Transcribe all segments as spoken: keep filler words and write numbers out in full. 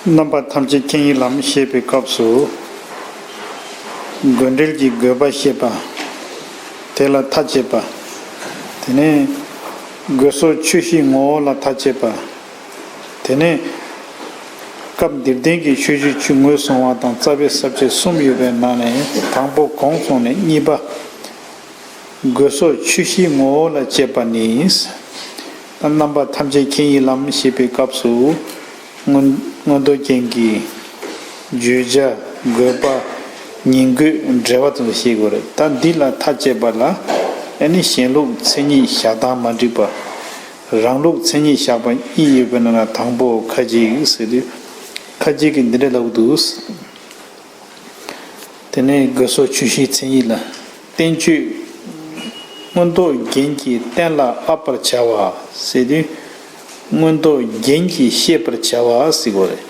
རྣམ་པ་ཐམས་ཅད་མཁྱེན་ཡིན་ལམ་ཞེས་པའི་སྐབས་སུ། དགོས་འབྲེལ་གྱི་དགོས་པ་བཤད་པ། དེ་ལ་མཐའ་དཔྱད་པ། དེ་ནས་དགོས་སོགས་ཆོས་བཞིའི་ངོ་བོ་ལ་མཐའ་དཔྱད་པ། དེ་ནས་སྐབས་འདིར་ལྡན་གྱི་ཆོས་བཞི་ཆོས་ངོས་བཟུང་བ་དང་རྩ་བའི་ས་བཅད་གསུམ་ཡོད་པའི་ནང་ནས་དང་པོ་གོང་སོང་ནས་གཉིས་པ། དགོས་སོགས་ཆོས་བཞིའི་ངོ་བོ་ལ་དཔྱད་པ་ནི། རྣམ་པ་ཐམས་ཅད་མཁྱེན་ཡིན་ལམ་ཞེས་པའི་སྐབས་སུ། མངོན་མངོན་མདོ་རྒྱན་གྱི་བརྗོད་བྱ་དགོས་པ་ཉིང་དགོས་འབྲེལ་བ་དང་ཞེས་དགོས་རེད། ད་འདི་ལ་མཐའ་དཔྱད་པ་ལ་ཨ་ནི་གཞན་ལུགས་མཚན་ཉིད་བཞག་སྟངས་མ་འགྲིག་པ། རང་ལུགས་མཚན་ཉིད་བཞག་པ་གཉིས་ཡོད་པའི་ནང་ན་དང་པོ་ཁ་ཅིག་ཟེར་དུས། ཁ་ཅིག་གིས་འདི་འདྲ་ལབ་འདུག་དེ་ནས་དགོས་སོགས་ཆོས་བཞིའི་མཚན་ཉིད་ལ། བསྟན་བཅོས། མངོན་རྟོགས་རྒྱན་གྱིས་གཏན་ལ་དབབ་པར་བྱ་བ་ཟེར་དུས། མངོན་རྟོགས་རྒྱན་གྱིས་ཤེས་པར་བྱ་བ་ཟེར་དགོས་རེད།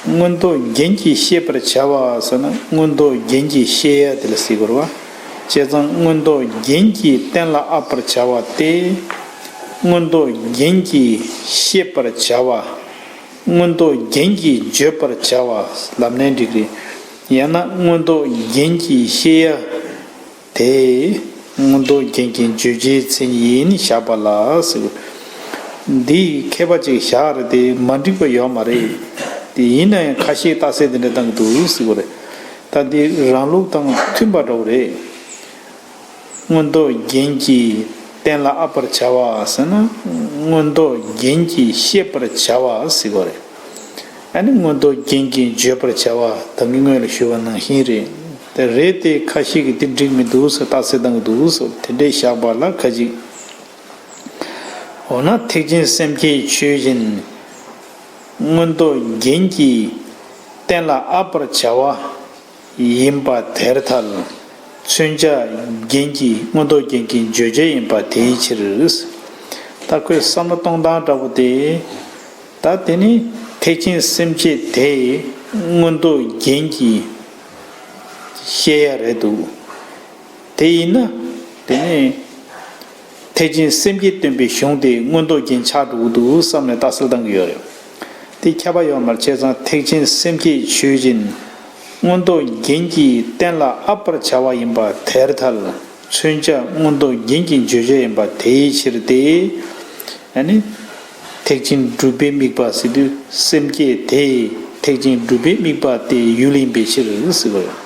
མངོན་རྟོགས་རྒྱན་གྱིས་ཤེས་པར་བྱ་བ་ཟེར་ན་མངོན་རྟོགས་རྒྱན་གྱིས་ཤེས་ཡ་དེ་ལ་ཟེར་དགོས་རེད་བ། བྱས་ཙང་མངོན་རྟོགས་རྒྱན་གྱིས་གཏན་ལ་དབབ་པར་བྱ་བ་སྟེ། མངོན་རྟོགས་རྒྱན་གྱིས་ཤེས་པར་བྱ་བ། མངོན་རྟོགས་རྒྱན་གྱིས་བརྗོད་པར་བྱ་བ་ལབ་ནའི་འགྲིག་རེད། ཡང་ན་མངོན་རྟོགས་རྒྱན་གྱིས་ཤེས་ཡ། དེ། མངོན་རྟོགས་རྒྱན་གྱི་བརྗོད་བྱའི་མཚན་ཉིད་ཡིན་བཞག་པ་ལ་ཟེར། འདིའི་མཁས་པ་ཅིག་བཞག་རེད་དེ་མ་འགྲིག་པ་ཡོད་མ་རེད། དེ་ཡིན་ན་ཡང་ཁ་ཤས་རྟགས་གསལ་དེ་འདྲ་བཏང་གི་འདུག་ཟེར་བ་རེད། ད་འདི་རང་ལུགས་དང་མཐུན་པ་འདྲ་བོ་རེད། མངོན་རྟོགས་རྒྱན་གྱིས་གཏན་ལ་དབབ་པར་བྱ་བ་ཟེར་ན། མངོན་རྟོགས་རྒྱན་གྱིས་ཤེས་པར་བྱ་བ་ཟེར་བ་རེད། ཨ་ནི་མངོན་རྟོགས་རྒྱན་གྱིས་བརྗོད་པར་བྱ་བ་ད་གིན་སྔོན་ལ་ཞུས་པ་ནང་བཞིན་རེད། དེ་རེད་དེ་ཁ་ཤས་ཀྱིས་དེ་འགྲིག་མི་འདུག་ཟེར་རྟགས་གསལ་བཏང་གི་འདུག་ཟེར་དེ་འདྲས་བཞག་པ་ལ་ཁ་ཅིག་འོ་ན་ཐེག་ཆེན་སེམས་བསྐྱེད་ཆོས་བཞིན། མངོན་རྟོགས་རྒྱན་གྱིས་གཏན་ལ་དབབ་པར་བྱ་བ། ཡིན་པ་དེར་ཐལ། མཚོན་བྱ་རྒྱན་གྱི་མངོན་རྟོགས་རྒྱན་གྱི་བརྗོད་བྱ་ཡིན་པ་དེའི་ཕྱིར། ད་ཁོས་བསམ་བློ་གཏོང་སྟངས་འདྲ་པོ་དེ། ད་དེ་ནི་ཐེག་ཆེན་སེམས་བསྐྱེད་དེ་མངོན་རྟོགས་རྒྱན་གྱིས་བཤད་ཡ་རེད་འདུག་དེ་ཡིན་ན། དེ་ནི། ཐེག་ཆེན་སེམས་བསྐྱེད་སྟོན་པའི་གཞུང་དེ་མངོན་རྟོགས་རྒྱན་ཆགས་འགྲོ་གི་འདུག་བསམ་ནས་རྟགས་གསལ་བཏང་གི་ཡོད་རེད། དེ་ཁྱབ་པ་ཡོད་མ་རེད། བྱས་ཙང་ཐེག་ཆེན་སེམས་བསྐྱེད་ཆོས་བཞིན། མངོན་རྟོགས་རྒྱན་གྱིས་གཏན་ལ་དབབ་པར་བྱ་བ་ཡིན་པ་དེར་ཐལ། མཚོན་བྱ་མངོན་རྟོགས་རྒྱན་གྱི་བརྗོད་བྱ་ཡིན་པ་དེའི་ཕྱིར་ཏེ། ཨ་ནི། ཐེག་ཆེན་སྒྲུབ་པའི་དམིགས་པ་ཟེར་དུས་སེམས་བསྐྱེད་དེ་ཐེག་ཆེན་སྒྲུབ་པའི་དམིགས་པ་དེའི་ཡུལ་ཡིན་པའི་ཕྱིར་ཟེར་བ་ཡོད།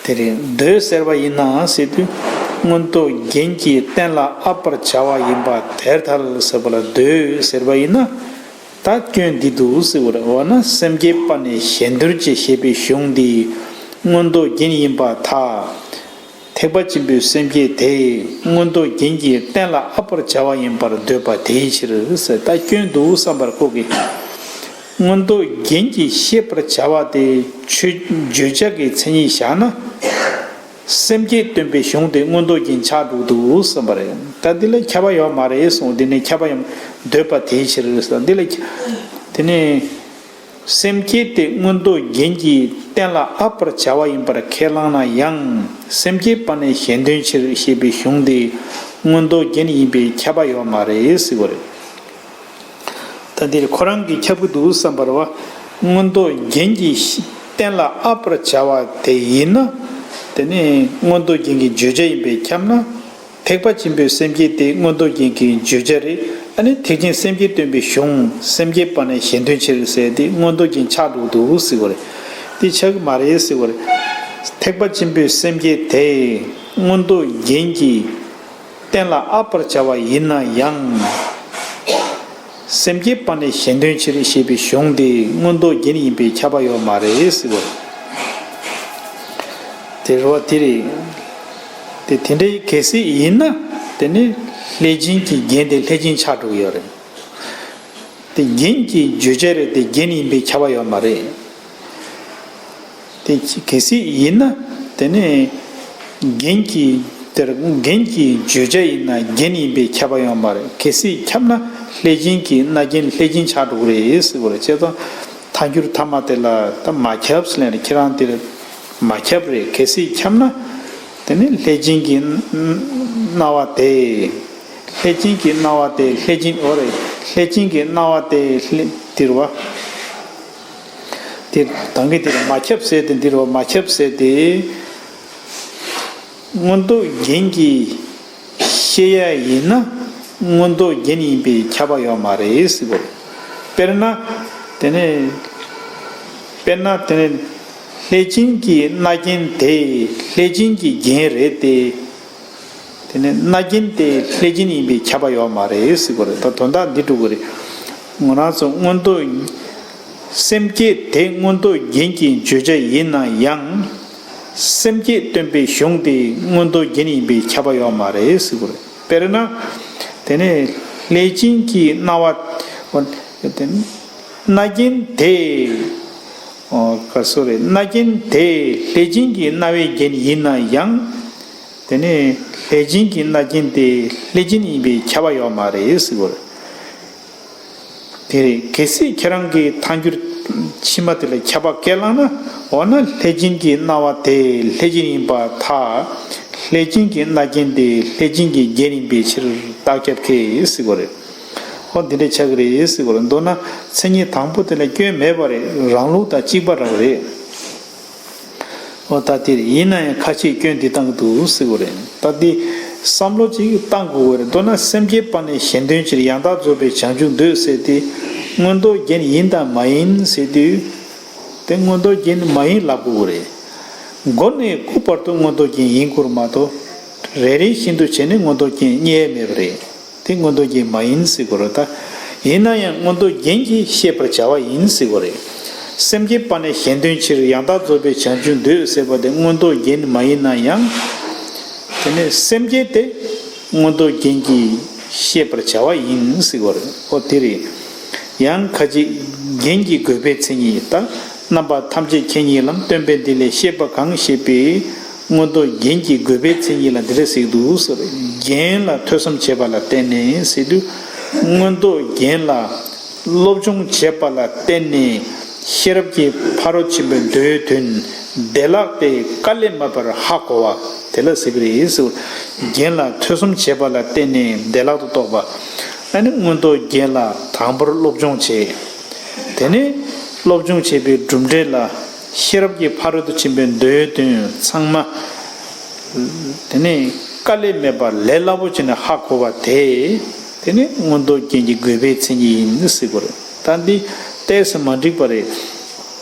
དེ་རེད། འདོད་ཟེར་བ་ཡིན་ན་ཟེར་དུས། མངོན་རྟོགས་རྒྱན་གྱིས་གཏན་ལ་དབབ་པར་བྱ་བ་ཡིན་པ་དེར་ཐལ་ཟེར་བ་ལ་འདོད་ཟེར་བ་ཡིན་ན། ད་སྐྱོན་འདི་འདུག་ཟེར་བ་རེད། འོ་ན་སེམས་བསྐྱེད་པ་ནས་གཞན་དོན་ཅེས་བཤད་པའི་གཞུང་འདི་མངོན་རྟོགས་རྒྱན་ཡིན་པར་ཐལ། ཐེག་པ་ཆེན་པོའི་སེམས་བསྐྱེད་དེ་མངོན་རྟོགས་རྒྱན་གྱིས་གཏན་ལ་དབབ་པར་བྱ་བ་ཡིན་པར་འདོད་པ་དེའི་ཕྱིར་ཟེར། ད་སྐྱོན་འདུག་བསམ་པར་ཁོ་གིས། མངོན་རྟོགས་རྒྱན་གྱིས་ཤེས་པར་བྱ་བ་དེ་ཆོས་བརྗོད་བྱ་གི་མཚན་ཉིད་བཞག་ན། སེམས་བསྐྱེད་སྟོན་པའི་གཞུང་དེ་མངོན་རྟོགས་རྒྱན་ཆགས་འགྲོ་འདུག་བསམ་པ་རེད། ད་འདི་ལ་ཁྱབ་པ་ཡོད་མ་རེད་གསུངས། འདི་ནི་ཁྱབ་པ་ཡང་འདོད་པ་དེའི་ཕྱིར་ཟེར། འདི་ལ་དེ་ནི། སེམས་བསྐྱེད་དེ་མངོན་རྟོགས་རྒྱན་གྱིས་གཏན་ལ་དབབ་པར་བྱ་བ་ཡིན་པར་ཁས་བླངས་ན་ཡང་། སེམས་བསྐྱེད་པ་ནས་གཞན་དོན་ཕྱིར་ཞེས་པའི་གཞུང་འདི་མངོན་རྟོགས་རྒྱན་ཡིན་པས་ཁྱབ་པ་ཡོད་མ་རེད་ཟེར་བ་རེད། ད་འདིར་ཁོ་རང་གིས་ཁྱབ་ཀྱི་འདུག་བསམ་པར་བ། མངོན་རྟོགས་རྒྱན་གྱིས་གཏན་ལ་དབབ་པར་བྱ་བ་དེ་ཡིན་ན། དེ་ནི་མངོན་རྟོགས་རྒྱན་གྱི་བརྗོད་བྱ་ཡིན་པས་ཁྱབ་ན། ཐེག་པ་ཆེན་པོའི་སེམས་བསྐྱེད་དེ་མངོན་རྟོགས་རྒྱན་གྱི་བརྗོད་བྱ་རེད། ཨ་ནི་ཐེག་ཆེན་སེམས་བསྐྱེད་སྟོན་པའི་གཞུང་སེམས་བསྐྱེད་པ་ནས་གཞན་དོན་ཕྱིར་ཟེར་དེ་མངོན་རྟོགས་རྒྱན་ཆགས་འགྲོ་འདུག་ཟེར་བ་རེད། དེ་ཆགས་ཀྱི་མ་རེད་ཟེར་བ་རེད། ཐེག་པ་ཆེན་པོའི་སེམས་བསྐྱེད་དེ་མངོན་རྟོགས་རྒྱན་གྱིས་གཏན་ལ་དབབ་པར་བྱ་བ་ཡིན་ན་ཡང་། སེམས་བསྐྱེད་པ་ནས་གཞན་དོན་ཕྱིར་ཞེས་པའི་གཞུང་དེ་མངོན་རྟོགས་རྒྱན་ཡིན་པས་ཁྱབ་པ་ཡོད་མ་རེད་ཟེར་བ་རེད། དེ་རེད་བ། དེ་རེད། དེ་དེ་འདྲའི་གལ་སྲིད་ཡིན་ན། དེ་ནི་ལྷས་བྱིན་གྱི་རྒྱན་དེ་ལྷས་བྱིན་ཆགས་འགྲོ་གི་ཡོད་རེད། དེ་རྒྱན་གྱི་བརྗོད་བྱ་རེད་དེ་རྒྱན་ཡིན་པས་ཁྱབ་པ་ཡོད་མ་རེད། དེ་གལ་སྲིད་ཡིན་ན། དེ་ནི་རྒྱན་གྱི་དེར་རྒྱན་གྱི་བརྗོད་བྱ་ཡིན་ན་རྒྱན་ཡིན་པས་ཁྱབ་པ་ཡོད་མ་རེད། གལ་སྲིད་ཁྱབ་ན་ལྷས་བྱིན་གྱི་རྣ་རྒྱན་ལྷས་བྱིན་ཆགས་འགྲོ་གི་རེད་ཟེར་བ་རེད། བྱས་ཙང་ཐལ་འགྱུར་ཐ་མ་དེ་ལ་ད་མ་ཁྱབ་ཟེར་ལབ་ནས་ཁྱེད་རང་དེར་མ་ཁྱབ་རེད། གལ་སྲིད་ཁྱབ་ན་དེ་ནི་ལྷས་བྱིན་གྱི་རྣ་བ་དེ། ལྷས་བྱིན་གྱི་རྣ་བ་དེ་ལྷས་བྱིན། འོ་རེད། ལྷས་བྱིན་གྱི་རྣ་བ་དེ་ལྷས། འདིར་བ། དེ་དང་གི་དེར་མ་ཁྱབ་ཟེར་ཏེ་འདིར་བ་མ་ཁྱབ་ཟེར་ཏེ། མངོན་རྟོགས་རྒྱན་གྱིས་ཤེས་ཡ་ཡིན་ན་མངོན་རྟོགས་རྒྱན་ཡིན་པས་ཁྱབ་པ་ཡོད་མ་རེད་ཟེར་གོ། དཔེར་ན། དེ་ནས། དཔེར་ན་དེ་ནས་ལྷས་བྱིན་གྱི་རྣ་རྒྱན་དེ་ལྷས་བྱིན་གྱི་རྒྱན་རེད་དེ། དེ་ནས་རྣ་རྒྱན་དེ་ལྷས་བྱིན་ཡིན་པས་ཁྱབ་པ་ཡོད་མ་རེད་ཟེར་གོ་རེད། ད་དོན་དག་འདི་སྒྲུབ་དགོས་རེད། ང་རང་ཚོ་མངོན་རྟོགས། སེམས་བསྐྱེད་དེ་མངོན་རྟོགས་རྒྱན་གྱི་བརྗོད་བྱ་ཡིན་ན་ཡང་། སེམས་བསྐྱེད་སྟོན་པའི་གཞུང་དེ་མངོན་རྟོགས་རྒྱན་ཡིན་པས་ཁྱབ་པ་ཡོད་མ་རེད་ཟེར་གོ་རེད། དཔེར་ན། དེ་ནས་ལྷས་བྱིན་གྱི་རྣ་བ། རྣ་རྒྱན་དེ། ཨོ། ག་རེ་ཟེར་རེད། རྣ་རྒྱན་དེ་ལྷས་བྱིན་གྱི་རྣ་བའི་རྒྱན་ཡིན་ན་ཡང་། དེ་ནས་ལྷས་བྱིན་གྱི་རྣ་རྒྱན་དེ་ལྷས་བྱིན་ཡིན་པས་ཁྱབ་པ་ཡོད་མ་རེད་ཟེར་གོ་རེད། དེ་རེད། གལ་སྲིད་ཁྱེད་རང་གིས་ཐལ་འགྱུར་ཕྱི་མ་དེ་ལ་ཁྱབ་པ་སྐད་བླངས་ན། འོ་ན་ལྷས་བྱིན་གྱི་རྣ་བ་དེ་ལྷས་བྱིན་ཡིན་པར་ཐལ། ལྷས་བྱིན་གྱི་རྣ་རྒྱན་དེ་ལྷས་བྱིན་གྱི་རྒྱན་ཡིན་པའི་ཕྱིར་རྟགས་ཁྱབ་ཁེ་ཟེར་གོ་རེད། འོ་འདི་འདྲ་ཆགས་ཀྱི་རེད་ཟེར་གོ་རེད། མདོར་ན་མཚན་ཉིད་དང་པོ་དེ་ལ་སྐྱོན་མེད་པ་རེད། རང་ལུགས་དང་གཅིག་པ་རང་རེད། འོ་ད་དེ་རེད། ཡིན་ན་ཡང་ཁ་ཅིག་སྐྱོན་འདི་བཏང་གི་འདུག་ཟེར་གོ་རེད། ད་འདི་བསམ་བློ་ཅིག་བཏང་དགོས་རེད། མདོར་ན་སེམས་བསྐྱེད་པ་ནི་གཞན་དོན་ཕྱིར། ཡང་དག་རྫོགས་པའི་བྱང་ཆུབ་འདོད་ཟེར་ཏེ། མངོན་རྟོགས་རྒྱན་ཡིན་དང་མ་ཡིན་ཟེར་དུས། དེ་མངོན་རྟོགས་རྒྱན་མ་ཡིན་ལབ་དགོས་རེད། མགོ་ནས་རྐུབ་བར་དུ་མངོན་རྟོགས་རྒྱན་ཡིན་དགོས་མ་གཏོགས། རེ་རེ་བཞིན་དུ་བྱས་ནས་མངོན་རྟོགས་རྒྱན་རྙེད་མེད་པ་རེད། དེ་མངོན་རྟོགས་རྒྱན་མ་ཡིན་ཟེར་དགོས་རེད་ད། ཡིན་ན་ཡང་མངོན་རྟོགས་རྒྱན་གྱིས་ཤེས་པར་བྱ་བ་ཡིན་ཟེར་དགོས་རེད། སེམས་བསྐྱེད་པ་ནི་གཞན་དོན་ཕྱིར། ཡང་དག་རྫོགས་པའི་བྱང་ཆུབ་འདོད་ཟེར་བ་དེ་མངོན་རྟོགས་རྒྱན་མ་ཡིན་ན་ཡང་། དེ་ནས་སེམས་བསྐྱེད་དེ་མངོན་རྟོགས་རྒྱན་གྱིས་ཤེས་པར་བྱ་བ་ཡིན་ཟེར་དགོས་རེད། ཨོ་དེ་རེད། ཡང་ཁ་ཅིག་རྒྱན་གྱི་དགོས་པའི་མཚན་ཉིད་ད། རྣམ་པ་ཐམས་ཅད་མཁྱེན་ཉིད་ལམ་སྟོན་པས་འདི་ལས་ཤེས་པ་གང་ཞེས་པའི་མངོན་རྟོགས་རྒྱན་གྱི་དགོས་པའི་མཚན་ཉིད་ལ་འདི་འདྲ་ཟེར་གྱི་འདུག་ཟེར། རྒྱན་ལ་ཐོས་བསམ་བྱས་པ་ལ་བརྟེན་ནས་ཟེར་དུས། མངོན་རྟོགས་རྒྱན་ལ་སློབ་སྦྱོང་བྱས་པ་ལ་བརྟེན་ནས་ཤེས་རབ་ཀྱི་ཕ་རོལ་ཕྱིན་པའི་མདོའི་དོན་བདེ་བླག་སྟེ་དཀའ་ལས་མེད་པར་ཧ་གོ་བ་དེ་ལ་ཟེར་གྱི་རེད་ཟེར། རྒྱན་ལ་ཐོས་བསམ་བྱས་པ་ལ་བརྟེན་ནས་བདེ་བླག་ཏུ་རྟོགས་པ། ཨ་ནི་མངོན་རྟོགས་རྒྱན་ལ་དང་པོར་སློབ་སྦྱོང་བྱས། དེ་ནས་སློབ་སྦྱོང་བྱས་པའི་གྲུབ་འབྲས་ལ་ཤེས་རབ་ཀྱི་ཕ་རོལ་ཏུ་ཕྱིན་པའི་མདོའི་དོན་ཚང་མ། དེ་ནས་དཀའ་ལས་མེད་པར་ལས་སླ་པོ་བྱས་ནས་ཧ་གོ་བ་དེ། དེ་ནི་མངོན་རྟོགས་རྒྱན་གྱི་དགོས་པའི་མཚན་ཉིད་ཡིན་ཟེར་དགོས་རེད། ད་འདི་ཏོག་ཙམ་མ་འགྲིག་པ་རེད།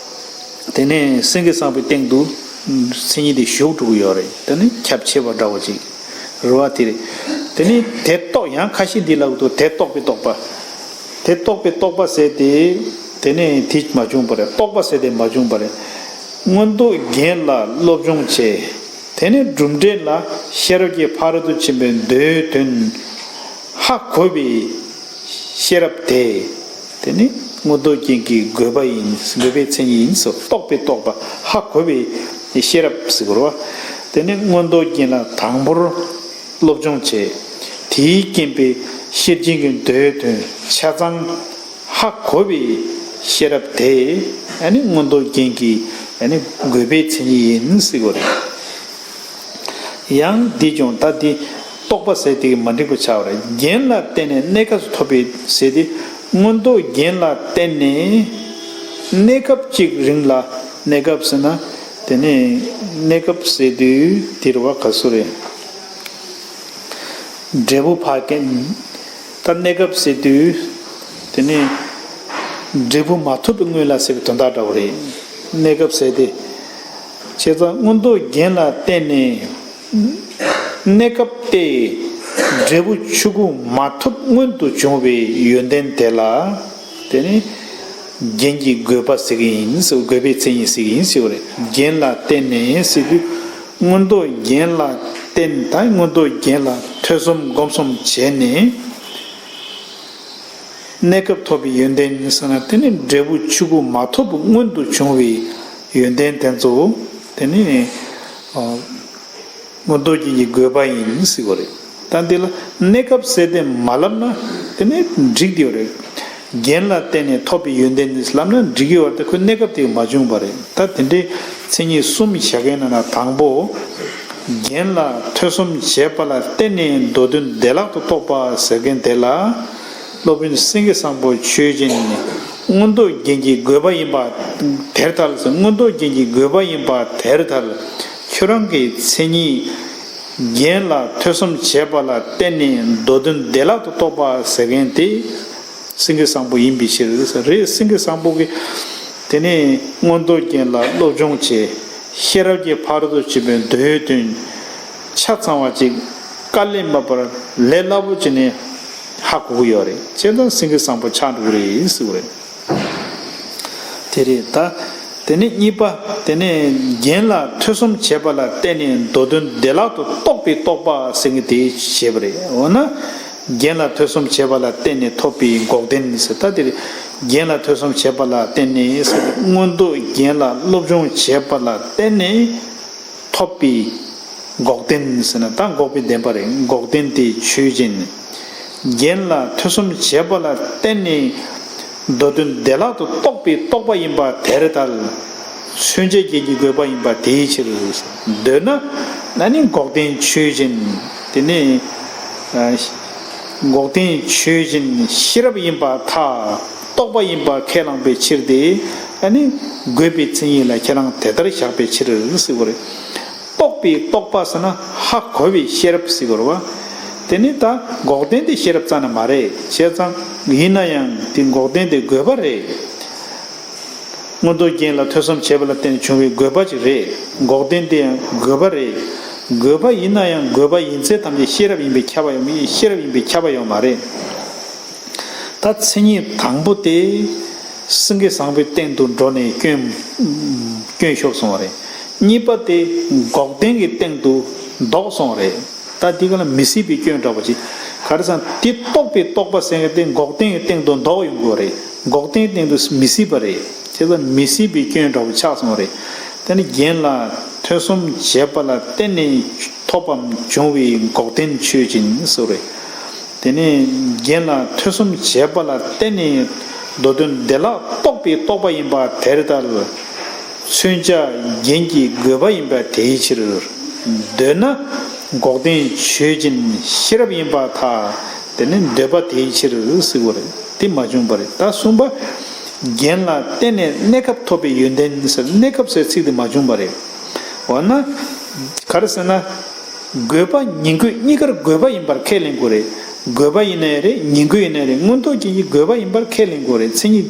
དེ་ནས་སེང་གེ་བཟང་པོའི་སྟེང་དུ་མཚན་ཉིད་དེ་ཞུགས་འགྲོ་གི་ཡོད་རེད། དེ་ནི་ཁྱབ་ཆེ་བ་འདྲ་བོ་ཅིག་རེད་བ། དེ་རེད། དེ་ནི་དེ་རྟོགས། ཡང་ཁ་ཤས་འདི་ལབ་འདུག་དེ་རྟོགས་པའི་རྟོག་པ། དེ་རྟོགས་པའི་རྟོག་པ་ཟེར་དེ། དེ་ནས་དེ་མ་བྱུང་བ་རེད། རྟོག་པ་ཟེར་དེ་མ་བྱུང་བ་རེད། མངོན་རྟོགས་རྒྱན་ལ་སློབ་སྦྱོང་བྱས། དེ་ནས་གྲུབ་འབྲས་ལ་ཤེས་རབ་ཀྱི་ཕ་རོལ་ཏུ་ཕྱིན་པའི་མདོའི་དོན་ཧ་གོ་བའི་ཤེས་རབ་དེ། དེ་ནི་མངོན་རྟོགས་རྒྱན་གྱི་དགོས་པ་ཡིན། དགོས་པའི་མཚན་ཉིད་ཡིན་ཟེར། རྟོགས་པའི་རྟོག་པ། ཧ་གོ་བའི་ཤེས་རབ་ཟེར་དགོས་རེད་བ། དེ་ནི་མངོན་རྟོགས་རྒྱན་ལ་དང་པོར་སློབ་སྦྱོང་བྱས། དེའི་རྐྱེན་པས་ཤེར་ཕྱིན་གྱི་མདོའི་དོན་ཆ་ཚང་ཧ་གོ་བའི་ཤེས་རབ་དེ། ཨ་ནི་མངོན་རྟོགས་རྒྱན་གྱི་ཨ་ནི་དགོས་པའི་མཚན་ཉིད་ཡིན་ཟེར་དགོས་རེད། ཡང་འདི་ཀྱང་ད་འདི་རྟོག་པ་ཟེར་དེ་གི་མ་འགྲིག་པ་ཆགས་པ་རེད། རྒྱན་ལ་བརྟེན་ནས་གནས་སྐབས་སུ་ཐོབ་པའི་ཟེར་དེ། མངོན་རྟོགས་རྒྱན་ལ་བརྟེན་ནས་གནས་སྐབས་གཅིག་རིང་ལ། གནས་སྐབས་ཟེར་ན། དེ་ནས་གནས་སྐབས་ཟེར་དུས་དེ་རེད་བ། ག་སུ་རེད། འབྲས་བུ་ཕར་ཀན། ད་གནས་སྐབས་ཟེར་དུས། དེ་ནས་འབྲས་བུ་མ་ཐོབ་པའི་སྔོན་ལ་ཟེར་བའི་དོན་དག་འདྲ་བོ་རེད། གནས་སྐབས་ཟེར་དེ། བྱས་ཙང་མངོན་རྟོགས་རྒྱན་ལ་བརྟེན་ནས་གནས་སྐབས་དེ་འབྲས་བུ་ཆོས་སྐུ་མ་ཐོབ་སྔོན་དུ་བྱུང་བའི་ཡོན་ཏན་དེ་ལ། དེ་ནི་རྒྱན་གྱི་དགོས་པ་ཟེར་གྱི་ཡིན་ཟེར། དགོས་པའི་མཚན་ཉིད་ཟེར་གྱི་ཡིན་ཟེར་བ་རེད། རྒྱན་ལ་བརྟེན་ནས་ཟེར་དུས། མངོན་རྟོགས་རྒྱན་ལ་བརྟེན། ད་མངོན་རྟོགས་རྒྱན་ལ་ཐོས་བསམ་སྒོམ་གསུམ་བྱས་ནས། གནས་སྐབས་ཐོབ་པའི་ཡོན་ཏན་ཟེར་ན། དེ་ནི་འབྲས་བུ་ཆོས་སྐུ་མ་ཐོབ་སྔོན་དུ་བྱུང་བའི་ཡོན་ཏན་དེ་ཚོ། དེ་ནི་ཨ་མངོན་རྟོགས་རྒྱན་གྱི་དགོས་པ་ཡིན་ཟེར་བ་རེད། ད་འདི་ལ་གནས་སྐབས་ཟེར་དེ་མ་ལབ་ན་དེ་ནི་འགྲིག་དེ་རེད། རྒྱན་ལ་བརྟེན་ནས་ཐོབ་པའི་ཡོན་ཏན་ནི་ལབ་ན་འགྲིག་གི་ཡོད་རེད། ཁོ་གནས་སྐབས་དེ་མ་བྱུང་བ་རེད། ད་དེ་འདྲའི་མཚན་ཉིད་གསུམ་བཞག་མཁན་ནང་ན་དང་པོ། རྒྱན་ལ་ཐོས་བསམ་བྱས་པ་ལ་བརྟེན་ནས་མདོ་དོན་བདེ་བླག་ཏུ་རྟོགས་པ་ཟེར་མཁན་དེ་ལ། སློབ་དཔོན་སེང་གེ་བཟང་པོ་ཆོས་ཅན། མངོན་རྟོགས་རྒྱན་གྱི་དགོས་པ་ཡིན་པ་དེར་ཐལ། མངོན་རྟོགས་རྒྱན་གྱི་དགོས་པ་ཡིན་པ་དེར་ཐལ། ཁྱོད་རང་གི་མཚན་ཉིད་རྒྱན་ལ་ཐོས་བསམ་བྱས་པ་ལ་བརྟེན་ནས་མདོ་དོན་བདེ་བླག་ཏུ་རྟོགས་པ་ཟེར་མཁན་དེ་སེང་གེ་བཟང་པོ་ཡིན་པའི་ཕྱིར། རེད། སེང་གེ་བཟང་པོ་གིས་དེ་ནས་མངོན་རྟོགས་རྒྱན་ལ་སློབ་སྦྱོང་བྱས། ཤེས་རབ་ཀྱི་ཕ་རོལ་ཏུ་ཕྱིན་པའི་མདོའི་དོན་ཆ་ཚང་བ་ཅིག་དཀའ་ལས་མེད་པར་ལས་སླ་པོ་བྱས་ནས་ཧ་གོ་གི་ཡོད་རེད། བྱས་ཙང་སེང་གེ་བཟང་པོ་ཆགས་འགྲོ་གི་རེད་ཟེར་བ་རེད། དེ་རེད་ད། དེ་ནས་གཉིས་པ། དེ་ནས་རྒྱན་ལ་ཐོས་བསམ་བྱས་པ་ལ་བརྟེན་ནས་མདོ་དོན་བདེ་བླག་ཏུ་རྟོགས་པའི་རྟོགས་པ་ཟེར་མཁན་དེ་བྱས་པ་རེད། འོ་ན། རྒྱན་ལ་ཐོས་བསམ་བྱས་པ་ལ་བརྟེན་ནས་ཐོབ་པའི་འགོག་བདེན་ཟེར། ད་དེ་རེད། རྒྱན་ལ་ཐོས་བསམ་བྱས་པ་ལ་བརྟེན་ནས་ཟེར། མངོན་རྟོགས་རྒྱན་ལ་སློབ་སྦྱོང་བྱས་པ་ལ་བརྟེན་ནས་ཐོབ་པའི་འགོག་བདེན་ཟེར་ན། ད་འགོག་པའི་བདེན་པ་རེད། འགོག་བདེན་དེ་ཆོས་ཅན། རྒྱན་ལ་ཐོས་བསམ་བྱས་པ་ལ་བརྟེན་ནས་མདོ་དོན་བདེ་བླག་ཏུ་རྟོགས་པའི་རྟོགས་པ་ཡིན་པ་དེར་ཐལ། མཚོན་བྱ་རྒྱན་གྱི་དགོས་པ་ཡིན་པ་དེའི་ཕྱིར། འདོད་ན། ན་ནི་འགོག་བདེན་ཆོས་ཅན། དེ་ནི་ཨ་འགོག་བདེན་ཆོས་ཅན་ཤེས་རབ་ཡིན་པར་ཐལ། རྟོགས་པ་ཡིན་པར་ཁས་བླངས་པའི་ཕྱིར་ཏེ། ཨ་ནི་དགོས་པའི་མཚན་ཉིད་ལ་ཁས་བླངས་དེ་ལྟར་བཞག་པའི་ཕྱིར་ཟེར་བ་རེད། རྟོགས་པའི་རྟོགས་པ་ཟེར་ན་ཧ་གོ་བའི་ཤེས་རབ་ཟེར་དགོས་རེད་བ། དེ་ནི་ད་འགོག་བདེན་དེ་ཤེས་རབ་རྩ་ནས་མ་རེད། བྱས་ཙང་ཡིན་ན་ཡང་དེ་འགོག་བདེན་དེ་དགོས་པ་རེད། མངོན་རྟོགས་རྒྱན་ལ་ཐོས་བསམ་བྱས་པ་ལ་བརྟེན་ནས་བྱུང་བའི་དགོས་པ་ཅིག་རེད། འགོག་བདེན་དེ་ཡང་དགོས་པ་རེད། དགོས་པ་ཡིན་ན་ཡང་དགོས་པ་ཡིན་ཚད་ཐམས་ཅད་ཤེས་རབ་ཡིན་པས་ཁྱབ་པ་ཡོད་མ། ཤེས་རབ་ཡིན་པས་ཁྱབ་པ་ཡོད་མ་རེད། ད་མཚན་ཉིད་དང་པོ་དེ་སེང་གེ་བཟང་པོའི་སྟེང་དུ་འགྲོ་ནས་སྐྱོན་སྐྱོན་ཤོར་སོང་བ་རེད། གཉིས་པ་དེ་འགོག་བདེན་གྱི་སྟེང་དུ་ལྡོག་སོང་བ་རེད། ད་འདི་ག་ལ་མི་སྲིད་པའི་སྐྱོན་འདྲ་པོ་ཅིག་ག་རེ་ཟེར་ན། དེ་རྟོགས་པའི་རྟོགས་པ་ཟེར་མཁན་དེ་འགོག་བདེན་གྱི་སྟེང་དུ་ལྡོག་ཡོང་དགོས་རེད། འགོག་བདེན་སྟེང་དུ་མི་སྲིད་པ་རེད། དེ་ལ་མི་སྲིད་པའི་སྐྱོན་འདྲ་པོ་ཆགས་སོང་བ་རེད། དེ་ནི་རྒྱན་ལ་ཐོས་བསམ་བྱས་པ་ལ་བརྟེན་ནས་ཐོབ་པའམ་བྱུང་བའི་འགོག་བདེན་ཆོས་ཅན་ཟེར་བ་རེད། དེ་ནས་རྒྱན་ལ་ཐོས་བསམ་བྱས་པ་ལ་བརྟེན་ནས་མདོ་དོན་བདེ་བླག་རྟོགས་པའི་རྟོགས་པ་ཡིན་པ་དེར་ཐལ། མཚོན་བྱ་རྒྱན་གྱི་དགོས་པ་ཡིན་པ་དེའི་ཕྱིར། འདོད་ན་འགོག་བདེན་ཆོས་ཅན་ཤེས་རབ་ཡིན་པར་ཐལ། དེ་ནི་འདོད་པ་དེའི་ཕྱིར་ཟེར་བ་རེད། དེ་མ་བྱུང་བ་རེད། ད་གསུམ་པ། རྒྱན་ལ་བརྟེན་ནས་གནས་སྐབས་ཐོབ་པའི་ཡོན་ཏན་ཟེར། གནས་སྐབས་ཟེར་ཚིག་དེ་མ་བྱུང་བ་རེད། འོ་ན། ག་རེ་ཟེར་ན། དགོས་པ་ཉིང་དགོས་གཉིས་ཀར་དགོས་པ་ཡིན་པར་ཁས་ལེན་དགོས་རེད། དགོས་པ་ཡིན་ནའི་རེད། ཉིང་དགོས་ཡིན་ནའི་རེད། མངོན་རྟོགས་རྒྱན་གྱི་དགོས་པ་ཡིན་པར་ཁས་ལེན་དགོས་རེད། མཚན་ཉིད་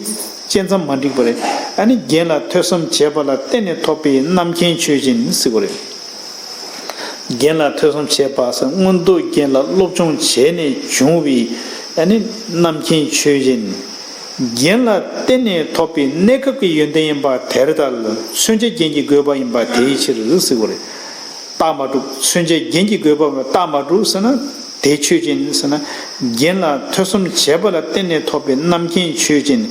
བཅད་མཚམས་མ་འགྲིག་པ་རེད། ཨ་ནི་རྒྱན་ལ་ཐོས་བསམ་བྱས་པ་ལ་བརྟེན་ནས་ཐོབ་པའི་རྣམ་མཁྱེན་ཆོས་ཅན་ཟེར་དགོས་རེད། རྒྱན་ལ་ཐོས་བསམ་བྱས་པ་ཟེར་མངོན་རྟོགས་རྒྱན་ལ་སློབ་སྦྱོང་བྱས་ནས་བྱུང་བའི་ཨ་ནི་རྣམ་མཁྱེན་ཆོས་ཅན། རྒྱན་ལ་བརྟེན་ནས་ཐོབ་པའི་གནས་སྐབས་ཀྱི་ཡོན་ཏན་ཡིན་པ་དེར་ཐལ། མཚོན་བྱ་རྒྱན་གྱི་དགོས་པ་ཡིན་པ་དེའི་ཕྱིར་ཟེར་བ་རེད། རྟགས་མ་གྲུབ། མཚོན་བྱ་རྒྱན་གྱི་དགོས་པ་རྟགས་མ་གྲུབ་ཟེར་ན་དེ་ཆོས་ཅན་ཟེར་ན། རྒྱན་ལ་ཐོས་བསམ་བྱས་པ་ལ་བརྟེན་ནས་ཐོབ་པའི་རྣམ་མཁྱེན་ཆོས་ཅན།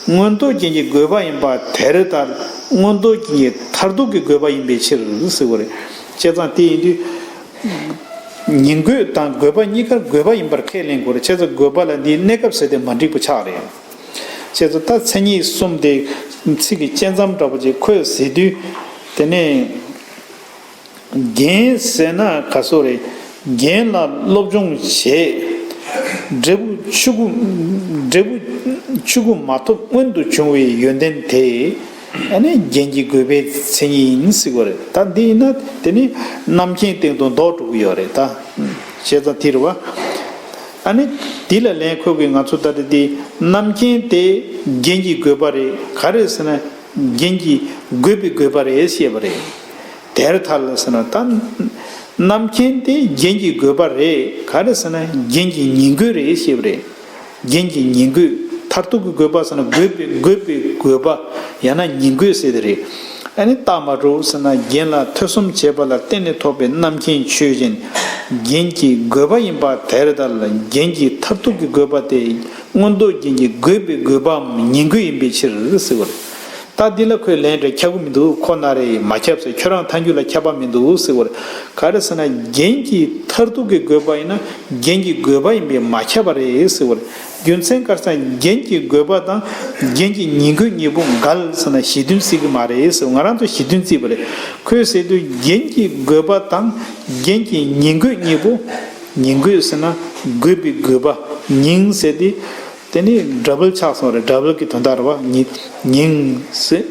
མངོན་རྟོགས་རྒྱན་གྱི་དགོས་པ་ཡིན་པ་དེར་ཐལ། མངོན་རྟོགས་རྒྱན་གྱི་མཐར་ཐུག་གི་དགོས་པ་ཡིན་པའི་ཕྱིར་ཟེར་བ་རེད། བྱས་ཙང་དེ་ཡིན་དུས། ཉིང་དགོས་དང་དགོས་པ་གཉིས་ཀར་དགོས་པ་ཡིན་པར་ཁས་ལེན་དགོས་རེད། བྱས་ཙང་དགོས་པ་ལ་འདིའི་གནས་སྐབས་ཟེར་དེ་མ་འགྲིག་པ་ཆགས་རེད། བྱས་ཙང་ད་མཚན་ཉིད་གསུམ་དེ་ཚིག་གི་བཅད་མཚམས་འདྲ་པོ་ཅིག་ཁོས་ཟེར་དུས། དེ་ནས་རྒྱན་ཟེར་ན་ག་སོ་རེད། རྒྱན་ལ་སློབ་སྦྱོང་བྱས། འབྲས་བུ་ཆོས་སྐུ། འབྲས་བུ་ཆོས་སྐུ་མ་ཐོབ་སྔོན་དུ་བྱུང་བའི་ཡོན་ཏན་དེ། ཨ་ནི་རྒྱན་གྱི་དགོས་པའི་མཚན་ཉིད་ཡིན་ཟེར་བ་རེད། ད་འདི་ཡིན་ན་དེ་ནི་རྣམ་མཁྱེན་སྟེང་དུ་ལྡོག་འགྲོ་གི་ཡོད་རེད་ད། བྱས་ཙང་དེ་རེད་བ། ཨ་ནི་འདི་ལ་ལན་ཁོ་གིས་ང་ཚོ་ད་ལྟ་འདི་རྣམ་མཁྱེན་དེ་རྒྱན་གྱི་དགོས་པ་རེད། ག་རེ་ཟེར་ན་རྒྱན་གྱི་དགོས་པའི་དགོས་པ་རེད་ཞེས་པ་རེད། དེར་ཐལ་ཟེར་ན་ད། རྣམ་མཁྱེན་དེ་རྒྱན་གྱི་དགོས་པ་རེད། ག་རེ་ཟེར་ན་རྒྱན་གྱི་ཉིང་དགོས་རེད་ཞེས་པ་རེད། རྒྱན་གྱི་ཉིང་དགོས། མཐར་ཐུག་གི་དགོས་པ་ཟེར་ན་དགོས་པའི་དགོས་པའི་དགོས་པ། ཡང་ན་ཉིང་དགོས་ཟེར་དེ་རེད། ཨ་ནི་རྟགས་མ་གྲུབ་ཟེར་ན་རྒྱན་ལ་ཐོས་བསམ་བྱས་པ་ལ་བརྟེན་ནས་ཐོབ་པའི་རྣམ་མཁྱེན་ཆོས་ཅན། རྒྱན་གྱི་དགོས་པ་ཡིན་པ་དེར་ཐལ། རྒྱན་གྱི་མཐར་ཐུག་གི་དགོས་པ་དེ་མངོན་རྟོགས་རྒྱན་གྱི་དགོས་པའི་དགོས་པའམ་ཉིང་དགོས་ཡིན་པའི་ཕྱིར་ཟེར་བ་རེད། ད་འདི་ལ་ཁོས་ལན་སྤྲད། ཁྱབ་ཀྱི་མི་འདུག་ཁོ་ན་རེ་མ་ཁྱབ་ཟེར། ཁྱོད་རང་ཐལ་འགྱུར་ལ་ཁྱབ་པ་མི་འདུག་ཟེར་བ་རེད། ག་རེ་ཟེར་ན་རྒྱན་གྱི་མཐར་ཐུག་གི་དགོས་པ་ཡིན་ན་རྒྱན་གྱི་དགོས་པ་ཡིན་པས་མ་ཁྱབ་པ་རེད་ཟེར་བ་རེད། རྒྱུ་མཚན་ག་རེ་ཟེར་ན་རྒྱན་གྱི་དགོས་པ་དང་རྒྱན་གྱི་ཉིང་དགོས་གཉིས་པོ་འགལ་ཟེར་ན་གཞི་མཐུན་བརྩི་གི་མ་རེད་ཟེར། ང་རང་ཚོ་གཞི་མཐུན་བརྩིས་པ་རེད། ཁོས་ཟེར་དུས་རྒྱན་གྱི་དགོས་པ་དང་རྒྱན་གྱི་ཉིང་དགོས་གཉིས་པོ། ཉིང་དགོས་ཟེར་ན་དགོས་པའི་དགོས་པ། ཉིང་ཟེར་དེ། དེ་ནི་ཌབ་བལ་ཆགས་སོང་རེད། ཌབ་བལ་གྱི་དོན་དག་རེད་བ། ཉི་ཉིང་ཟེར།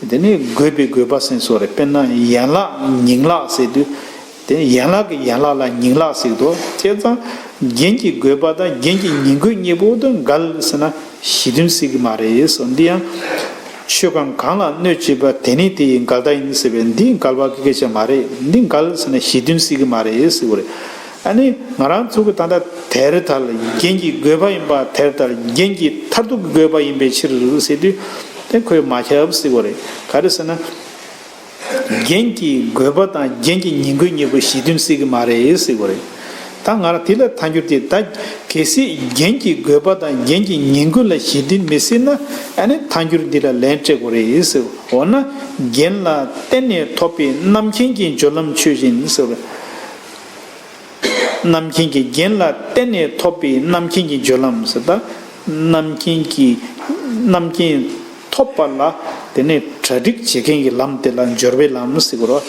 དེ་ནི་དགོས་པའི་དགོས་པ་ཟེར་སོང་རེད། དཔེར་ན་ཡན་ལག་ཉིང་ལག་ཟེར་དུས། དེ་ནི་ཡན་ལག་གི་ཡན་ལག་ལ་ཉིང་ལག་ཟེར་གི་འདུག་བྱས་ཙང་རྒྱན་གྱི་དགོས་པ་དང་རྒྱན་གྱི་ཉིང་དགོས་གཉིས་པོ་དང་འགལ་ཟེར་ན་གཞི་མཐུན་སྲིད་ཀྱི་མ་རེད་ཟེར། འདི་ཡང་ཆོས་གང་གང་ལ་གནོད་བྱེད་པ་དེ་ནི་དེ་ཡི་འགལ་ཟླ་ཡིན་ཟེར་བས། འདི་འགལ་བ་གི་སྐད་ཆ་མ་རེད། འདི་འགལ་ཟེར་ན་གཞི་མཐུན་སྲིད་ཀྱི་མ་རེད་ཟེར་བ་རེད། ཨ་ནི་ང་རང་ཚོ་གི་ད་ལྟ་དེར་ཐལ། རྒྱན་གྱི་དགོས་པ་ཡིན་པ་དེར་ཐལ། རྒྱན་གྱི་མཐར་ཐུག་གི་དགོས་པ་ཡིན་པའི་ཕྱིར་ཟེར་དུས་དེ་ཁོས་མ་ཁྱབ་ཟེར་བ་རེད། ག་རེ་ཟེར་ན། རྒྱན་གྱི་དགོས་པ་དང་རྒྱན་གྱི་ཉིང་དགོས་གཉིས་པོ་གཞི་མཐུན་སྲིད་ཀྱི་མ་རེད་ཟེར་བ་རེད། ད་ང་རང་དེ་ལ་ཐལ་འགྱུར་དེ། ད་གལ་སྲིད་རྒྱན་གྱི་དགོས་པ་དང་རྒྱན་གྱི་ཉིང་དགོས་ལ་གཞི་མཐུན་མི་སྲིད་ན། ཨ་ནི་ཐལ་འགྱུར་འདི་ལ་ལན་སྤྲད་དགོས་རེད་ཟེར། འོ་ན་རྒྱན་ལ་བརྟེན་ནས་ཐོབ་པའི་རྣམ་མཁྱེན་གྱི་སྦྱོར་ལམ་ཆོས་ཅན་ཟེར་བ་རེད། རྣམ་མཁྱེན་གྱི་རྒྱན་ལ་བརྟེན་ནས་ཐོབ་པའི་རྣམ་མཁྱེན་གྱི་སྦྱོར་ལམ་ཟེར། ད་རྣམ་མཁྱེན་གྱི་རྣམ་མཁྱེན་ཐོབ་པ་ལ་དེ་ནས་གྲ་སྒྲིག་བྱེད་མཁན་གྱི་ལམ་དེ་ལ་སྦྱོར་བའི་ལམ་ཟེར་གྱི་རེད།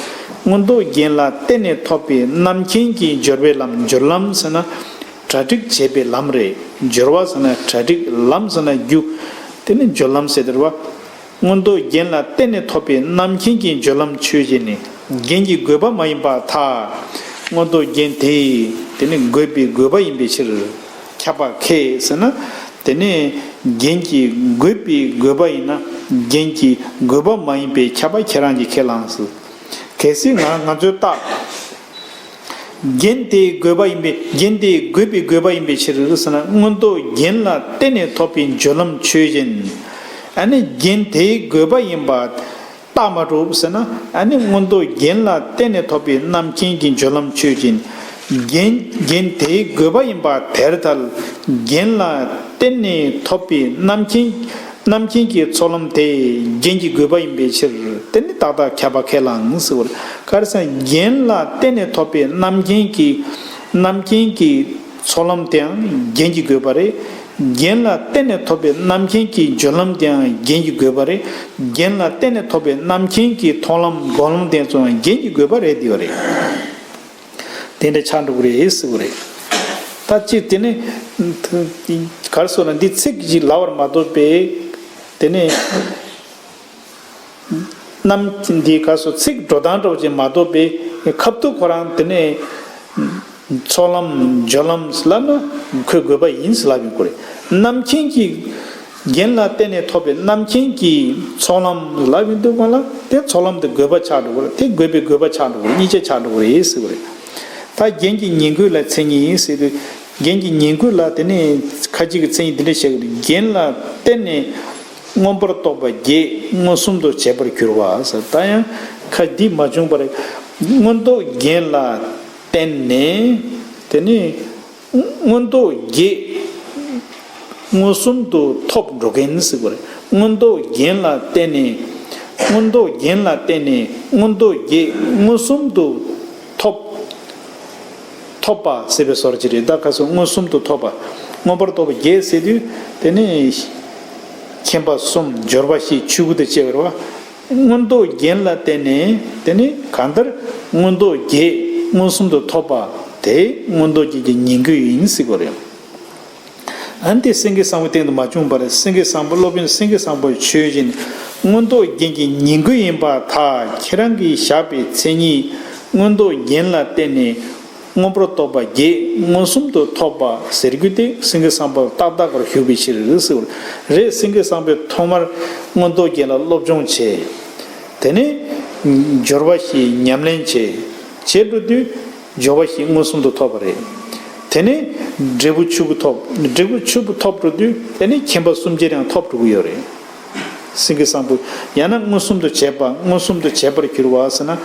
མངོན་རྟོགས་རྒྱན་ལ་བརྟེན་ནས་ཐོབ་པའི་རྣམ་མཁྱེན་གྱི་སྦྱོར་བའི་ལམ། སྦྱོར་ལམ་ཟེར་ན་གྲ་སྒྲིག་བྱེད་པའི་ལམ་རེད། སྦྱོར་བ་ཟེར་ན་གྲ་སྒྲིག། ལམ་ཟེར་ན་རྒྱུ། དེ་ནི་སྦྱོར་ལམ་ཟེར་དེ་རེད་བ། མངོན་རྟོགས་རྒྱན་ལ་བརྟེན་ནས་ཐོབ་པའི་རྣམ་མཁྱེན་གྱི་སྦྱོར་ལམ་ཆོས་ཅན་ནི། རྒྱན་གྱི་དགོས་པ་མ་ཡིན་པར་ཐལ། མངོན་རྟོགས་རྒྱན་དེ་དེ་ནི་དགོས་པའི་དགོས་པ་ཡིན་པའི་ཕྱིར། ཁྱབ་པ་ཁས་ཟེར་ན། དེ་ནི་རྒྱན་གྱི་དགོས་པའི་དགོས་པ་ཡིན་ན། རྒྱན་གྱི་དགོས་པ་མ་ཡིན་པའི་ཁྱབ་པ་ཁྱེད་རང་གིས་ཁས་བླངས་ཟེར། གལ་སྲིད་ང་ང་ཚོས་བརྟག་རྒྱན་དེའི་དགོས་པ་ཡིན་པའི། རྒྱན་དེའི་དགོས་པའི་དགོས་པ་ཡིན་པའི་ཕྱིར་ཟེར་ན། མངོན་རྟོགས་རྒྱན་ལ་བརྟེན་ནས་ཐོབ་པའི་སྦྱོར་ལམ་ཆོས་ཅན། ཨ་ནི་རྒྱན་དེའི་དགོས་པ་ཡིན་པ་བརྟག་མ་གྲུབ་ཟེར་ན། ཨ་ནི་མངོན་རྟོགས་རྒྱན་ལ་བརྟེན་ནས་ཐོབ་པའི་རྣམ་མཁྱེན་གྱི་སྦྱོར་ལམ་ཆོས་ཅན། རྒྱན་རྒྱན་དེའི་དགོས་པ་ཡིན་པ་དེར་ཐལ། རྒྱན་ལ་བརྟེན་ནས་ཐོབ་པའི་རྣམ་མཁྱེན། རྣམ་མཁྱེན་གྱི་ཚོགས་ལམ་དེ་རྒྱན་གྱི་དགོས་པ་ཡིན་པའི་ཕྱིར། དེ་ནི་ཏག་ཏག་ཁྱབ་པ་ཁས་བླངས་ཟེར་བ་རེད། ག་རེ་ཟེར་ན། རྒྱན་ལ་བརྟེན་ནས་ཐོབ་པའི་རྣམ་མཁྱེན་གྱི། རྣམ་མཁྱེན་གྱི་ཚོགས་ལམ་དེའང་རྒྱན་གྱི་དགོས་པ་རེད། རྒྱན་ལ་བརྟེན་ནས་ཐོབ་པའི་རྣམ་མཁྱེན་གྱི་སྦྱོར་ལམ་དེའང་རྒྱན་གྱི་དགོས་པ་རེད། རྒྱན་ལ་བརྟེན་ནས་ཐོབ་པའི་རྣམ་མཁྱེན་གྱི་མཐོང་ལམ་སྒོམ་ལམ་དེ་ཚོའང་རྒྱན་གྱི་དགོས་པ་རེད། དེ་བ་རེད། དེ་འདྲ་ཆགས་འགྲོ་གི་རེད་ཟེར་བ་རེད། ད་ཅི་དེ་ནི་ག་རེ་ཟེར་ན། འདི་ཚིག་ཅིག་ལབ་པ་མ་གཏོགས་པའི་དེ་ནི་རྣམ་འདི་ག་རེ་ཟེར། ཚིག་འགྲོ་སྟངས་འདྲ་བོ་ཅིག་མ་གཏོགས་པའི་ཁ་ཐུག་ཁོ་རང་དེ་ནི་ཚོགས་ལམ་སྦྱོར་ལམ་ཟེར་ལབ་ན་ཁོའི་དགོས་པ་ཡིན་ཟེར་ལབ་ཡོང་གི་རེད། རྣམ་མཁྱེན་གྱི། རྒྱན་ལ་བརྟེན་ནས་ཐོབ་པའི་རྣམ་མཁྱེན་གྱི་ཚོགས་ལམ་ལབ་ཡོང་དུས་སྒང་ལ། དེ་ཚོགས་ལམ་དེ་དགོས་པ་ཆགས་འགྲོ་གི་རེད། དེ་དགོས་པའི་དགོས་པ་ཆགས་འགྲོ་གི་རེད། གཉིས་ཆ་ཆགས་འགྲོ་གི་རེད་ཟེར་བ་རེད། ད་རྒྱན་གྱི་ཉིང་དགོས་ལ་མཚན་ཉིད་ཟེར་དུས། རྒྱན་གྱི་ཉིང་དགོས་ལ་དེ་ནི་ཁ་ཅིག་གིས་མཚན་ཉིད་འདི་འདྲ་བྱེད་ཀྱི་རེད། རྒྱན་ལ་བརྟེན་ནས་མངོན་པར་རྟོགས་པ་བརྒྱད་མངོན་སུམ་དུ་བྱེད་པར་འགྱུར་བ་ཟེར། ད་ཡང་ཁ་འདི་མ་བྱུང་བ་རེད། མངོན་རྟོགས་རྒྱན་ལ་བརྟེན་ནས་དེ་ནི། མངོན་རྟོགས་བརྒྱད་མངོན་སུམ་དུ་ཐོབ་འགྲོ་མཁན་ཟེར་བ་རེད། མངོན་རྟོགས་རྒྱན་ལ་བརྟེན་ནས། མངོན་རྟོགས་རྒྱན་ལ་བརྟེན་ནས་མངོན་རྟོགས་བརྒྱད་མངོན་སུམ་དུ་ཐོབ། ཐོབ་པ་ཟེར་བའི་བཟོ་འདྲ་ཅིག་རེད། ད་ག་རེ་ཟེར། མངོན་སུམ་དུ་ཐོབ་པ། མངོན་པར་རྟོགས་པ་བརྒྱད་ཟེར་དུས་དེ་ནི་མཁྱེན་པ་གསུམ། སྦྱོར་བ་བཞི། ཆོས་སྐུ་དང་བཅས་པ་རེད་བ། མངོན་རྟོགས་རྒྱན་ལ་བརྟེན་ནས་དེ་ནི་གང་ལྟར་མངོན་རྟོགས་བརྒྱད་མངོན་སུམ་དུ་ཐོབ་པ་དེ་མངོན་རྟོགས་རྒྱན་གྱི་ཉིང་དགོས་ཡིན་ཟེར་བ་རེད། ཨ་ནི་དེ་སེང་གེ་བཟང་པོའི་སྟེང་དུ་མ་བྱུང་བ་རེད། སེང་གེ་བཟང་པོ། སློབ་དཔོན་སེང་གེ་བཟང་པོའི་ཆོས་ཅན། མངོན་རྟོགས་རྒྱན་གྱི་ཉིང་དགོས་ཡིན་པར་ཐལ། ཁྱེད་རང་གིས་བཞག་པའི་མཚན་ཉིད་མངོན་རྟོགས་རྒྱན་ལ་བརྟེན་ནས་མངོན་པར་རྟོགས་པ་བརྒྱད་མངོན་སུམ་དུ་ཐོབ་པ་ཟེར་རྒྱུ་དེ་སེང་གེ་བཟང་པོ་ཏག་ཏག་གར་ཞུགས་པའི་ཕྱིར་ཟེར་བ་རེད། སེང་གེ་བཟང་པོས་ཐོག་མར་མངོན་རྟོགས་རྒྱན་ལ་སློབ་སྦྱོང་བྱས། དེ་ནས་སྦྱོར་བ་བཞི་ཉམས་ལེན་བྱས། བྱས་འགྲོ་དུས། སྦྱོར་བ་བཞི་མངོན་སུམ་དུ་ཐོབ་པ་རེད། དེ་ནས་འབྲས་བུ་ཆོས་སྐུ་ཐོབ། འབྲས་བུ་ཆོས་སྐུ་ཐོབ་འགྲོ་དུས་དེ་ནས་མཁྱེན་པ་གསུམ་ཆར་ཡང་ཐོབ་འགྲོ་གི་ཡོད་རེད། སེང་གེ་བཟང་པོ། ཡང་ན་མངོན་སུམ་དུ་བྱེད་པ། མངོན་སུམ་དུ་བྱེད་པར་འགྱུར་བ་ཟེར་ན།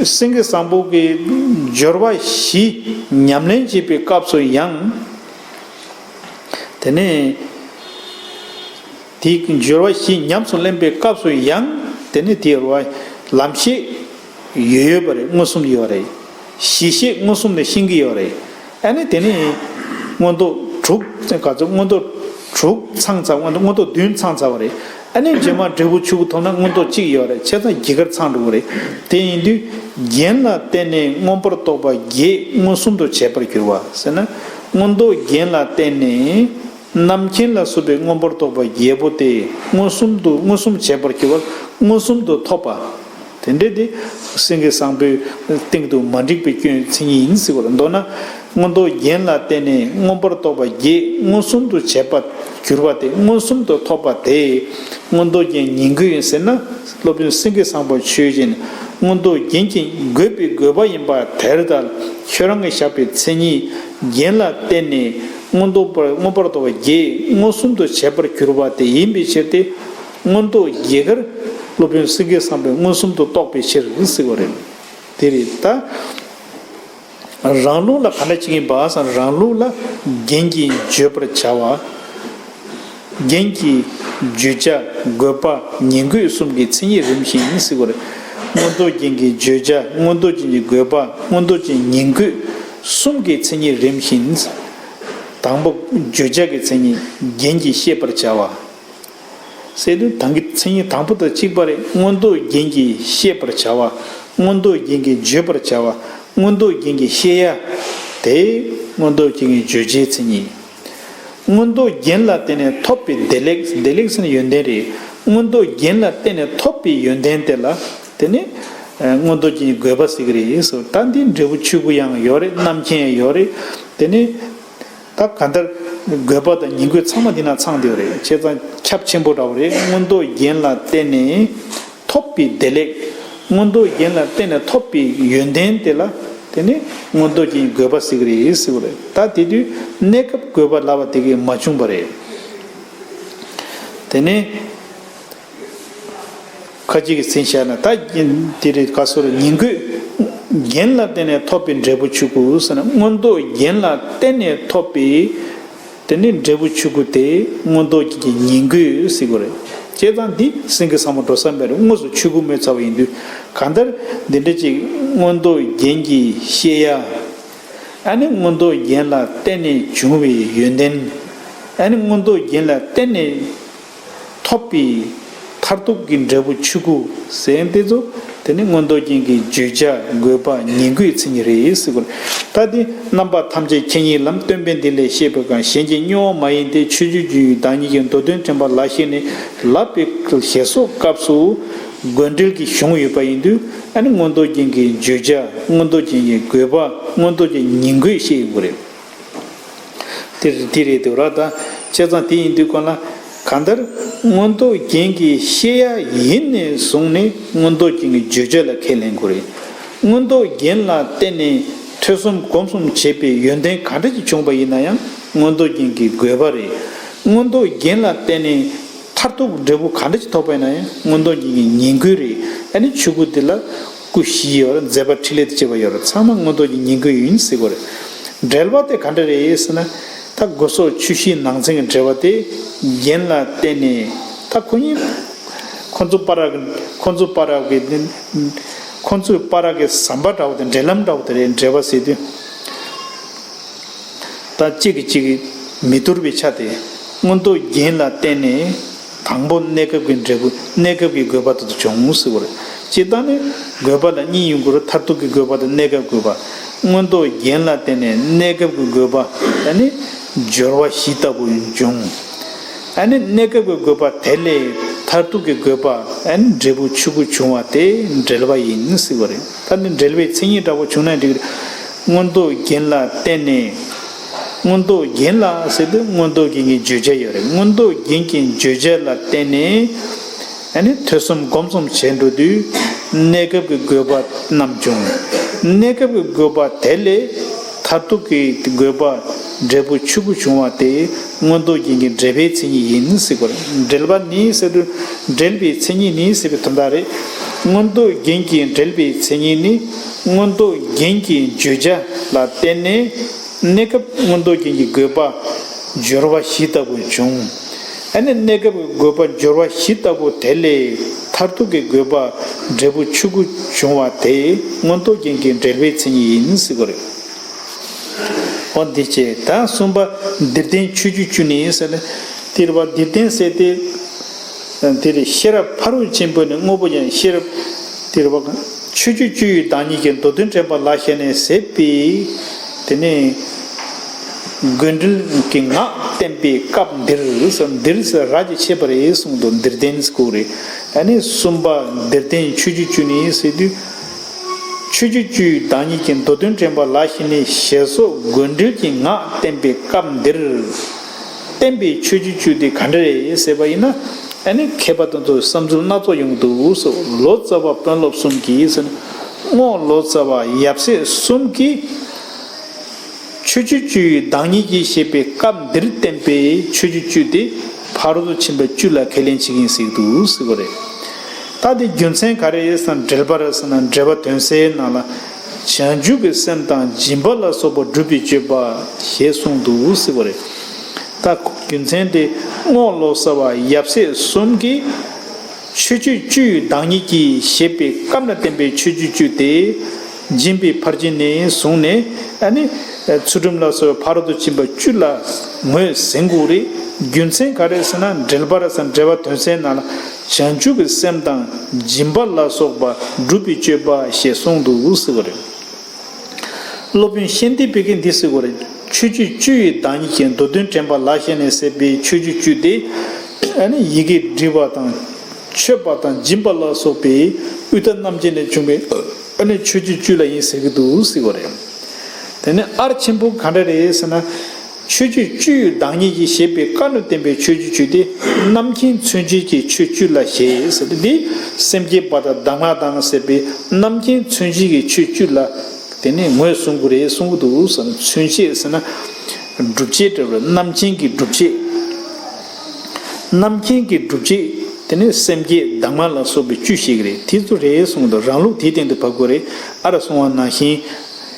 སེང་གེ་བཟང་པོ་གིས་སྦྱོར་བ་བཞི་ཉམས་ལེན་བྱེད་པའི་སྐབས་སུ་ཡང་། དེ་ནས་དེའི་སྦྱོར་བ་བཞི་ཉམས་སུ་ལེན་པའི་སྐབས་སུ་ཡང་དེ་ནས་དེའི་རུ་བ་ལམ་ཤེས་ཡོད་ཡོད་པ་རེད། མངོན་སུམ་ཡོད་རེད། གཞི་ཤེས་མངོན་སུམ་ནས་ཤེས་ཀྱི་ཡོད་རེད། ཨ་ནི་དེ་ནས་མངོན་རྟོགས་དྲུག་ག་ཚོད། མངོན་རྟོགས་དྲུག་ཚང་ཚར། མངོན་རྟོགས། མངོན་རྟོགས་བདུན་ཚང་ཚར་བ་རེད། ཨ་ནི་རྗེས་མ་འབྲས་བུ་ཆོས་སྐུ་ཐོབ་ན་མངོན་རྟོགས་གཅིག་ཡོད་རེད། བྱས་ཙང་རྒྱལ་ཁར་ཚང་འགྲོ་གི་རེད། དེ་ཡིན་དུས་རྒྱན་ལ་བརྟེན་ནས་མངོན་པར་རྟོགས་པ་བརྒྱད་མངོན་སུམ་དུ་བྱེད་པར་འགྱུར་བ་ཟེར་ན། མངོན་རྟོགས་རྒྱན་ལ་བརྟེན་ནས་རྣམ་མཁྱེན་ལ་སོགས་པའི་མངོན་པར་རྟོགས་པ་བརྒྱད་པོ་དེ་མངོན་སུམ་དུ་མངོན་སུམ་བྱས་པར་གྱུར་པ། མངོན་སུམ་དུ་ཐོབ་པ། དེ་འདྲ་དེ་སེང་གེ་བཟང་པོའི་སྟེང་དུ་མ་འགྲིག་པའི་སྐྱོན་མཚན་ཉིད་ཡིན་ཟེར་བ་ལ། མདོར་ན་མངོན་རྟོགས་རྒྱན་ལ་བརྟེན་ནས་མངོན་པར་རྟོགས་པ་བརྒྱད་མངོན་སུམ་དུ་བྱས་པར་གྱུར་པ་དེ། མངོན་སུམ་དུ་ཐོབ་པ་དེ་མངོན་རྟོགས་རྒྱན་ཉིང་དགོས་ཡིན་ཟེར་ན། སློབ་དཔོན་སེང་གེ་བཟང་པོ་ཆོས་ཅན། མངོན་རྟོགས་རྒྱན་གྱིས་འགོད་པའི་དགོས་པ་ཡིན་པར་དེ་ལྟར་ཁྱོད་རང་གིས་བཞག་པའི་མཚན་ཉིད་རྒྱན་ལ་བརྟེན་ནས་མངོན་རྟོགས་པར་མངོན་པར་རྟོགས་པ་བརྒྱད་མངོན་སུམ་དུ་བྱས་པར་གྱུར་པ་དེ་ཡིན་པའི་ཕྱིར་ཏེ། མངོན་རྟོགས་རྒྱན་གྱིས་སློབ་དཔོན་སེང་གེ་བཟང་པོས་མངོན་སུམ་དུ་རྟོགས་པའི་ཕྱིར་ཟེར་བ་རེད། དེ་རེད་ད། རང་ལུགས་ལ་ག་འདྲ་བྱེད་ཀྱིན་པ་སམ། རང་ལུགས་ལ་རྒྱན་གྱིས་བརྗོད་པར་བྱ་བ། རྒྱན་གྱི་བརྗོད་བྱ་དགོས་པ་ཉིང་དགོས་གསུམ་གྱི་མཚན་ཉིད་རིམ་བཞིན་ཟེར་བ་རེད། མངོན་རྟོགས་རྒྱན་གྱི་བརྗོད་བྱ། མངོན་རྟོགས་རྒྱན་གྱི་དགོས་པ། མངོན་རྟོགས་རྒྱན་ཉིང་དགོས་གསུམ་གྱི་མཚན་ཉིད་རིམ་བཞིན། དང་པོ་བརྗོད་བྱ་གི་མཚན་ཉིད་རྒྱན་གྱིས་ཤེས་པར་བྱ་བ། ཟེར་དུས་དང་གི་མཚན་ཉིད་དང་པོ་དང་གཅིག་པ་རེད། མངོན་རྟོགས་རྒྱན་གྱིས་ཤེས་པར་བྱ་བ། མངོན་རྟོགས་རྒྱན་གྱིས་བརྗོད་པར་བྱ་བ། མངོན་རྟོགས་རྒྱན་གྱིས་ཤེས་ཡ། དེ་མངོན་རྟོགས་རྒྱན་གྱིས་བརྗོད་བྱའི་མཚན་ཉིད། མངོན་རྟོགས་རྒྱན་ལ་བརྟེན་ནས་ཐོབ་པའི་བདེ་ལེགས། བདེ་ལེགས་ཟེར་ན་ཡོན་ཏན་རེད། མངོན་རྟོགས་རྒྱན་ལ་བརྟེན་ནས་ཐོབ་པའི་ཡོན་ཏན་དེ་ལ་དེ་ནི་མངོན་རྟོགས་རྒྱན་གྱི་དགོས་པ་ཟེར་གྱི་རེད་ཟེར། ད་འདི་འབྲས་བུ་ཆོས་སྐུ་ཡང་ཡོད་རེད། རྣམ་མཁྱེན་ཡང་ཡོད་རེད། དེ་ནི། ད་གང་ལྟར་དགོས་པ་དང་ཉིང་དགོས་ཚང་མ་འདི་ན་ཚང་བསྡད་ཡོད་རེད། བྱས་ཙང་ཁྱབ་ཆེན་པོ་འདྲ་བོ་རེད། མངོན་རྟོགས་རྒྱན་ལ་བརྟེན་ནས་ཐོབ་པའི་བདེ་ལེགས། མངོན་རྟོགས་རྒྱན་ལ་བརྟེན་ནས་ཐོབ་པའི་ཡོན་ཏན་དེ་ལ་དེ་ནི་མངོན་རྟོགས་རྒྱན་གྱི་དགོས་པ་ཟེར་གྱི་རེད་ཟེར་བ་རེད། ད་དེ་དུས་གནས་སྐབས་དགོས་པ་ལབ་པ་དེ་གས་མ་བྱུང་བ་རེད། དེ་ནས། ཁ་ཅིག་གིས་ཟིན་བཞག་ན་ད་དེ་རེད། ག་སོ་རེད། ཉིང་དགོས་རྒྱན་ལ་བརྟེན་ནས་ཐོབ་པའི་འབྲས་བུ་ཆོས་སྐུ་ཟེར་ན། མངོན་རྟོགས་རྒྱན་ལ་བརྟེན་ནས་ཐོབ་པའི་དེ་ནི་འབྲས་བུ་ཆོས་སྐུ་དེ་མངོན་རྟོགས་རྒྱན་གྱི་ཉིང་དགོས་ཟེར་གྱི་རེད། བྱས་ཙང་འདི་སེང་གེ་བཟང་པོ་འགྲོ་བསམ་པའི་རེད། དངོས་སུ་ཆོས་སྐུ་སྨོས་ཚར་བ་ཡིན་དུས། གང་ལྟར་འདི་འདྲ་ཅིག་མངོན་རྟོགས་རྒྱན་གྱིས་ཤེས་ཡ། ཨ་ནི་མངོན་རྟོགས་རྒྱན་ལ་བརྟེན་ནས་བྱུང་བའི་ཡོན་ཏན། ཨ་ནི་མངོན་རྟོགས་རྒྱན་ལ་བརྟེན་ནས་ཐོབ་པའི་མཐར་ཐུག་གི་འབྲས་བུ་ཆོས་སྐུ་ཟེར་དེ་ཚོ་དེ་ནི་མངོན་རྟོགས་རྒྱན་གྱི་བརྗོད་བྱ་དགོས་པ་ཉིང་དགོས་མཚན་ཉིད་རེད་ཟེར་གྱི་རེད། ད་དེ་རྣམ་པ་ཐམས་ཅད་མཁྱེན་བརྙེས་ལམ། སྟོན་པས་འདི་ལས་བཤད་པའི་གང་། གཞན་གྱིས་རྙེད་པ་མ་ཡིན་ཏེ། ཆོས་སྤྱོད་རྒྱུན་ཡོད་བདག་ཉིད་ཀྱི། མདོ་དོན་དྲན་པ་ལ་ཞེན་ནས་ལབ་པའི་ཞེས་སོགས་སྐབས་སུ་དགོས་འབྲེལ་གྱི་གཞུང་ཡོད་པ་ཡིན་དུས། ཨ་ནི་མངོན་རྟོགས་རྒྱན་གྱི་བརྗོད་བྱ། མངོན་རྟོགས་རྒྱན་གྱི་དགོས་པ། མངོན་རྟོགས་རྒྱན་ཉིང་དགོས་བཤད་ཡོང་གི་རེད། དེ་དེ་རེད་དེ་ར། ད་བྱས་ཙང་དེ་ཡིན་དུས་གང་ལ་གང་ལྟར་མངོན་རྟོགས་རྒྱན་གྱི་བཤད་ཡ་ཡིན་ནས་བཟུང་ནས་མངོན་རྟོགས་རྒྱན་གྱི་བརྗོད་བྱ་ལ་ཁས་ལེན་དགོས་རེད། མངོན་རྟོགས་རྒྱན་ལ་བརྟེན་ནས་ཐོས་བསམ་སྒོམ་གསུམ་བྱེད་པའི་ཡོན་ཏན་ག་འདྲ་ཅིག་བྱུང་བ་ཡིན་ན་ཡང་མངོན་རྟོགས་རྒྱན་གྱི་དགོས་པ་རེད། མངོན་རྟོགས་རྒྱན་ལ་བརྟེན་ནས་མཐར་ཐུག་འབྲས་བུ་ག་འདྲ་ཅིག་ཐོབ་པ་ཡིན་ན་ཡང་མངོན་རྟོགས་རྒྱན་གྱི་ཉིང་དགོས་རེད། ཨ་ནི་ཆོས་སྐུ་དེ་ལ་སྐུ་བཞི་ཡོད་རེད། མཛད་པ་འཕྲིན་ལས་དང་བཅས་པ་ཡོད་རེད། ཚང་མ་མངོན་རྟོགས་རྒྱན་གྱི་ཉིང་དགོས་ཡིན་ཟེར་དགོས་རེད། འགྲེལ་པ་དེ་ག་འདྲ་རེད་ཟེར་ན། ད་སྒོ་གསུམ་ཆོས་བཞིའི་ནང་ཚན་གྱི་འགྲེལ་པ་དེ་རྒྱན་ལ་བརྟེན་ནས། ད་ཁོ་གཉིས་ཁོ་ཚོ་པ་ར་གི་ཁོ་ཚོ་པ་ར་གི་ཁོ་ཚོའི་པ་ར་གི་ཟམ་པ་འདྲ་བོ་དེ། འབྲེལ་ལམ་འདྲ་བོ་དེ་རེད། འགྲེལ་པ་ཟེར་དུས། ད་གཅིག་གིས་གཅིག་གིས་མི་སྡུར་བའི་ཆ་དེ། མངོན་རྟོགས་རྒྱན་ལ་བརྟེན་ནས་དང་པོ་གནས་སྐབས་ཀྱི་འབྲས་བུ། གནས་སྐབས་ཀྱི་དགོས་པ་དེ་ཚོ་བྱུང་ཟེར་བ་རེད། སྤྱིར་བཏང་ནི་དགོས་པ་ལ་གཉིས་ཡོང་གི་རེད། མཐར་ཐུག་གི་དགོས་པ་དང་གནས་སྐབས་དགོས་པ། མངོན་རྟོགས་རྒྱན་ལ་བརྟེན་ནས་གནས་སྐབས་ཀྱི་དགོས་པ། ད་ནི་སྦྱོར་བ་བཞི་ལྟ་བུ་བྱུང་། ཨ་ནི་གནས་སྐབས་ཀྱི་དགོས་པ་དེ་ལས་མཐར་ཐུག་གི་དགོས་པ། ཨ་ནི་འབྲས་བུ་ཆོས་སྐུ་བྱུང་བ་དེ་འགྲེལ་པ་ཡིན་ཟེར་བ་རེད། ད་ནི་འགྲེལ་པའི་མཚན་ཉིད་འདྲ་བོ་བྱུང་ན་འགྲིག་གི་རེད། མངོན་རྟོགས་རྒྱན་ལ་བརྟེན་ནས། མངོན་རྟོགས་རྒྱན་ལ་ཟེར་དུས་མངོན་རྟོགས་རྒྱན་གྱི་བརྗོད་བྱ་ཡོད་རེད། མངོན་རྟོགས་རྒྱན་གྱི་བརྗོད་བྱ་ལ་བརྟེན་ནས། ཨ་ནི་ཐོས་བསམ་སྒོམ་གསུམ་བྱས་འགྲོ་དུས་གནས་སྐབས་ཀྱི་དགོས་པ་རྣམས་བྱུང་། གནས་སྐབས་ཀྱི་དགོས་པ་དེ་ལས་མཐར་ཐུག་གི་དགོས་པ་འབྲས་བུ་ཆོས་སྐུ་བྱུང་བ་དེ་མངོན་རྟོགས་རྒྱན་གྱི་འགྲེལ་པའི་མཚན་ཉིད་ཡིན་ཟེར་དགོས་རེད། འགྲེལ་པ་ནི་ཟེར་དུས་འགྲེལ་པའི་མཚན་ཉིད་ནི་ཟེར་བའི་དོན་དག་རེད། མངོན་རྟོགས་རྒྱན་གྱི་འགྲེལ་པའི་མཚན་ཉིད་ནི་མངོན་རྟོགས་རྒྱན་གྱི་བརྗོད་བྱ་ལ་བརྟེན་ནས། གནས་སྐབས་མངོན་རྟོགས་རྒྱན་གྱི་དགོས་པ་སྦྱོར་བ་བཞི་ལྟ་བུ་བྱུང་། ཨ་ནི་གནས་སྐབས་ཀྱི་དགོས་པ་སྦྱོར་བ་བཞི་ལྟ་བུ་དེ་ལས་མཐར་ཐུག་གི་དགོས་པ་འབྲས་བུ་ཆོས་སྐུ་བྱུང་བ་དེ་མངོན་རྟོགས་རྒྱན་གྱི་འགྲེལ་པའི་མཚན་ཉིད་ཡིན་ཟེར་དགོས་རེད། འོ་འདི་བྱས། ད་གསུམ་པ་འདིར་བསྟན་ཆོས་སྤྱོད་བཅུ་ནི་ཟེར་ན། དེ་རེད་པ། འདིར་བསྟན་ཟེར་དེ། དེ་རེད། ཤེས་རབ་ཕ་རོལ་ཆེན་པོ་ནི་དངོས་པོ་ཡང་ཤེས་རབ། དེ་རེད་པ། ཆོས་སྤྱོད་བཅུ་ཡི་བདག་ཉིད་ཀྱི། མདོ་དོན་དྲན་པ་ལ་ཞེན་ནས་ཟེར་བའི། དེ་ནས་ དགོས་འབྲེལ་གྱི་ངག་བསྟན་པའི་སྐབས་འདིར་ཟེར། འདིར་ཟེར་ར་གི་ཆད་པ་རེད་གསུངས་འདུག་འདིར་བསྟན་ཟེར་གོ་རེད། ཨ་ནི་གསུམ་པ་འདིར་བསྟན་ཆོས་སྤྱོད་བཅུ་ནི་ཟེར་དུས། ཆོས་སྤྱོད་བཅུའི་བདག་ཉིད་ཀྱི་མདོ་དོན་དྲན་པ་ལ་ཞེན་ནས་ཞེས་སོགས་དགོས་འབྲེལ་གྱི་ངག་བསྟན་པའི་སྐབས་འདིར། བསྟན་པའི་ཆོས་སྤྱོད་བཅུ་དེ་ག་འདྲ་རེད་ཟེར་བ་ཡིན་ན། ཨ་ནི་མཁས་པ་དེ་ཚོའི་བསམ་ཚུལ་སྣ་ཚོགས་ཡོང་འདུག་སོ། ལོ་ཙཱ་བ་དཔོན་སློབ་གསུམ་གྱིས་ཟེར་ན། རྔོག་ལོ་ཙཱ་བ་ཡབ་སྲས་གསུམ་གྱིས། ཆོས་སྤྱོད་བཅུའི་བདག་ཉིད་ཀྱི་ཞེས་པའི་སྐབས་འདིར་བསྟན་པའི་ཆོས་སྤྱོད་བཅུ་དེ་ཕ་རོལ་ཏུ་ཕྱིན་པ་བཅུ་ལ་ཁས་ལེན་བྱེད་ཀྱི་ཡིན་ཟེར་འདུག་ཟེར་བ་རེད། ད་དེ་རྒྱུ་མཚན་ག་རེ་ཡིན་ཟེར་ན། འགྲེལ་པར་ཟེར་ན་འགྲེལ་པ་དོན་གསལ་ནང་ལ། བྱང་ཆུབ་ཀྱི་སེམས་དང་སྦྱིན་པ་ལ་སོགས་པ་སྒྲུབ་པའི་སྤྱོད་པ་ཞེས་གསུངས་འདུག་ཟེར་བ་རེད། ད་རྒྱུ་མཚན་དེ་རྔོག་ལོ་ཙཱ་བ་ཡབ་སྲས་གསུམ་གྱིས། ཆོས་སྤྱོད་བཅུའི་བདག་ཉིད་ཀྱི་ཞེས་པའི་སྐབས་ལ་བསྟན་པའི་ཆོས་སྤྱོད་བཅུ་སྟེ། སྦྱིན་པའི་ཕར་ཕྱིན་ནས་བཟུང་ནས། ཨ་ནི་ཚུལ་ཁྲིམས་ལ་སོགས་ཕ་རོལ་ཏུ་ཕྱིན་པ་བཅུ་ལ་ངོས་ཟིན་དགོས་རེད། རྒྱུ་མཚན་ག་རེ་ཟེར་ན། འགྲེལ་པར་ཟེར་འགྲེལ་པ་དོན་གསལ་ནང་ལ། བྱང་ཆུབ་ཀྱི་སེམས་དང་སྦྱིན་པ་ལ་སོགས་པ་སྒྲུབ་པའི་སྤྱོད་པ་ཞེས་གསུངས་འདུག་ཟེར་བ་རེད། སློབ་དཔོན་ཤཱནྟི་པའི་གིས་འདི་ཟེར་བ་རེད། ཆོས་སྤྱོད་བཅུ་ཡི་བདག་ཉིད་ཀྱི་མདོ་དོན་དྲན་པ་ལ་ཞེན་ནས་ཟེར་བའི་ཆོས་སྤྱོད་བཅུ་དེ། ཨ་ནི་ཡི་གེ་འབྲི་བ་དང་། མཆོད་པ་དང་སྦྱིན་པ་ལ་སོགས་པའི་དབུས་མཐའ་རྣམ་འབྱེད་ལས་བྱུང་བའི། ཨ་ནི་ཆོས་སྤྱོད་བཅུ་ལ་ཡིན་ཟེར་གྱི་འདུག་ཟེར་བ་རེད། དེ་ནས་ཨར་ཆེན་པོ་ག་འདྲ་རེད་ཟེར་ན། ཆོས་སྤྱོད་བཅུ་ཡི་བདག་ཉིད་ཀྱི་ཞེས་པའི་བཀའ་ནི་བསྟན་པའི་ཆོས་སྤྱོད་བཅུ་སྟེ། རྣམ་མཁྱེན་མཚོན་བྱེད་ཀྱི་ཆོས་བཅུ་ལ་ཞེས་ཟེར་ཏེ། འདི་སེམས་བསྐྱེད་པ་དང་གདམས་ངག་དང་ཟེར་བའི་རྣམ་མཁྱེན་མཚོན་བྱེད་ཀྱི་ཆོས་བཅུ་ལ། དེ་ནས་ངོས་བཟུང་དགོས་རེད་གསུང་གི་འདུག་ཟེར་ན། མཚོན་བྱེད་ཟེར་ན། སྒྲུབ་བྱེད་འདྲ་བར་རྣམ་མཁྱེན་གྱི་སྒྲུབ་བྱེད། རྣམ་མཁྱེན་གྱི་སྒྲུབ་བྱེད། དེ་ནས་སེམས་བསྐྱེད་གདམས་ངག་ལ་སོགས་པའི་བཅུ་ཞིག་རེད། དེ་ཚོ་རེད་གསུངས་འདུག་རང་ལུགས་དེའི་སྟེང་དུ་བབས་དགོས་རེད། ཨ་ར་གསུང་བ་ནང་བཞིན།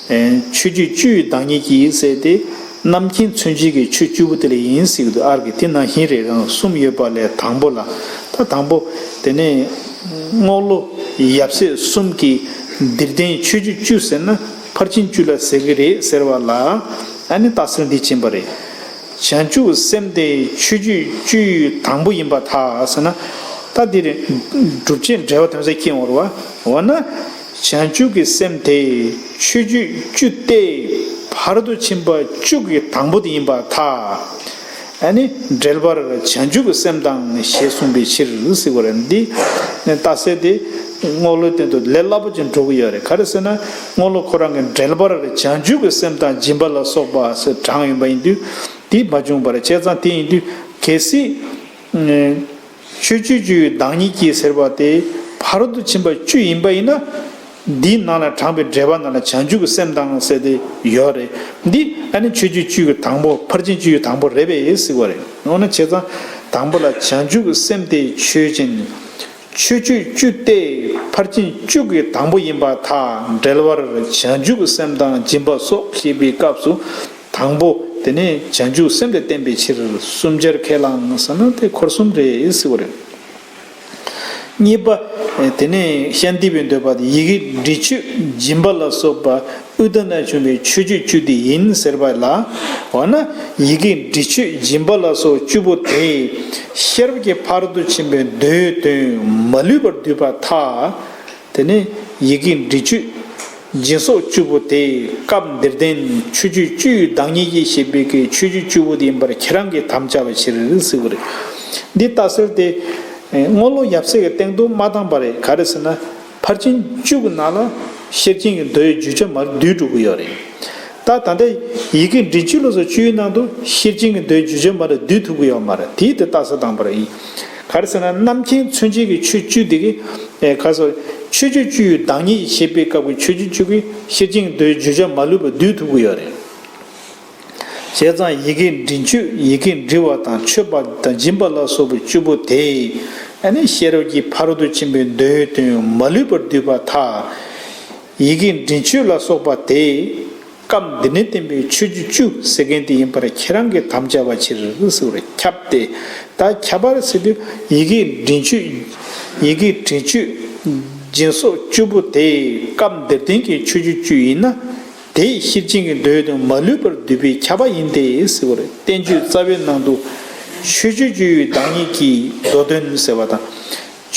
ཆོས་སྤྱོད་བཅུ་ཡི་བདག་ཉིད་ཀྱི་ཟེར་ཏེ། རྣམ་མཁྱེན་མཚོན་བྱེད་ཀྱི་ཆོས་བཅུ་པོ་དེ་ལ་ཡིན་ཟེར་གྱི་འདུག་ཨར་གྱི་དེ་ནང་བཞིན་རེད། རང་གསུམ་ཡོད་པ་ལས་དང་པོ་ལ། ད་དང་པོ། དེ་ནས་རྔོག་ལོ་ཡབ་སྲས་གསུམ་གྱིས་འདིར་བསྟན་ཆོས་སྤྱོད་བཅུ་ཟེར་ན་ཕར་ཕྱིན་བཅུ་ལ་ཟེར་གྱི་རེད་ཟེར་བ་ལ། ཨ་ནི་རྟགས་གསལ་འདི་ཕྱིན་པ་རེད། བྱང་ཆུབ་སེམས་དེ་ཆོས་སྤྱོད་བཅུའི་དང་པོ་ཡིན་པར་ཐལ་ཟེར་ན། ད་འདིར་སྒྲུབ་བྱེད་འགྲེལ་པ་དོན་གསལ་མཁྱེན་འོང་བ། འོ་ན། བྱང་ཆུབ་ཀྱི་སེམས་དེ་ཆོས་སྤྱོད་བཅུ་སྟེ། ཕ་རོལ་ཏུ་ཕྱིན་པ་བཅུ་གི་དང་པོ་དེ་ཡིན་པར་ཐལ། ཨ་ནི་འགྲེལ་པར་བྱང་ཆུབ་ཀྱི་སེམས་དང་ཞེས་གསུངས་པའི་ཕྱིར་ཟེར་བ་རེད། འདི་རྟགས་གསལ་དེ་རྔོག་ལོའི་སྟེང་དུ་ལས་སླ་པོ་ཅིག་འགྲོ་གི་ཡོད་རེད། ག་རེ་ཟེར་ན། རྔོག་ལོ་ཁོ་རང་གིས་འགྲེལ་པར་བྱང་ཆུབ་ཀྱི་སེམས་དང་སྦྱིན་པ་ལ་སོགས་པ་ཟེར་དྲངས་ཡོད་པ་ཡིན་དུས། དེ་མ་བྱུང་བར། བྱས་ཙང་དེ་ཡིན་དུས་གལ་སྲིད། ཆོས་སྤྱོད་བཅུའི་བདག་ཉིད་ཀྱི་ཟེར་བ་དེ་ཕ་རོལ་ཏུ་ཕྱིན་པ་བཅུ་ཡིན་པ་ཡིན་ན། འདིའི་ནང་ལ་དྲངས་པའི་འགྲེལ་པ་ནང་ལ་བྱང་ཆུབ་ཀྱི་སེམས་དང་ཟེར་ཏེ་ཡོད་རེད། འདི་ཨ་ནི་ཆོས་སྤྱོད་བཅུ་ཡི་དང་པོ། ཕར་ཕྱིན་བཅུ་ཡི་དང་པོ་རེད་པས་ཟེར་བ་རེད། འོ་ན་བྱས་ཙང་དང་པོ་ལ་བྱང་ཆུབ་ཀྱི་སེམས་དེ་ཆོས་ཅན། ཆོས་སྤྱོད་བཅུ་སྟེ་ཕར་ཕྱིན་བཅུ་གི་དང་པོ་ཡིན་པར་ཐལ། འགྲེལ་པར་བྱང་ཆུབ་ཀྱི་སེམས་དང་སྦྱིན་པ་སོགས་ཞེས་པའི་སྐབས་སུ། དང་པོ། དེ་ནས་བྱང་ཆུབ་སེམས་དེ་བསྟན་པའི་ཕྱིར་གསུམ་ཆར་ཁས་བླངས་ཟེར་ན་དེ་འཁོར་གསུམ་རེད་ཟེར་བ་རེད། གཉིས་པ། དེ་ནས་ཤཱནྟི་པས་འདོད་པ་དེ་ཡི་གེ་འབྲི་མཆོད་སྦྱིན་པ་ལ་སོགས་པ་དབུས་མཐའ་ན་བྱུང་བའི་ཆོས་སྤྱོད་བཅུ་དེ་ཡིན་ཟེར་བ་ལ། འོ་ན་ཡི་གེ་འབྲི་མཆོད་སྦྱིན་པ་ལ་སོགས་བཅུ་པོ་དེ་ཤེས་རབ་ཀྱི་ཕ་རོལ་ཏུ་ཕྱིན་པའི་མདོའི་དོན་མ་ལུས་པར་བསྡུས་པར་ཐལ། དེ་ནས་ཡི་གེ་འབྲི་མཆོད་སྦྱིན་སོགས་བཅུ་པོ་དེ་སྐབས་འདིར་བསྟན་ཆོས་སྤྱོད་བཅུ་ཡི་བདག་ཉིད་ཀྱི་ཞེས་པའི་གི་ཆོས་སྤྱོད་བཅུ་པོ་དེ་ཡིན་པར་ཁྱེད་རང་གིས་དམ་བཅའ་བའི་ཕྱིར་ཟེར་བ་རེད། འདི་རྟགས་གསལ་དེ་རྔོག་ལོ་ཡབ་སྲས་ཀྱི་སྟེང་དུ་མ་བཏང་པ་རེད། ག་རེ་ཟེར་ན། ཕར་ཕྱིན་བཅུ་གི་ནང་ལ་ཤེར་ཕྱིན་གྱི་མདོའི་བརྗོད་བྱ་མར་བསྡུས་འགྲོ་གི་ཡོད་རེད། ད་ད་ལྟ་ཡི་གེ་འབྲི་མཆོད་ལ་སོགས་བཅུའི་ནང་དུ་ཤེར་ཕྱིན་གྱི་མདོའི་བརྗོད་བྱ་མར་བསྡུས་ཐུབ་ཀྱི་ཡོད་མ་རེད། དེའི་དེ་རྟགས་གསལ་བཏང་པ་རེད། ག་རེ་ཟེར་ན། རྣམ་མཁྱེན་མཚོན་བྱེད་ཀྱི་ཆོས་བཅུ་དེ་གི་ཨེ་ག་སོགས་ཆོས་སྤྱོད་བཅུ་ཡི་བདག་ཉིད་ཞེས་པའི་སྐབས་ཀྱི་ཆོས་སྤྱོད་བཅུ་གི་ཤེར་ཕྱིན་གྱི་མདོའི་བརྗོད་བྱ་མ་ལུས་པ་བསྡུས་ཐུབ་ཀྱི་ཡོད་རེད། བྱས་ཙང་ཡི་གེ་འབྲི་མཆོད། ཡི་གེ་འབྲི་བ་དང་མཆོད་པ་དང་སྦྱིན་པ་ལ་སོགས་པའི་བཅུ་པོ་དེ་ཨ་ནི་ཤེས་རབ་ཀྱི་ཕ་རོལ་ཏུ་ཕྱིན་པའི་མདོའི་དོན་མ་ལུས་པར་བསྡུས་པར་ཐལ། ཡི་གེ་འབྲི་མཆོད་ལ་སོགས་པ་དེ། སྐབས་འདི་ནས་བསྟན་པའི་ཆོས་སྤྱོད་བཅུ་ཟེར་མཁན་དེ་ཡིན་པར་ཁྱེད་རང་གིས་དམ་བཅའ་བའི་ཕྱིར་ཟེར་བ་རེད། ཁྱབ་སྟེ། ད་ཁྱབ་པ་ཟེར་དུས་ཡི་གེ་འབྲི་མཆོད། ཡི་གེ་འབྲི་མཆོད་སྦྱིན་སོགས་བཅུ་པོ་དེ་སྐབས་འདིར་བསྟན་གྱི་ཆོས་སྤྱོད་བཅུ་ཡིན་ན། དེས་ཤེར་ཕྱིན་གྱི་མདོའི་དོན་མ་ལུས་པར་བསྡུས་པས་ཁྱབ་པ་ཡིན་ཏེ་ཟེར་བ་རེད། བསྟན་བཅོས་རྩ་བའི་ནང་དུ་ཆོས་སྤྱོད་བཅུ་ཡི་བདག་ཉིད་ཀྱི་མདོ་དོན་ཟེར་བ་དང་།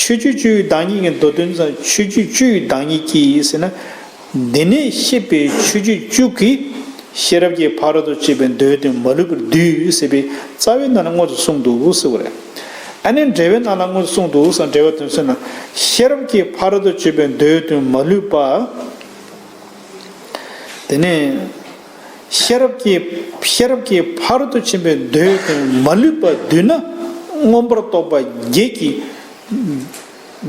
ཆོས་སྤྱོད་བཅུ་ཡི་བདག་ཉིད་ཀྱི་མདོ་དོན་དང་ཆོས་སྤྱོད་བཅུ་ཡི་བདག་ཉིད་ཀྱི་ཟེར་ན། འདི་ནས་བཤད་པའི་ཆོས་སྤྱོད་བཅུ་གིས་ ཤེས་རབ་ཀྱི་ཕ་རོལ་ཏུ་ཕྱིན་པའི་མདོའི་དོན་མ་ལུས་པར་བསྡུས་ཟེར་བའི་རྩ་བའི་ནང་ལ་དངོས་སུ་གསུངས་འདུག་ཟེར་བ་རེད། ཨ་ནི་འགྲེལ་པའི་ནང་ལ་དངོས་སུ་གསུངས་འདུག་ཟེར། འགྲེལ་པ་དོན་ཚན་ན་ཤེས་རབ་ཀྱི་ཕ་རོལ་ཏུ་ཕྱིན་པའི་མདོའི་དོན་མ་ལུས་པ། དེ་ནས་ཤེས་རབ་ཀྱི་ཤེས་རབ་ཀྱི་ཕ་རོལ་ཏུ་ཕྱིན་པའི་མདོའི་དོན་མ་ལུས་པ་བསྡུས་ན་མངོན་པར་རྟོགས་པ་བརྒྱད་ཀྱི་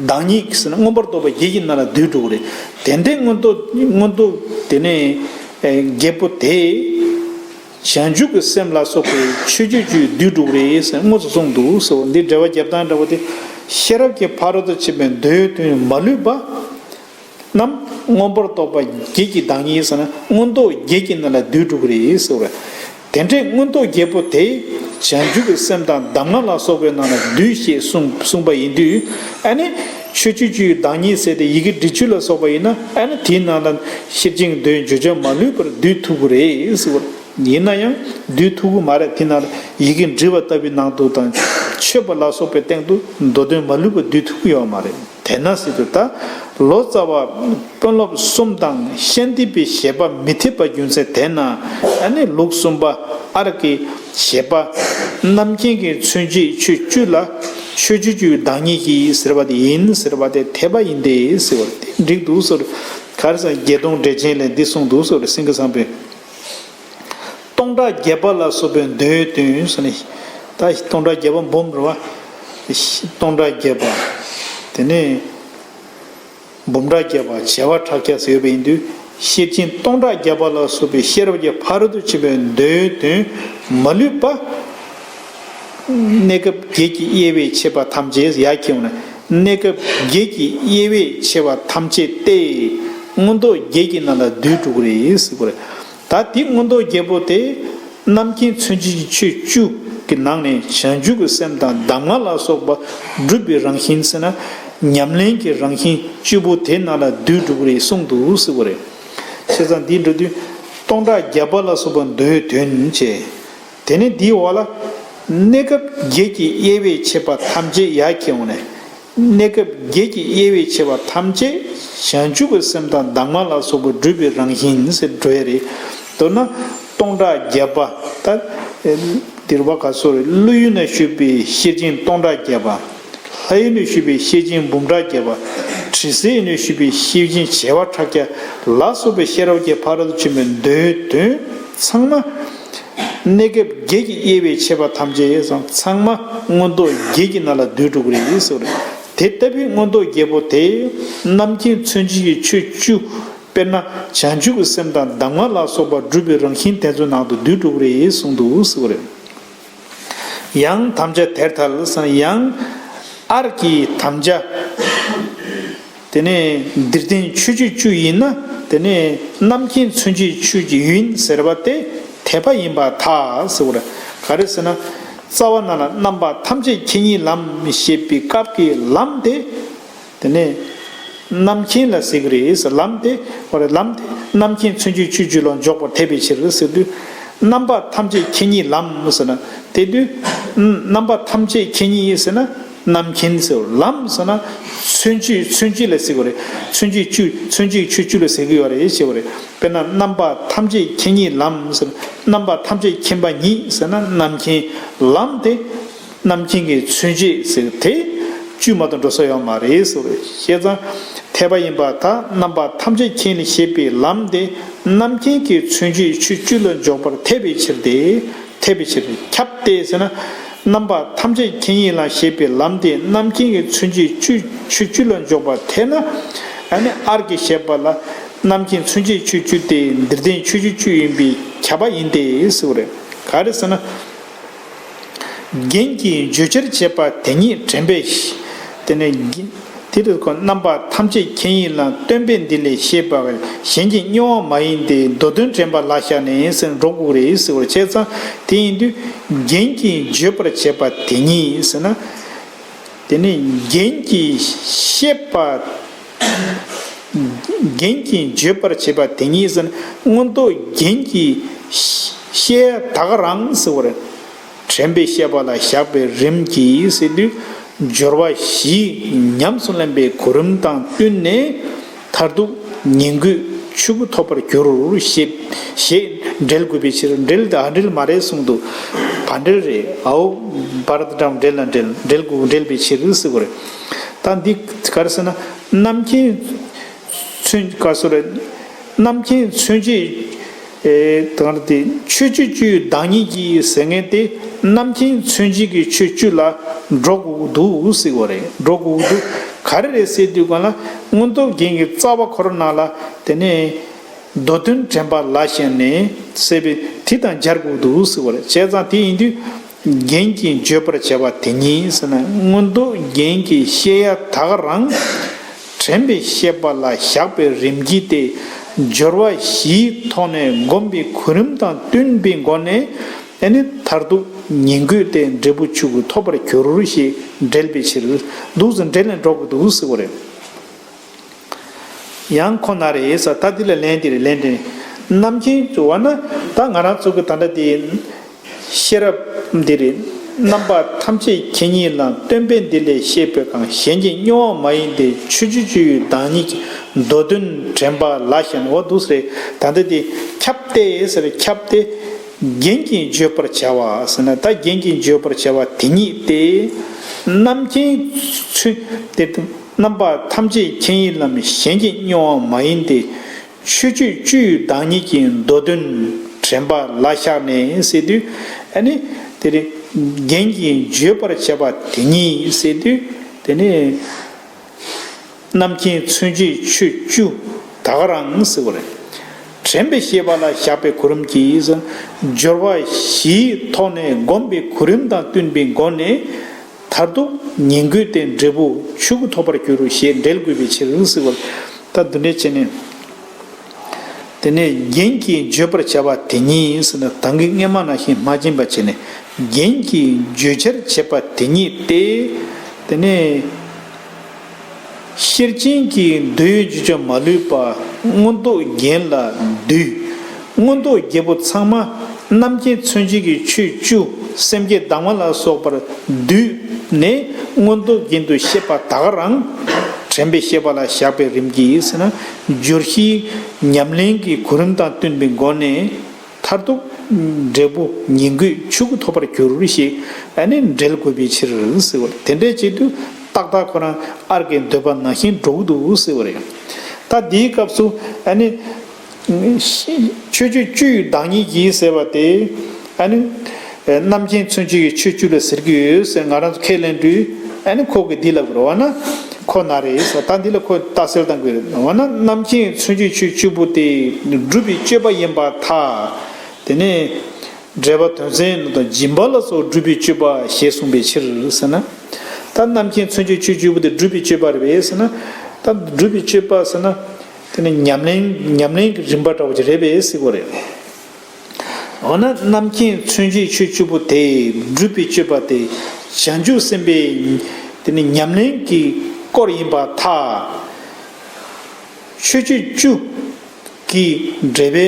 བདག་ཉིད་ཟེར་ན་མངོན་པར་རྟོགས་པ་བརྒྱད་ཀྱི་ནང་ལ་བསྡུས་འགྲོ་གི་རེད། དེ་འདྲའི་མངོན་རྟོགས་མངོན་རྟོགས་དེ་ནས་བརྒྱད་པོ་དེ་བྱང་ཆུབ་ཀྱི་སེམས་ལ་སོགས་པའི་ཆོས་བརྒྱད་ཀྱིས་བསྡུས་འགྲོ་གི་རེད་ཟེར་དངོས་སུ་གསུངས་འདུག་ཟེར། འདི་འགྲེལ་པ་རྒྱབ་སྟངས་འདྲ་པོ་དེ་ཤེས་རབ་ཀྱི་ཕ་རོལ་ཏུ་ཕྱིན་པའི་མདོའི་དོན་མ་ལུས་པ། རྣམས་མངོན་པར་རྟོགས་པ་བརྒྱད་ཀྱི་བདག་ཉིད་ཟེར་ན་མངོན་རྟོགས་བརྒྱད་ཀྱི་ནང་ལ་བསྡུས་འགྲོ་གི་རེད་ཟེར་བ་རེད། དེ་འདྲའི་མངོན་རྟོགས་བརྒྱད་པོ་དེ་བྱང་ཆུབ་ཀྱི་སེམས་དང་གདམས་ངག་ལ་སོགས་པའི་ནང་ལ་བསྡུས་ཞེས་གསུངས་གསུངས་པ་ཡིན་དུས། ཨ་ནི་ཆོས་བརྒྱད་ཀྱི་བདག་ཉིད་ཟེར་ཏེ་ཡི་གེ་འབྲི་ཚུལ་ལ་སོགས་པ་ཡིན་ན་ཨ་ནི་དེའི་ནང་ལ་ཤེར་ཕྱིན་མདོའི་བརྗོད་བྱ་མ་ལུས་པར་བསྡུས་ཐུབ་ཀྱི་རེད་ཟེར་བ་རེད། ཡིན་ན་ཡང་བསྡུས་ཐུབ་ཀྱི་མ་རེད། དེ་ནང་ལ་ཡི་གེ་འབྲི་བ་ལྟ་བུའི་ནང་དུ་དང་མཆོད་པ་ལ་སོགས་པའི་སྟེང་དུ་མདོ་དོན་མ་ལུས་པར་བསྡུས་ཐུབ་ཀྱི་ཡོད་མ་རེད། དེས་ན་ཟེར་དུས་ད་ལོ་ཙཱ་བ་དཔོན་སློབ་གསུམ་དང་ཤཱནྟི་པའི་བཞེད་པ་མི་འཐད་པ་རྒྱུ་མཚན་དེས་ན་ཨ་ནི་ལུགས་གསུམ་པ་ཨར་གྱི་བཞེད་པ་རྣམ་མཁྱེན་གྱི་མཚོན་བྱེད་ཆོས་བཅུ་ལ་ཆོས་བརྒྱད་ཀྱི་བདག་ཉིད་ཀྱིས་ཟེར་བ་དེ་ཡིན་ཟེར་བ་དེ་འཐད་པ་ཡིན་ཏེ་ཟེར་བ་དེ་འགྲིག་འདུག་ཟེར། ག་རེ་ཟེར་ན་བརྒྱད་སྟོང་འགྲེལ་ཆེན་ལས་འདི་གསུངས་འདུག་ཟེར། སེང་གེ་བཟང་པོས། སྟོང་ཕྲག་བརྒྱད་པ་ལ་སོགས་པའི་མདོའི་དོན་ཟེར་ནས། ད་སྟོང་ཕྲག་བརྒྱད་པ་འབུམ་རེད་བ། སྟོང་ཕྲག་བརྒྱད་པ། དེ་ནས་འབུམ་ཕྲག་བརྒྱད་པ་བྱེ་བ་ཕྲག་བརྒྱ་ཟེར་ཡོད་པ་ཡིན་དུས་ཤེར་ཕྱིན་སྟོང་ཕྲག་བརྒྱད་པ་ལ་སོགས་པའི་ཤེས་རབ་ཀྱི་ཕ་རོལ་ཏུ་ཕྱིན་པའི་མདོའི་དོན་མ་ལུས་པ། གནས་སྐབས་བརྒྱད་ཀྱི་དབྱེ་བས་ཕྱེ་བ་ཐམས་ཅད་ཡར་ཁྱེར་ཡོང་ན་གནས་སྐབས་བརྒྱད་ཀྱི་དབྱེ་བས་ཕྱེ་བ་ཐམས་ཅད་སྟེ་མངོན་རྟོགས་བརྒྱད་ཀྱི་ནང་ལ་བསྡུས་འགྲོ་གི་རེད་ཟེར་གྱི་རེད། ད་དེ་མངོན་རྟོགས་བརྒྱད་པོ་དེ་རྣམ་མཁྱེན་མཚོན་བྱེད་ཀྱི་ཆོས་བཅུ་གི་ནང་ནས་བྱང་ཆུབ་ཀྱི་སེམས་དང་གདམས་ངག་ལ་སོགས་པ་སྒྲུབ་པའི་རང་བཞིན་ཟེར་ན་ཉམས་ལེན་གྱི་རང་བཞིན་བཅུ་པོ་དེ་ནང་ལ་བསྡུས་འགྲོ་གི་རེད་གསུངས་འདུག་ཟེར་གྱི་རེད། བྱས་ཙང་འདི་འགྲོ་དུས་སྟོང་ཕྲག་བརྒྱད་པ་ལ་སོགས་པ་མདོའི་དོན་བྱས། དེ་ནས་འདིའི་འོག་ལ་གནས་སྐབས་བརྒྱད་ཀྱི་དབྱེ་བས་ཕྱེ་བ་ཐམས་ཅད་ཡར་ཁྱེར་ཡོང་ནས། གནས་སྐབས་བརྒྱད་ཀྱི་དབྱེ་བས་ཕྱེ་བ་ཐམས་ཅད་བྱང་ཆུབ་ཀྱི་སེམས་དང་གདམས་ངག་ལ་སོགས་པ་སྒྲུབ་པའི་རང་བཞིན་ཟེར་འགྲོ་ཡ་རེད། མདོར་ན་སྟོང་ཕྲག་བརྒྱད་པ་ད། འདིར་བ་ག་སོ་རེད། ཀླུ་ཡུལ་ན་བཞུགས་པའི་ཤེར་ཕྱིན་སྟོང་ཕྲག་བརྒྱད་པ། ལྷ་ཡུལ་ན་བཞུགས་པའི་ཤེར་ཕྱིན་འབུམ་ཕྲག་བརྒྱད་པ། དྲི་ཟའི་ཡུལ་ན་བཞུགས་པའི་ཤེར་ཕྱིན་བྱེ་བ་ཕྲག་བརྒྱ་ལ་སོགས་པའི་ཤེས་རབ་ཀྱི་ཕ་རོལ་ཏུ་ཕྱིན་པའི་མདོའི་དོན་ཚང་མ། གནས་སྐབས་བརྒྱད་ཀྱི་དབྱེ་བས་ཕྱེ་བ་ཐམས་ཅད་ཡོད་ཙང་ཚང་མ་མངོན་རྟོགས་བརྒྱད་ཀྱི་ནང་ལ་བསྡུས་འགྲོ་གི་རེད་ཟེར་བ་རེད། དེ་ལྟ་བུའི་མངོན་རྟོགས་བརྒྱད་པོ་དེ་རྣམ་མཁྱེན་མཚོན་བྱེད་ཀྱི་ཆོས་བཅུ། དཔེར་ན་བྱང་ཆུབ་ཀྱི་སེམས་དང་གདམས་ངག་ལ་སོགས་པ་སྒྲུབ་པའི་རང་བཞིན་དེ་ཚོའི་ནང་དུ་བསྡུས་འགྲོ་གི་རེད་གསུངས་འདུག་ཟེར་བ་རེད། ཡང་དམ་བཅའ་དེར་ཐལ་ཟེར་ན་ཡང་ཨར་གྱི་དམ་བཅའ། དེ་ནས་འདིར་བསྟན་ཆོས་བརྒྱད་བཅུ་ཡིན་ན་དེ་ནས་རྣམ་མཁྱེན་མཚོན་བྱེད་ཆོས་ཀྱི་ཡུལ་ཟེར་བ་དེ་འཐད་པ་ཡིན་པར་ཐལ་ཟེར་བ་རེད། ག་རེ་ཟེར་ན་རྩ་བ་ནང་ལ་རྣམ་པ་ཐམས་ཅད་མཁྱེན་ཉིད་ལམ་ཞེས་པའི་སྐབས་ཀྱི་ལམ་དེ། དེ་ནས་རྣམ་མཁྱེན་ལ་ཟེར་གྱི་རེད་ཟེར། ལམ་དེ་བ་རེད། ལམ་དེ་རྣམ་མཁྱེན་མཚོན་བྱེད་ཆོས་བཅུ་ལ་འཇོག་པར་འཐད་པའི་ཕྱིར་ཟེར་དུས། རྣམ་པ་ཐམས་ཅད་མཁྱེན་ཉིད་ལམ་ཟེར་ན་དེ་དུས། རྣམ་པ་ཐམས་ཅད་མཁྱེན་ཉིད་ཟེར་ན། རྣམ་མཁྱེན་ཟེར། ལམ་ཟེར་ན་མཚོན་བྱེད། མཚོན་བྱེད་ལ་ཟེར་གྱི་རེད། མཚོན་བྱེད་བཅུ། མཚོན་བྱེད་ཆོས་བཅུ་ལ་ཟེར་གྱི་ཡོད་རེད་ཞེས་པ་རེད། དཔེར་ན་རྣམ་པ་ཐམས་ཅད་མཁྱེན་ཉིད་ལམ་ཟེར། རྣམ་པ་ཐམས་ཅད་མཁྱེན་པ་ཉིད་ཟེར་ན་རྣམ་མཁྱེན། ལམ་དེ་རྣམ་མཁྱེན་གྱི་མཚོན་བྱེད་ཟེར་དེ་བཅུ་མ་གཏོགས་འགྲོ་ས་ཡོད་མ་རེད་ཟེར་བ་རེད། བྱས་ཙང་འཐད་པ་ཡིན་པར་ཐལ། རྣམ་པ་ཐམས་ཅད་མཁྱེན་ཞེས་པའི་ལམ་དེ་རྣམ་མཁྱེན་གྱི་མཚོན་བྱེད་ཆོས་བཅུ་ལ་འཇོག་པར་འཐད་པའི་ཕྱིར་ཏེ། འཐད་པའི་ཕྱིར་ཁྱབ་སྟེ་ཟེར་ན། རྣམ་པ་ཐམས་ཅད་མཁྱེན་ཉིད་ལམ་ཞེས་པའི་ལམ་དེ་རྣམ་མཁྱེན་གྱི་མཚོན་བྱེད་བཅུ། ཆོས་བཅུ་ལ་འཇོག་པར་འཐད་ན། ཨ་ནི་ཨར་གྱི་བཤད་པ་ལ་རྣམ་མཁྱེན་མཚོན་བྱེད་ཆོས་བཅུ་སྟེ་འདིར་བསྟན་ཆོས་བརྒྱད་བཅུ་ཡིན་པས་ཁྱབ་པ་ཡིན་ཏེ་ཟེར་བ་རེད། ག་རེ་ཟེར་ན། རྒྱན་གྱིས་བརྗོད་བྱར་བྱེད་པ་དེ་ཉིད་དྲན་པས། དེ་ནས་དེ་རུ་ཁོ་རྣམ་པ་ཐམས་ཅད་མཁྱེན་ཡིན་ལ་སྟོན་པས་འདི་ལས་བཤད་པ་གཞན་གྱིས་རྙེད་པ་མ་ཡིན་ཏེ་མདོ་དོན་དྲན་པ་ལ་བཞག་ནས་ཟེར་འགྲོ་དགོས་རེད་ཟེར་བ་བྱས་ཙང་དེ་ཡིན་དུས་རྒྱན་གྱིས་བརྗོད་པར་བྱེད་པ་དེ་ཉིད་ཟེར་ན། དེ་ནས་རྒྱན་གྱིས་བཤད་པ། རྒྱན་གྱིས་བརྗོད་པར་བྱེད་པ་དེ་ཉིད་ཟེར་ན་མངོན་རྟོགས་རྒྱན་གྱིས་བཤད་ད་ག་རང་ཟེར་བ་རེད། དྲན་པས་བཤད་པ་ལ་བཞག་པའི་རིམ་གྱིས་ཟེར་དུས་སྦྱོར་བ་བཞི་ཉམས་སུ་ལེན་པའི་གོ་རིམ་དང་བསྟུན་ནས་མཐར་ཐུག་ཉིང་དགོས་ ཆོས་སྐུ་ཐོབ་པར་འགྱུར་ཞེས་ཞེས་འགྲེལ་དགོས་པའི་ཕྱིར། འགྲེལ་དང་འགྲེལ་མ་རེད་གསུངས་འདུག་བ། འགྲེལ་རེད། ཨའོ། བར་དུ་འགྲམ་འགྲེལ་ལ་འགྲེལ་འགྲེལ་དགོས་འགྲེལ་པའི་ཕྱིར་ཟེར་དགོས་རེད། ད་འདི་ག་རེ་ཟེར་ན། རྣམ་མཁྱེན་མཚོན་ག་སོ་རེད། རྣམ་མཁྱེན་མཚོན་བྱེད། ཨེ། དང་དེ་ཆོས་སྤྱོད་བཅུའི་བདག་ཉིད་ཀྱི་ཟེར་མཁན་དེ་རྣམ་མཁྱེན་མཚོན་བྱེད་ཀྱི་ཆོས་བཅུ་ལ་འགྲོ་དགོས་འདུག་ཟེར་བ་རེད། འགྲོ་དགོས་འདུག་ག་རེ་རེད་ཟེར་དུས་གང་ལ་མངོན་རྟོགས་རྒྱན་གྱི་རྩ་བ་ཁོ་རང་ནང་ལ་དེ་ནས་མདོ་དོན་དྲན་པ་ལ་ཞེན་ནས་ཟེར་བའི་དེ་དང་སྦྱར་དགོས་འདུག་ཟེར་བ་རེད། བྱས་ཙང་དེ་ཡིན་དུས། རྒྱན་གྱིས་བརྗོད་པར་བྱ་བ་དེ་ཉིད་ཟེར་ན། མངོན་རྟོགས་རྒྱན་གྱིས་བཤད་ཡ་ད་ག་རང་། དྲན་པའི་ཤེས་པ་ལ་བཞག་པའི་རིམ་གྱིས་ཏེ། སྦྱོར་བ་བཞིའི་ཐོག་ནས་བསྒོམས་པའི་གོ་རིམ་དང་བསྟུན་པའི་སྒོ་ནས། ཨ་ནི་མཐར་ཐུག་ཉིང་དགོས་ཏེ་འབྲས་བུ་ཆོས་སྐུ་ཐོབ་པར་འགྱུར་ཞེས་འགྲེལ་པའི་ཕྱིར། འདུག་ཟེར་འགྲེལ་ནས་འགྲོ་དགོས་འདུག་ཟེར་བ་རེད། ཡང་ཁོ་ན་རེ་ས་ད་འདི་ལ་ལན་འདི་རེ་ལན་འདི་རེ། རྣམ་མཁྱེན་བ་ན་ད་ང་རང་ཚོ་གི་ད་ལྟ་འདི་ཤེས་རབ་འདི་རེ། རྣམ་པ་ཐམས་ཅད་མཁྱེན་ཉིད་ལ། སྟོན་པས་འདི་ལས་བཤད་པའི་གང་། གཞན་གྱིས་བསྙོན་པ་མ་ཡིན་ཏེ། ཆོས་སྤྱོད་བཅུའི་བདག་ཉིད་ཀྱི། མདོ་དོན་དྲན་པ་ལ་ཞེན། འོ་འདུག་ཟེར་ད་ལྟ་འདི་ཁྱབ་སྟེ་ཟེར་ཁྱབ་སྟེ། རྒྱན་གྱིས་བརྗོད་པར་བྱ་བ་ཟེར་ན། ད་རྒྱན་གྱིས་བརྗོད་པར་བྱ་བ་དེ་ཉིད་དེ། རྣམ་མཁྱེན་ཚུལ་དེ། རྣམ་པ་ཐམས་ཅད་མཁྱེན་ཡུལ་ལམ། གཞན་གྱིས་བསྙོན་པ་མ་ཡིན་ཏེ། ཆོས་སྤྱོད་བཅུའི་བདག་ཉིད་ཀྱི། མདོ་དོན་དྲན་པ་ལ་བཞག་ནས་ཟེར་དུས། ཨ་ནི་དེ་རེད། རྒྱན་གྱིས་བརྗོད་པར་བྱ་བ་དེ་ཉིད་ཟེར་དུས། དེ་ནས། རྣམ་མཁྱེན་མཚོན་བྱེད་ཆོས་བཅུ་ད་ག་རང་ཟེར་བ་རེད། དྲན་པའི་ཤེས་པ་ལ་བཞག་པའི་གོ་རིམ་གྱིས། སྦྱོར་བ་བཞིའི་ཐོག་ནས་བསྒོམས་པའི་གོ་རིམ་དང་བསྟུན་པའི་སྒོ་ནས། མཐར་ཐུག་ཉིང་དགོས་ཏེ་འབྲས་བུ་ཆོས་སྐུ་ཐོབ་པར་འགྱུར་ཞེས་འགྲེལ་དགོས་པའི་ཕྱིར་ཟེར་བ། ད་འདི་འདྲ་བྱས་ནས། དེ་ནས་རྒྱན་གྱིས་བརྗོད་པར་བྱ་བ་དེ་ཉིད་ཟེར་ན། ད་གིན་སྔོན་མ་ནང་བཞིན་མ་བྱིན་པ་བྱས་ནས། རྒྱན་གྱིས་བརྗོད་བྱར་བྱེད་པ་དེ་ཉིད་དེ། དེ་ནས་ཤེར་ཕྱིན་གྱི་འདོད་ཡོན་བཅུ་མ་ལུས་པ། མངོན་རྟོགས་རྒྱན་ལ་འདུས། མངོན་རྟོགས་རྒྱལ་པོ་ཚང་མ། རྣམ་མཁྱེན་མཚོན་བྱེད་ཀྱི་ཆོས་བཅུ། སེམས་བསྐྱེད་གདམས་ངག་ལ་སོགས་པར་བསྡུས་ནས། མངོན་རྟོགས་རྒྱན་དུ་ཤེས་པ་ད་ག་རང་། དྲན་པའི་ཤེས་པ་ལ་བཞག་པའི་རིམ་གྱིས་ཟེར་ན། སྦྱོར་བཞིའི་ཉམས་ལེན་གྱི་གོ་རིམ་དང་བསྟུན་པའི་སྒོ་ནས། མཐར་ཐུག་འབྲས་བུ་ཉིང་དགོས་ཆོས་སྐུ་ཐོབ་པར་འགྱུར་ཞེས་ཨ་ནི་འགྲེལ་དགོས་པའི་ཕྱིར་ཟེར་བ། དེ་འདྲའི་ཆེད་དུ་ཏག་ཏག་ཁོ་རང་ཨར་གྱི་འདོད་པ་ནང་བཞིན་འགྲོ་གི་འདུག་ཟེར་བ་རེད། ད་འདིའི་སྐབས་སུ་ཨ་ནི། ཆོས་སྤྱོད་བཅུའི་བདག་ཉིད་ཀྱིས་ཟེར་བ་དེ། ཨ་ནི། རྣམ་མཁྱེན་མཚོན་བྱེད་ཀྱི་ཆོས་བཅུ་ལ་ཟེར་གྱི་ཡོད་ཟེར་ང་རང་ཚོ་ཁས་ལེན་དུས། ཨ་ནི་ཁོ་གིས་འདི་ལབ་དགོས་རེད་བ་ན། ཁོ་ན་རེ་ཟེར་ད་འདི་ལ་ཁོ་ལྟ་གསལ་གཏང་དགོས་རེད་བ་ན། རྣམ་མཁྱེན་མཚོན་བྱེད་ཆོས་བཅུ་པོ་དེ་སྒྲུབ་པའི་སྤྱོད་པ་ཡིན་པར་ཐལ། དེ་ནས། འགྲེལ་པ་དོན་ཚན་དང་སྦྱིན་པ་ལ་སོགས་སྒྲུབ་པའི་སྤྱོད་པ་ཞེས་གསུངས་པའི་ཕྱིར་ཟེར་ན། ད་རྣམ་མཁྱེན་མཚོན་བྱེད་ཆོས་བཅུ་པོ་དེ་སྒྲུབ་པའི་སྤྱོད་པ་རེད་པས་ཟེར་ན། ད་སྒྲུབ་པའི་སྤྱོད་པ་ཟེར་ན། དེ་ནི་ཉམས་ལེན་ཉམས་ལེན་གྱི་རིམ་པ་འདྲ་བོ་ཅིག་རེད་པས་ཟེར་དགོས་རེད། འོ་ན་རྣམ་མཁྱེན་མཚོན་བྱེད་ཆོས་བཅུ་པོ་དེ་སྒྲུབ་པའི་སྤྱོད་པ་དེ་བྱང་ཆུབ་སེམས་དཔའི་དེ་ནི་ཉམས་ལེན་གྱི་སྐོར་ཡིན་པར་ཐལ། ཆོས་སྤྱོད་བཅུ། གི་འགྲེལ་པའི་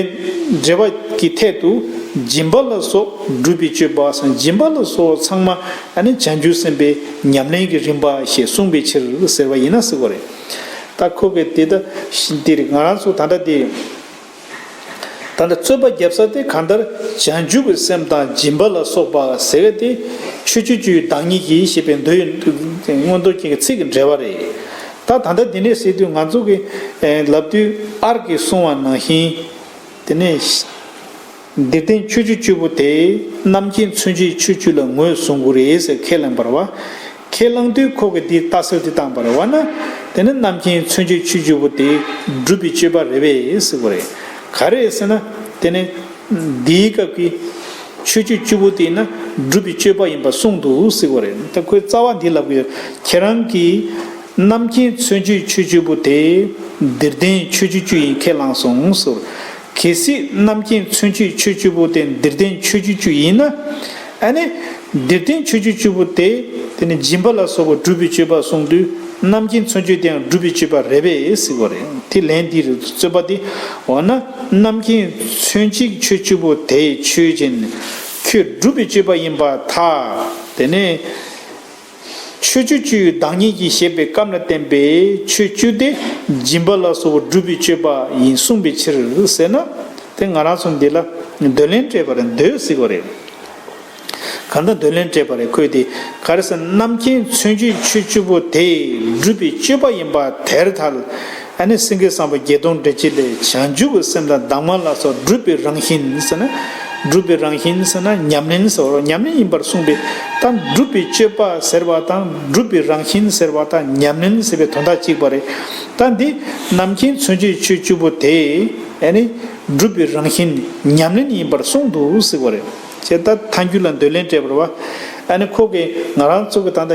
འགྲེལ་པ་གི་ཐད་དུ་སྦྱིན་པ་ལ་སོགས་སྒྲུབ་པའི་སྤྱོད་པ་སམ་སྦྱིན་པ་ལ་སོགས་ཚང་མ་ཨ་ནི་བྱང་ཆུབ་སེམས་དཔའི་ཉམས་ལེན་གྱི་རིམ་པ་ཞེས་གསུངས་པའི་ཕྱིར་ཟེར་བ་ཡིན་ན་ཟེར་བ་རེད། ད་ཁོ་གིས་དེ་ལྟ་འདིར་ང་རང་ཚོ་ད་ལྟ་དེ་ད་ལྟ་རྩོད་པ་རྒྱབ་ས་དེ་གང་ལྟར་བྱང་ཆུབ་ཀྱི་སེམས་དང་སྦྱིན་པ་ལ་སོགས་པ་ཟེར་བ་དེ་ཆོས་སྤྱོད་བཅུའི་བདག་ཉིད་ཀྱིས་ཞེས་པའི་མདོའི་མངོན་རྟོགས་རྒྱན་གྱི་ཚིག་གི་འགྲེལ་པ་རེད། ད་ད་ལྟ་འདི་ནས་ཟེར་དུས་ང་ཚོ་གི་ལབ་དུས་ཨར་གྱིས་གསུངས་པ་ནང་བཞིན། དེ་ནས་འདིར་བསྟན་ཆོས་སྤྱོད་བཅུ་པོ་དེ་རྣམ་མཁྱེན་མཚོན་བྱེད་ཆོས་བཅུ་ལ་ངོས་བཟུང་དགོས་རེད་ཟེར་ཁས་བླངས་པ་རེད་བ། ཁས་བླངས་དུས་ཁོ་གིས་འདི་ལྟ་ཚུལ་དེ་བཏང་པ་རེད་བ་ན། དེ་ནི་རྣམ་མཁྱེན་མཚོན་བྱེད་ཆོས་བཅུ་པོ་དེ་སྒྲུབ་པའི་སྤྱོད་པ་རེད་པས་ཟེར་དགོས་རེད། ག་རེ་ཟེར་ན། དེ་ནི། འདིའི་སྐབས་ཀྱི་ཆོས་སྤྱོད་བཅུ་པོ་དེ་ཡིན་ན་སྒྲུབ་པའི་སྤྱོད་པ་ཡིན་པ་གསུངས་འདུག་ཟེར་བ་རེད། ད་ཁོས་རྩ་བ་འདི་ལབ་ཀྱི་ཡོད། ཁྱེད་རང་གིས་རྣམ་མཁྱེན་མཚོན་བྱེད་ཆོས་བཅུ་པོ་དེ་འདིར་བསྟན་ཆོས་སྤྱོད་བཅུ་ཡིན་ཁས་བླངས་སོང་ཟེར། གལ་སྲིད་རྣམ་མཁྱེན་མཚོན་བྱེད་ཆོས་བཅུ་པོ་དེ་འདིར་བསྟན་ཆོས་སྤྱོད་བཅུ་ཡིན་ན། ཨ་ནི། འདིར་བསྟན་ཆོས་སྤྱོད་བཅུ་པོ་དེ་དེ་ནི་སྦྱིན་པ་ལ་སོགས་པ་སྒྲུབ་པའི་སྤྱོད་པ་གསུངས་དུས་རྣམ་མཁྱེན་མཚོན་བྱེད་དེའང་སྒྲུབ་པའི་སྤྱོད་པ་རེད་པས་ཟེར་བ་རེད། དེ་ལན་འདི་རེད། རྩོད་པ་འདི། འོ་ན་རྣམ་མཁྱེན་མཚོན་བྱེད་ཆོས་བཅུ་པོ་དེས་ཆོས་ཅན། ཁྱོད་སྒྲུབ་པའི་སྤྱོད་པ་ཡིན་པར་ཐལ། དེ་ནས་ ཆོས་སྤྱོད་བཅུའི་བདག་ཉིད་ཀྱི་ཞེས་པའི་སྐབས་ལ་བརྟེན་པའི་ཆོས་བཅུ་སྟེ། སྦྱིན་པ་ལ་སོགས་པ་སྒྲུབ་པའི་སྤྱོད་པ་ཡིན་གསུངས་པའི་ཕྱིར་ཟེར་ན། དེ་ང་རང་ཚོ་འདི་ལ་འདོད་ལན་སྤྲད་པ་རེད། འདོད་ཟེར་གོ་རེད། གང་ལྟར་འདོད་ལན་སྤྲད་པ་རེད། ཁོས་དེ་ག་རེ་ཟེར། རྣམ་མཁྱེན་མཚོན་བྱེད་ཆོས་བཅུ་པོ་དེ་སྒྲུབ་པའི་སྤྱོད་པ་ཡིན་པ་དེར་ཐལ། ཨ་ནི་སེང་གེ་བཟང་པོ་བརྒྱད་སྟོང་འགྲེལ་བྱེད་ལས། བྱང་ཆུབ་ཀྱི་སེམས་དང་གདམས་ངག་ལ་སོགས་སྒྲུབ་པའི་རང་བཞིན་ཟེར་ན། སྒྲུབ་པའི་རང་བཞིན་ཟེར་ན་ཉམས་ལེན་ཟེར་བ། ཉམས་ལེན་ཡིན་པར་གསུངས་པའི། ད་སྒྲུབ་པའི་སྤྱོད་པ་ཟེར་བ་དང་སྒྲུབ་པའི་རང་བཞིན་ཟེར་བ་དང་ཉམས་ལེན་ཟེར་བའི་དོན་དག་གཅིག་པ་རེད། ད་འདི་རྣམ་མཁྱེན་མཚོན་བྱེད་ཆོས་བཅུ་པོ་དེ་ཨ་ནི་སྒྲུབ་པའི་རང་བཞིན་ཉམས་ལེན་ཡིན་པར་གསུངས་འདུག་ཟེར་བ་རེད། ཅེས་ད་ཐལ་འགྱུར་ལ་འདོད་ལན་སྤྲད་པ་རེད་བ། ཨ་ནི་ཁོ་གིས་ང་རང་ཚོ་གི་ད་ལྟ་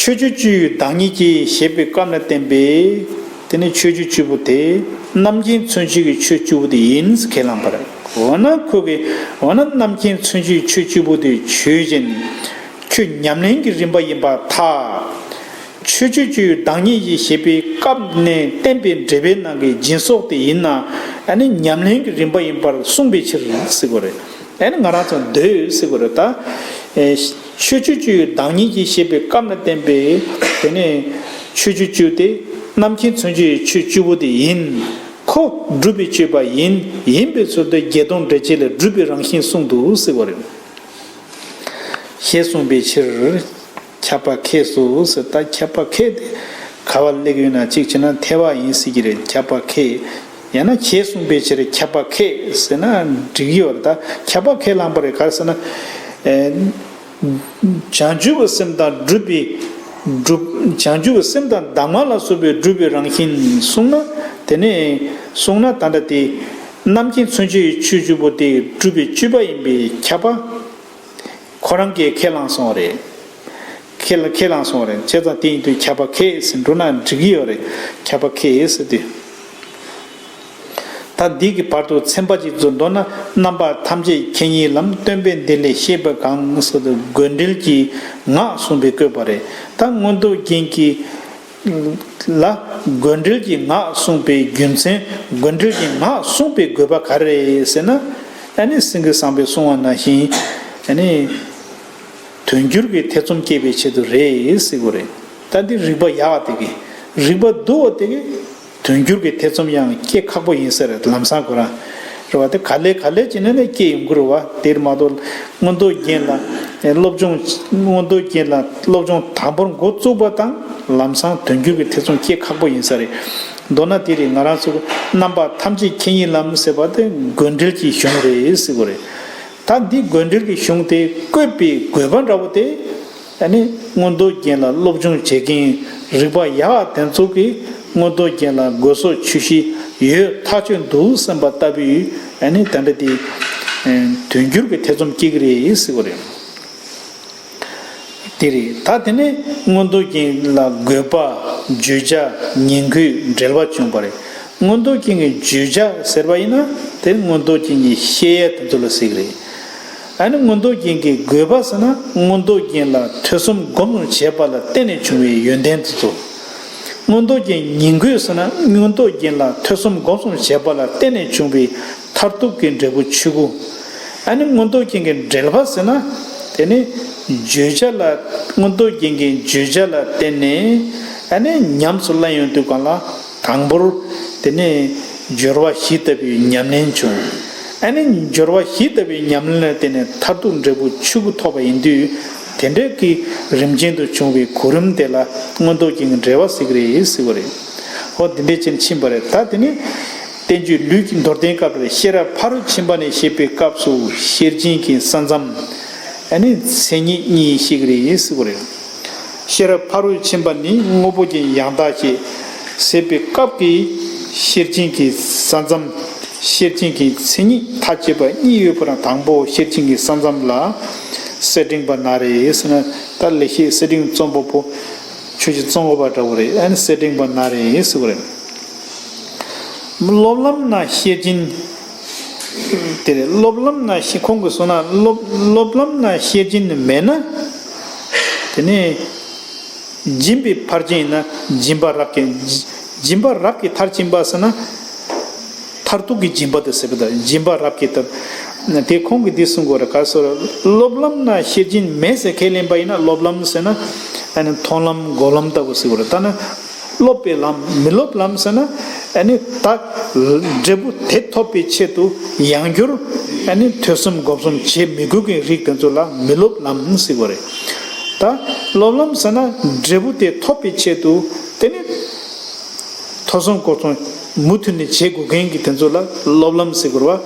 ཆོས་སྤྱོད་བཅུའི་བདག་ཉིད་ཀྱི་ཞེས་པའི་སྐབས་ལ་བརྟེན་པའི། དེ་ནི་ཆོས་སྤྱོད་བཅུ་པོ་དེ་རྣམ་མཁྱེན་མཚོན་བྱེད་ཀྱི་ཆོས་བཅུ་པོ་དེ་ཡིན་ཟེར་ཁས་བླངས་པ་རེད། འོ་ན་ཁོ་གིས་འོ་ན་རྣམ་མཁྱེན་མཚོན་བྱེད་ཆོས་བཅུ་པོ་དེ་ཆོས་ཅན། ཁྱོད་ཉམས་ལེན་གྱི་རིམ་པ་ཡིན་པར་ཐལ། ཆོས་སྤྱོད་བཅུའི་བདག་ཉིད་ཀྱི་ཞེས་པའི་སྐབས་ནས་བསྟན་པའི་འགྲེལ་པའི་ནང་གི་སྦྱིན་སོགས་དེ་ཡིན་ན། ཨ་ནི་ཉམས་ལེན་གྱི་རིམ་པ་ཡིན་པར་གསུངས་པའི་ཕྱིར་ཟེར་གོ་རེད། ཨ་ནི་ང་རང་ཚོ་འདོད་ཟེར་གོ་རེད་ད། ཨེ། ཆོས་སྤྱོད་བཅུའི་བདག་ཉིད་ཀྱི་ཞེས་པའི་སྐབས་ལ་བསྟན་པའི། དེ་ནས་ཆོས་སྤྱོད་བཅུ་དེ་རྣམ་མཁྱེན་མཚོན་བྱེད་ཆོས་བཅུ་པོ་དེ་ཡིན། ཁོ་སྒྲུབ་པའི་སྤྱོད་པ་ཡིན། ཡིན་པའི་ཚུལ་དུ་བརྒྱད་སྟོང་འགྲེལ་བྱེད་ལས་སྒྲུབ་པའི་རང་བཞིན་གསུངས་འདུག་ཟེར་བ་རེད། ཞེས་གསུངས་པའི་ཕྱིར། ཁྱབ་པ་ཁེགས་སོ་ཟེར། ད་ཁྱབ་པ་ཁེགས་དེ་ག་བ་སླེབས་ཡོད་ན། གཅིག་བྱས་ན་ཐལ་བ་ཡིན་སྲིད་ཀྱི་རེད། ཁྱབ་པ་ཁེགས། ཡང་ན་ཞེས་གསུངས་པའི་ཕྱིར་ཁྱབ་པ་ཁེགས་ཟེར་ན་འགྲིག་གི་ཡོད་རེད། ད་ཁྱབ་པ་ཁས་བླངས་པ་རེད། ག་རེ་ཟེར་ན། ཨེ། བྱང་ཆུབ་ཀྱི་སེམས་དང་སྒྲུབ་པའི། སྒྲུབ། བྱང་ཆུབ་ཀྱི་སེམས་དང་གདམས་ངག་ལ་སོགས་པའི་སྒྲུབ་པའི་རང་བཞིན་གསུངས་ན། དེ་ནས་གསུངས་ན་ད་ལྟ་དེ་རྣམ་མཁྱེན་མཚོན་བྱེད་ཆོས་བཅུ་པོ་དེ་སྒྲུབ་པའི་སྤྱོད་པ་ཡིན་པའི་ཁྱབ་པ། ཁོ་རང་གིས་ཁས་བླངས་སོང་བ་རེད། ཁས་ཁས་བླངས་སོང་བ་རེད། བྱས་ཙང་དེ་ཡིན་དུས་ཁྱབ་པ་ཁེགས་ཟེར་འགྲོ་ན་འགྲིག་གི་ཡོད་རེད། ཁྱབ་པ་ཁེགས་ཟེར་དུས། ད་འདི་གི་བར་དུ་ཚན་པ་གཅིག་ཏུ་མདོར་ན་རྣམ་པ་ཐམས་ཅད་མཁྱེན་ཉིད་ལམ། སྟོན་པས་འདི་ལས་བཤད་པ་གང་ཟེར་དུས་དགོས་འབྲེལ་གྱི་ངག་གསུངས་པའི་བཀོད་པ་རེད། ད་མངོན་རྟོགས་རྒྱན་གྱི་ལ་དགོས་འབྲེལ་གྱི་ངག་གསུངས་པའི་རྒྱུ་མཚན། དགོས་འབྲེལ་གྱི་ངག་གསུངས་པའི་དགོས་པ་ག་རེ་རེད་ཟེར་ན། ཨ་ནི་སེང་གེ་བཟང་པོས་གསུངས་པ་ནང་བཞིན། ཨ་ནི་དོན་འགྱུར་གྱི་ཐེ་ཚོམ་སྐྱེ་བའི་ཆེད་དུ་རེད་ཟེར་གོ་རེད། ད་འདི་རིགས་པ་ཡག་དེ་གི། རིགས་པ་སྡུག་པ་དེ་གི། དོན་འགྱུར་གྱི་ཐེ་ཚོམ་ཡང་སྐྱེ་ཁག་པོ་ཡིན་ས་རེད། ལམ་སང་ཁོ་རང་རེད་བ། དེ་ག་ལེ་ག་ལེ་བྱས་ནས་ནས་སྐྱེ་ཡོང་གི་རེད་བ། དེར་མ་གཏོགས་མངོན་རྟོགས་རྒྱན་ལ་སློབ་སྦྱོང་། མངོན་རྟོགས་རྒྱན་ལ་སློབ་སྦྱོང་དང་པོར་འགོ་བཙུགས་པ་དང་ལམ་སང་དོན་འགྱུར་གྱི་ཐེ་ཚོམ་སྐྱེ་ཁག་པོ་ཡིན་ས་རེད། མདོར་ན་དེ་རེད། ང་རང་ཚོ་རྣམ་པ་ཐམས་ཅད་མཁྱེན་ཉིད་ལམ་ཟེར་བ་དེ་དགོས་འབྲེལ་གྱི་གཞུང་རེད་ཟེར་གོ་རེད། ད་འདི་དགོས་འབྲེལ་གྱི་གཞུང་དེ་བཀོད་པའི་དགོས་པ་འདྲ་བོ་དེ། ཨ་ནི་མངོན་རྟོགས་རྒྱན་ལ་སློབ་སྦྱོང་བྱེད་མཁན་རིགས་པ་ཡག་དེ་ཚོ་གིས་མངོན་རྟོགས་རྒྱན་ལ་དགོས་སོགས་ཆོས་བཞི་ཡོད་ཐག་ཆོད་འདུག་བསམ་པ་ལྟ་བུའི། ཨ་ནི་ད་འདྲ་དེ་དོན་འགྱུར་གྱི་ཐེ་ཚོམ་སྐྱེ་གི་རེད་ཟེར་བ་རེད། དེ་རེད། ད་དེ་ནས་མངོན་རྟོགས་རྒྱན་ལ་དགོས་པ། བརྗོད་བྱ། ཉིང་དགོས། འབྲེལ་བ་བྱུང་བ་རེད། མངོན་རྟོགས་རྒྱན་གྱི་བརྗོད་བྱ་ཟེར་བ་ཡིན་ན་དེ་མངོན་རྟོགས་རྒྱན་གྱི་བཤད་ཡས་དེ་ཚོ་ལ་ཟེར་གི་རེད། ཨ་ནི་མངོན་རྟོགས་རྒྱན་གྱི་དགོས་པ་ཟེར་ན་མངོན་རྟོགས་རྒྱན་ལ་ཐོས་བསམ་སྒོམ་གསུམ་བྱས་པ་ལ་བརྟེན་ནས་བྱུང་བའི་ཡོན་ཏན་དེ་ཚོ། མངོན་རྟོགས་རྒྱན་ཉིང་དགོས་ཟེར་ན་མངོན་རྟོགས་རྒྱན་ལ་ཐོས་བསམ་སྒོམ་གསུམ་བྱས་པ་ལ་བརྟེན་ནས་བྱུང་བའི་མཐར་ཐུག་གི་འབྲས་བུ་ཆོས་སྐུ། ཨ་ནི་མངོན་རྟོགས་རྒྱན་གྱི་འགྲེལ་པ་ཟེར་ན། དེ་ནི་བརྗོད་བྱ་ལ་མངོན་རྟོགས་རྒྱན་གྱི་བརྗོད་བྱ་ལ་བརྟེན་ནས་ཨ་ནི་ཉམས་སུ་བླང་ཡོང་དུས་གང་ལ་དང་པོར་དེ་ནི་སྦྱོར་བ་བཞི་ལྟ་བུའི་ཉམས་ལེན་བྱུང་། ཨ་ནི་སྦྱོར་བ་བཞི་ལྟ་བུའི་ཉམས་ལེན་ལ་བརྟེན་ནས་མཐར་ཐུག་འབྲས་བུ་ཆོས་སྐུ་ཐོབ་པ་ཡིན་དུས། དེ་འདྲའི་གི་རིམ་ཅན་དུ་བྱུང་བའི་གོ་རིམ་དེ་ལ་མངོན་རྟོགས་རྒྱན་གྱི་འགྲེལ་པ་ཟེར་གི་རེད་ཟེར་བ་རེད། ཧོ་དེ་འདྲའི་ཕྱིར་ཕྱིན་པ་རེད། ད་དེ་ནི། བསྟན་བཅོས་ལུས་ཀྱི་མདོར་བསྟན་སྐབས་རེ་ཤེས་རབ་ཕ་རོལ་ཕྱིན་པ་ནས་ཞེས་པའི་སྐབས་སུ་ཤེར་ཕྱིན་གྱི་ས་མཚམས། ཨ་ནི་མཚན་ཉིད་གཉིས་ཤེས་ཀྱི་རེད་ཟེར་བ་རེད། ཤེས་རབ་ཕ་རོལ་ཕྱིན་པ་ནི་དངོས་པོ་ཅན་ཡང་དག་ཅེས་ཟེར་བའི་སྐབས་ཀྱི་ཤེར་ཕྱིན་གྱི་ས་མཚམས། ཤེར་ཕྱིན་གྱི་མཚན་ཉིད་ཐ་དད་པ་གཉིས་ཡོད་པ་ན་དང་པོ་ཤེར་ཕྱིན་གྱི་ས་མཚམས་ལ་གསེར་ཕྲེང་བ་ན་རེ་ཟེར་ན། ད་ལེགས་བཤད་གསེར་ཕྲེང་རྩོམ་པ་པོ་ཆོས་རྗེ་ཙོང་ཁ་པ་འདྲ་བོ་རེད། ཨ་ནི་གསེར་ཕྲེང་བ་ན་རེ་ཟེར་བ་རེད། སློབ་ལམ་ན་ཤེར་ཕྱིན། དེ་རེད། སློབ་ལམ་ན་ཤེ་ཁོང་གིས་གསུངས་ན་སློབ་སློབ་ལམ་ན་ཤེར་ཕྱིན་མེད་ན། དེ་ནས་སྦྱིན་པའི་ཕར་ཕྱིན་ཡིན་ན་སྦྱིན་པ་རབ་ཀྱི་སྦྱིན་པ་རབ་ཀྱི་མཐར་ཕྱིན་པ་ཟེར་ན། མཐར་ཐུག་གི་སྦྱིན་པ་དེ་ཟེར་བ་དང་སྦྱིན་པ་རབ་ཀྱི་མཐར། དེ་ཁོང་གིས་འདི་གསུང་གི་ཡོད་རེད། ག་ཟེར། སློབ་ལམ་ན་ཤེར་ཕྱིན་མེད་ཟེར་ཁས་ལེན་པ་ཡིན་ན། སློབ་ལམ་ཟེར་ན་ཨ་ནི་མཐོང་ལམ་སྒོམ་ལམ་ལྟ་བུ་ཟེར་གྱི་ཡོད་རེད། ད་ནི་སློབ་པའི་ལམ་མི་སློབ་ལམ་ཟེར་ན་ཨ་ནི་ད་འབྲས་བུ་དེ་ཐོབ་པའི་ཆེད་དུ་ཡང་བསྐྱར་ཨ་ནི་ཐོས་བསམ་སྒོམ་གསུམ་བྱེད་མི་དགོས་མཁན་རིགས་དེ་ཚོ་ལ་མི་སློབ་ལམ་ཟེར་གྱི་ཡོད་རེད། ད་སློབ་ལམ་ཟེར་ན་འབྲས་བུ་དེ་ཐོབ་པའི་ཆེད་དུ་དེ་ནི་ཐོས་བསམ་སྒོམ་གསུམ་མུ་མཐུད་ནས་བྱེད་དགོས་མཁན་གྱི་དེ་ཚོ་ལ་སློབ་ལམ་ཟེར་གྱི་ཡོད་རེད་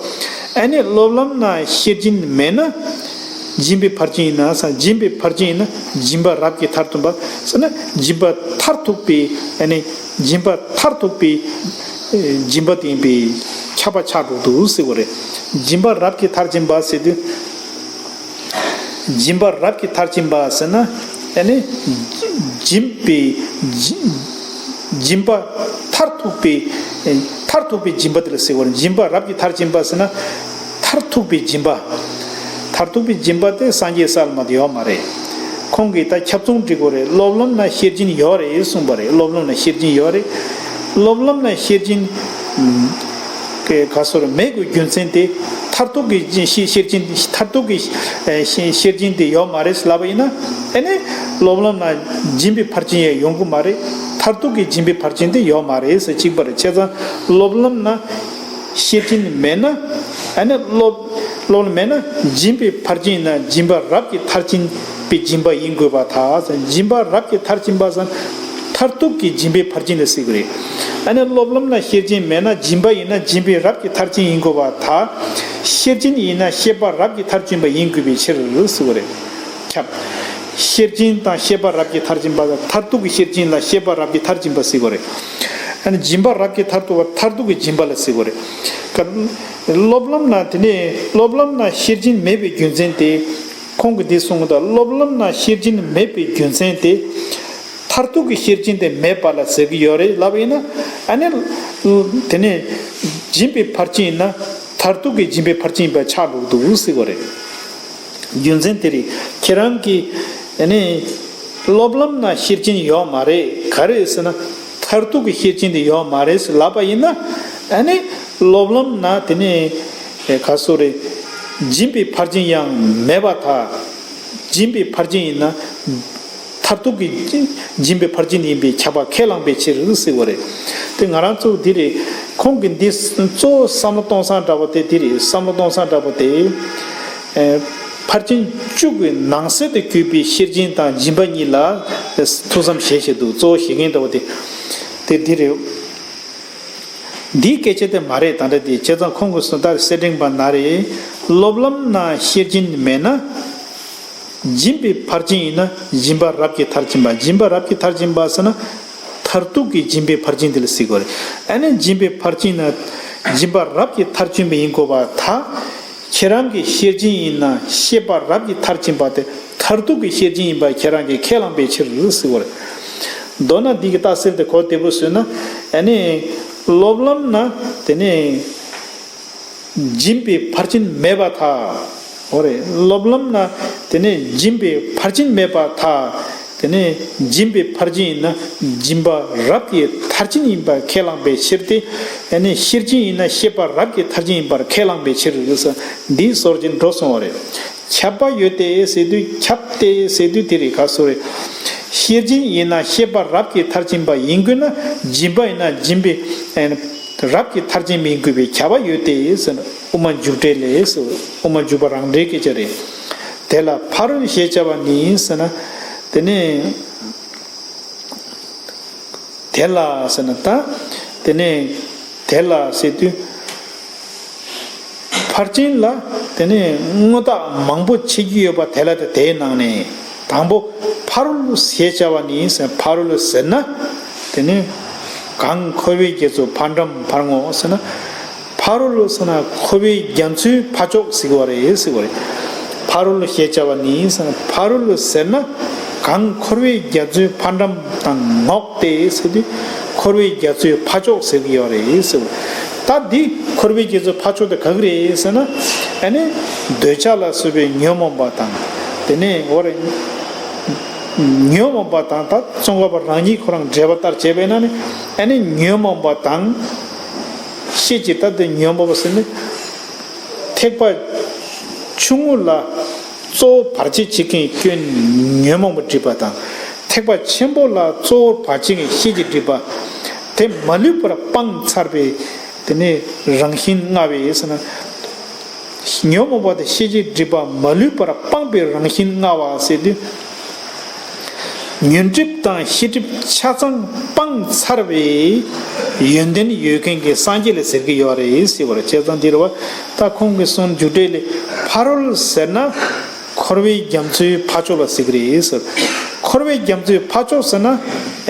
བ། ཨ་ནི་སློབ་ལམ་ན་ཤེར་ཕྱིན་མེད་ན། སྦྱིན་པའི་ཕར་ཕྱིན་ཡིན་ན་ཟེར། སྦྱིན་པའི་ཕར་ཕྱིན་ཡིན་ན་སྦྱིན་པ་རབ་ཀྱིས་མཐར་ཐུག་པ་ཟེར་ན། སྦྱིན་པ་མཐར་ཐུག་པའི་ཨ་ནི་སྦྱིན་པ་མཐར་ཐུག་པའི་ཨེ་སྦྱིན་པ་དེ་ཡིན་པས་ཁྱབ་པ་ཆགས་འགྲོ་འདུག་ཟེར་བ་རེད། སྦྱིན་པ་རབ་ཀྱིས་མཐར་ཕྱིན་པ་ཟེར་དུས། སྦྱིན་པ་རབ་ཀྱིས་མཐར་ཕྱིན་པ་ཟེར་ན། ཨ་ནི་སྦྱིན་པའི་སྦྱིན་སྦྱིན་པ་མཐར་ཐུག་པའི་མཐར་ཐུག་པའི་སྦྱིན་པ་དེ་ལ་ཟེར་བ་རེད། སྦྱིན་པ་རབ་ཀྱིས་མཐར་ཕྱིན་པ་ཟེར་ན། མཐར་ཐུག་པའི་སྦྱིན་པ། མཐར་ཐུག་པའི་སྦྱིན་པ་དེ་སངས་རྒྱས་ས་ལ་མ་དེ་ཡོད་མ་རེད། ཁོང་གིས་ད་ཁྱབ་ཚང་འབྲི་དགོས་རེད། སློབ་ལམ་ན་ཤེར་ཕྱིན་ཡོད་རེད་གསུངས་པ་རེད། སློབ་ལམ་ན་ཤེར་ཕྱིན་ཡོད་རེད། སློབ་ལམ་ན་ཤེར་ཕྱིན་ག་ཟེར་མེད་དགོས་རྒྱུ་མཚན་དེ། མཐར་ཐུག་གི་ཤེར་ཤེར་ཕྱིན། མཐར་ཐུག་གི་ཤེར་ཕྱིན་དེ་ཡོད་མ་རེད་ལབ་པ་ཡིན་ན། ཨ་ནི་སློབ་ལམ་ན་སྦྱིན་པའི་ཕར་ཕྱིན་ཡང་ཡོང་གི་མ་རེད། མཐར་ཐུག་གི་སྦྱིན་པའི་ཕར་ཕྱིན་དེ་ཡོད་མ་རེད་ཟེར་གཅིག་པ་རེད། བྱས་ཙང་སློབ་ལམ་ན་ཤེར་ཕྱིན་མེད་ན། ཨ་ནི་སློབ་སློབ་ལམ་མེད་ན་སྦྱིན་པའི་ཕར་ཕྱིན་ཡིན་ན་སྦྱིན་པ་རབ་ཀྱིས་མཐར་ཕྱིན་པའི་སྦྱིན་པ་ཡིན་དགོས་པར་ཐལ། སྦྱིན་པ་རབ་ཀྱིས་མཐར་ཕྱིན་པ་ཟེར་མཐར་ཐུག་གི་སྦྱིན་པའི་ཕར་ཕྱིན་ལ་ཟེར་གྱི་རེད། ཨ་ནི་སློབ་ལམ་ན་ཤེར་ཕྱིན་མེད་ན་སྦྱིན་པ་ཡིན་ན་སྦྱིན་པའི་རབ་ཀྱིས་མཐར་ཕྱིན་ཡིན་དགོས་པར་ཐལ། ཤེར་ཕྱིན་ཡིན་ན་ཤེས་པ་རབ་ཀྱིས་མཐར་ཕྱིན་པ་ཡིན་དགོས་པའི་ཕྱིར་ཟེར་གྱི་རེད། ཁྱབ། ཤེར་ཕྱིན་དང་ཤེས་པ་རབ་ཀྱིས་མཐར་ཕྱིན་པ་དང་། མཐར་ཐུག་གི་ཤེར་ཕྱིན་ལ་ཤེས་པ་རབ་ཀྱིས་མཐར་ཕྱིན་པ་ཟེར་གྱི་རེད། ཨ་ནི་སྦྱིན་པ་རབ་ཀྱིས་མཐར་ཐུག་པ་མཐར་ཐུག་གི་སྦྱིན་པ་ལ་ཟེར་གྱི་རེད། སློབ་ལམ་ན་དེ་ནས་སློབ་ལམ་ན་ཤེར་ཕྱིན་མེད་པའི་རྒྱུ་མཚན་དེ། ཁོང་གིས་འདི་གསུངས་པ་དང་། སློབ་ལམ་ན་ཤེར་ཕྱིན་མེད་པའི་རྒྱུ་མཚན་དེ། མཐར་ཐུག་གི་ཤེར་ཕྱིན་དེ་མེད་པ་ལ་ཟེར་གྱི་ཡོད་རེད་ལབ་པ་ཡིན་ན། ཨ་ནི་དེ་ནས་སྦྱིན་པའི་ཕར་ཕྱིན་ཡིན་ན་མཐར་ཐུག་གི་སྦྱིན་པའི་ཕར་ཕྱིན་ཡིན་པ་ཆགས་འགྲོ་གི་འདུག་ཟེར་གྱི་རེད། རྒྱུ་མཚན་དེ་རེད། ཁྱེད་རང་གིས་ཨ་ནི་སློབ་ལམ་ན་ཤེར་ཕྱིན་ཡོད་མ་རེད། ག་རེ་ཟེར་ན་མཐར་ཐུག་གི་ཤེར་ཕྱིན་དེ་ཡོད་མ་རེད་ཟེར་ལབ་པ་ཡིན་ན། ཨ་ནི་སློབ་ལམ་ན་དེ་ནས་ག་ཟེར་རེད། སྦྱིན་པའི་ཕར་ཕྱིན་ཡང་མེད་པར་ཐལ། སྦྱིན་པའི་ཕར་ཕྱིན་ཡིན་ན། མཐར་ཐུག་གི་སྦྱིན་པའི་ཕར་ཕྱིན་ཡིན་པས་ཁྱབ་པ་ཁས་བླངས་པའི་ཕྱིར་ཟེར་བ་རེད། དེ་ང་རང་ཚོ་འདི་རེད། ཁོང་གིས་འདི་གཙོ་བོ་བསམ་བློ་གཏོང་སྟངས་འདྲ་པོ་དེ་འདི་རེད། བསམ་བློ་གཏོང་སྟངས་འདྲ་པོ་དེ། ཨེ། ཕར་ཕྱིན་བཅུ་གི་ནང་གསེས་དུ་གྱུར་པའི་ཤེར་ཕྱིན་དང་སྦྱིན་པ་གཉིས་ལ་ཐུགས་བསམ་བཞེས་བཞེས་འདུག། གཙོ་བོ་བཞེས་མཁན་འདྲ་པོ་དེ། དེ་འདི་རེད། འདིའི་སྐད་ཆ་དེ་མ་རེད། ད་ལྟ་དེ་བྱས་ཙང་ཁོང་གིས་གསུངས། ད་གསེར་ཕྲེང་པ་ན་རེ། སློབ་ལམ་ན་ཤེར་ཕྱིན་མེད་ན། སྦྱིན་པའི་ཕར་ཕྱིན་ཡིན་ན་སྦྱིན་པ་རབ་ཀྱིས་མཐར་ཕྱིན་པ། སྦྱིན་པ་རབ་ཀྱིས་མཐར་ཕྱིན་པ་ཟེར་ན། མཐར་ཐུག་གི་སྦྱིན་པའི་ཕར་ཕྱིན་དེ་ལ་ཟེར་གྱི་རེད། ཨ་ནི་སྦྱིན་པའི་ཕར་ཕྱིན་ན་སྦྱིན་པ་རབ་ཀྱིས་མཐར་ཕྱིན་པ་ཡིན་དགོས་པར་ཐལ། ཁྱེད་རང་གི་ཤེར་ཕྱིན་ཡིན་ན་ཤེས་པ་རབ་ཀྱིས་མཐར་ཕྱིན་པ་དེ་མཐར་ཐུག་གི་ཤེར་ཕྱིན་ཡིན་པ་ཁྱེད་རང་གིས་ཁས་བླངས་པའི་ཕྱིར་ཟེར་གྱི་རེད། མདོར་ན་འདི་གི་རྟགས་གསལ་དེ་གོ་བདེ་པོ་བཟོས་ན། ཨ་ནི་སློབ་ལམ་ན་དེ་ནས་སྦྱིན་པའི་ཕར་ཕྱིན་མེད་པར་ཐལ། འོ་རེད། སློབ་ལམ་ན་དེ་ནས་སྦྱིན་པའི་ཕར་ཕྱིན་མེད་པར་ཐལ། དེ་ནས་སྦྱིན་པའི་ཕར་ཕྱིན་ཡིན་ན་སྦྱིན་པ་རབ་ཀྱི་མཐར་ཕྱིན་ཡིན་པ་ཁས་བླངས་པའི་ཕྱིར་ཏེ། ཨ་ནི་ཤེར་ཕྱིན་ཡིན་ན་ཤེས་པ་རབ་ཀྱི་མཐར་ཕྱིན་ཡིན་པར་ཁས་བླངས་པའི་ཕྱིར་ཟེར། འདིའི་ཟུར་གྱིས་འགྲོ་སོང་བ་རེད། ཁྱབ་པ་ཡོད་དེ་ཟེར་དུས། ཁྱབ་སྟེ་ཟེར་དུས་དེ་རེད། ག་ཟེར་རེད། ཤེར་ཕྱིན་ཡིན་ན་ཤེས་པ་རབ་ཀྱི་མཐར་ཕྱིན་པ་ཡིན་དགོས་ན། སྦྱིན་པ་ཡིན་ན་སྦྱིན་པའི་རབ་ཀྱི་མཐར་ཕྱིན་མིན་དགོས་པའི་ཁྱབ་པ་ཡོད་དེ་ཟེར་ན། དབུ་མ་འཇུག་འགྲེལ་ལས་ཟེར། དབུ་མ་འཇུག་པ་རང་འགྲེལ་སྐད་ཆ་རེད། དེ་ལ་ཕ་རོལ་ཞེས་བྱ་བ་ནི་ཟེར་ན། དེ་ནས་དེ་ལ་ཟེར་ན་ད། དེ་ནས་དེ་ལ་ཟེར་དུས། ཕར་ཕྱིན་ལ་དེ་ནས་དངོས་བཏགས་མང་པོ་ཕྱེ་རྒྱུ་ཡོད་པ་དེ་ལ་དེ། དེའི་ནང་ནས་དང་པོ་ཕ་རོལ་ཞེས་བྱ་བ་ནི་ཟེར། ཕ་རོལ་ཟེར་ན་དེ་ནས་གང་འཁོར་བའི་རྒྱ་མཚོའི་ཕ་འགྲམ་ཕར་ངོ་ཟེར་ན། ཕ་རོལ་ཟེར་ན་འཁོར་བའི་རྒྱ་མཚོའི་ཕ་ཕྱོགས་ཟེར་གྱི་ཡོད་རེད་ཟེར་གྱི་ཡོད་རེད། ཕ་རོལ་ཞེས་བྱ་བ་ནི་ཟེར་ན། ཕ་རོལ་ཟེར་ན་གང་འཁོར་བའི་རྒྱ་མཚོའི་ཕ་འགྲམ་དང་ངོགས་ཏེ་ཟེར་དུས། འཁོར་བའི་རྒྱ་མཚོའི་ཕ་ཕྱོགས་ཟེར་གྱི་ཡོད་རེད་ཟེར། ད་འདི་འཁོར་བའི་རྒྱ་མཚོའི་ཕ་ཕྱོགས་དེ་ག་གི་རེད་ཟེར་ན། ཨ་ནི་འདོད་ཆགས་ལ་སོགས་པའི་ཉོན་མོངས་པ་དང་། དེ་ནས་འོ་རེད། ཉོན་མོངས་པ་དང་། ད་ཙོང་ཁ་པ་རང་ཉིད་ཁོ་རང་འགྲེལ་པ་ལྟར་བྱས་པས་ན་ནི། ཨ་ནི་ཉོན་མོངས་པ་དང་། ཤེས་ཀྱི། ད་དེ་ཉོན་མོངས་པ་ཟེར་ནི། ཐེག་པ་ ཆུང་ངུ་ལ་གཙོ་བོ་བར་ཆད་བྱེད་མཁན་སྐྱོན་ཉོན་མོངས་པ་སྒྲིབ་པ་དང་། ཐེག་པ་ཆེན་པོ་ལ་གཙོ་བོ་བར་ཆད་ཀྱི་ཤེས་བྱེད་སྒྲིབ་པ། དེ་མ་ལུས་པར་སྤངས་ཚར་བའི་དེ་ནི་རང་བཞིན་མངའ་བའི་ཟེར་ན། ཉོན་མོངས་པ་དང་ཤེས་བྱེད་སྒྲིབ་པ་མ་ལུས་པར་སྤངས་པའི་རང་བཞིན་མངའ་བ་ཟེར་དུས། ཉོན་སྒྲིབ་དང་ཤེས་སྒྲིབ་ཆ་ཚང་སྤངས་ཚར་བའི་ཡོན་ཏན་ཡོད་མཁན་གྱི་སངས་རྒྱས་ལ་ཟེར་གྱི་ཡོད་རེད་ཟེར་བ་རེད། བྱས་ཙང་འདིར་བ་ད་ཁོང་གི་གསུང་མཇུག་འབྲས་ལས། ཕ་རོལ་ཟེར་ན་འཁོར་བའི་རྒྱ་མཚོའི་ཕ་ཕྱོགས་ལ་ཟེར་གྱི་རེད་ཟེར། འཁོར་བའི་རྒྱ་མཚོའི་ཕ་ཕྱོགས་ཟེར་ན་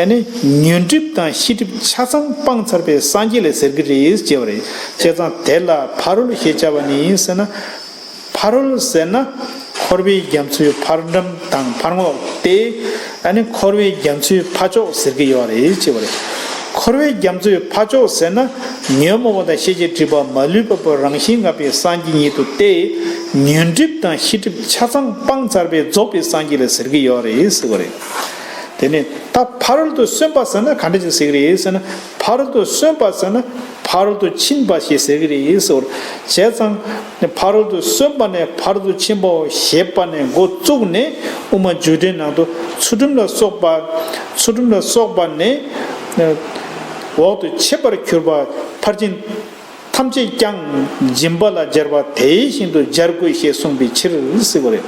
ཨ་ནི་ཉོན་སྒྲིབ་དང་ཤེས་སྒྲིབ་ཆ་ཚང་སྤངས་ཚར་བའི་སངས་རྒྱས་ལ་ཟེར་གྱི་རེད་ཅེས་པ་རེད། བྱས་ཙང་དེ་ལ་ཕ་རོལ་ཞེས་བྱ་བ་ནི་ཟེར་ན། ཕ་རོལ་ཟེར་ན་འཁོར་བའི་རྒྱ་མཚོའི་ཕར་འགྲམ་དང་ཕར་ངོགས་ཏེ། ཨ་ནི་འཁོར་བའི་རྒྱ་མཚོའི་ཕ་ཕྱོགས་ཟེར་གྱི་ཡོད་རེད་ཅེས་པ་རེད། འཁོར་བའི་རྒྱ་མཚོའི་ཕ་ཕྱོགས་ཟེར་ན་ཉོན་མོངས་པ་དང་ཤེས་བྱའི་སྒྲིབ་པ་མ་ལུས་པ་པོ་རང་བཞིན་མངའ་བའི་སངས་རྒྱས་ཉིད་དུ་སྟེ། ཉོན་སྒྲིབ་དང་ཤེས་སྒྲིབ་ཆ་ཚང་སྤངས་ཚར་བའི་རྫོགས་པའི་སངས་རྒྱས་ལ་ཟེར་གྱི་ཡོད་རེད་ཟེར་བ་རེད། དེ་ནས་ད་ཕ་རོལ་ཏུ་སོན་པ་ཟེར་ན་ག་འདྲ་ཅིག་ཟེར་གྱི་རེད་ཟེར་ན། ཕ་རོལ་ཏུ་སོན་པ་ཟེར་ན་ཕ་རོལ་ཏུ་ཕྱིན་པ་ཞེས་ཟེར་གྱི་རེད་ཟེར། བྱས་ཙང་ཕ་རོལ་ཏུ་སོན་པ་ནས་ཕ་རོལ་ཏུ་ཕྱིན་པའོ་ཞེས་པ་ནས་འགོ་བཙུགས་ནས་དབུ་མ་འཇུག་འགྲེལ་ནང་དུ་ཚུལ་ཁྲིམས་ལ་སོགས་པ། ཚུལ་ཁྲིམས་ལ་སོགས་པ་ནས་འོག་ཏུ་འཆད་པར་གྱུར་པ་ཕར་ཕྱིན་ཐམས་ཅད་ཀྱང་སྦྱིན་པ་ལ་སྦྱར་བ་དེ་བཞིན་དུ་སྦྱར་དགོས་ཞེས་གསུངས་པའི་ཕྱིར་ཟེར་བ་རེད།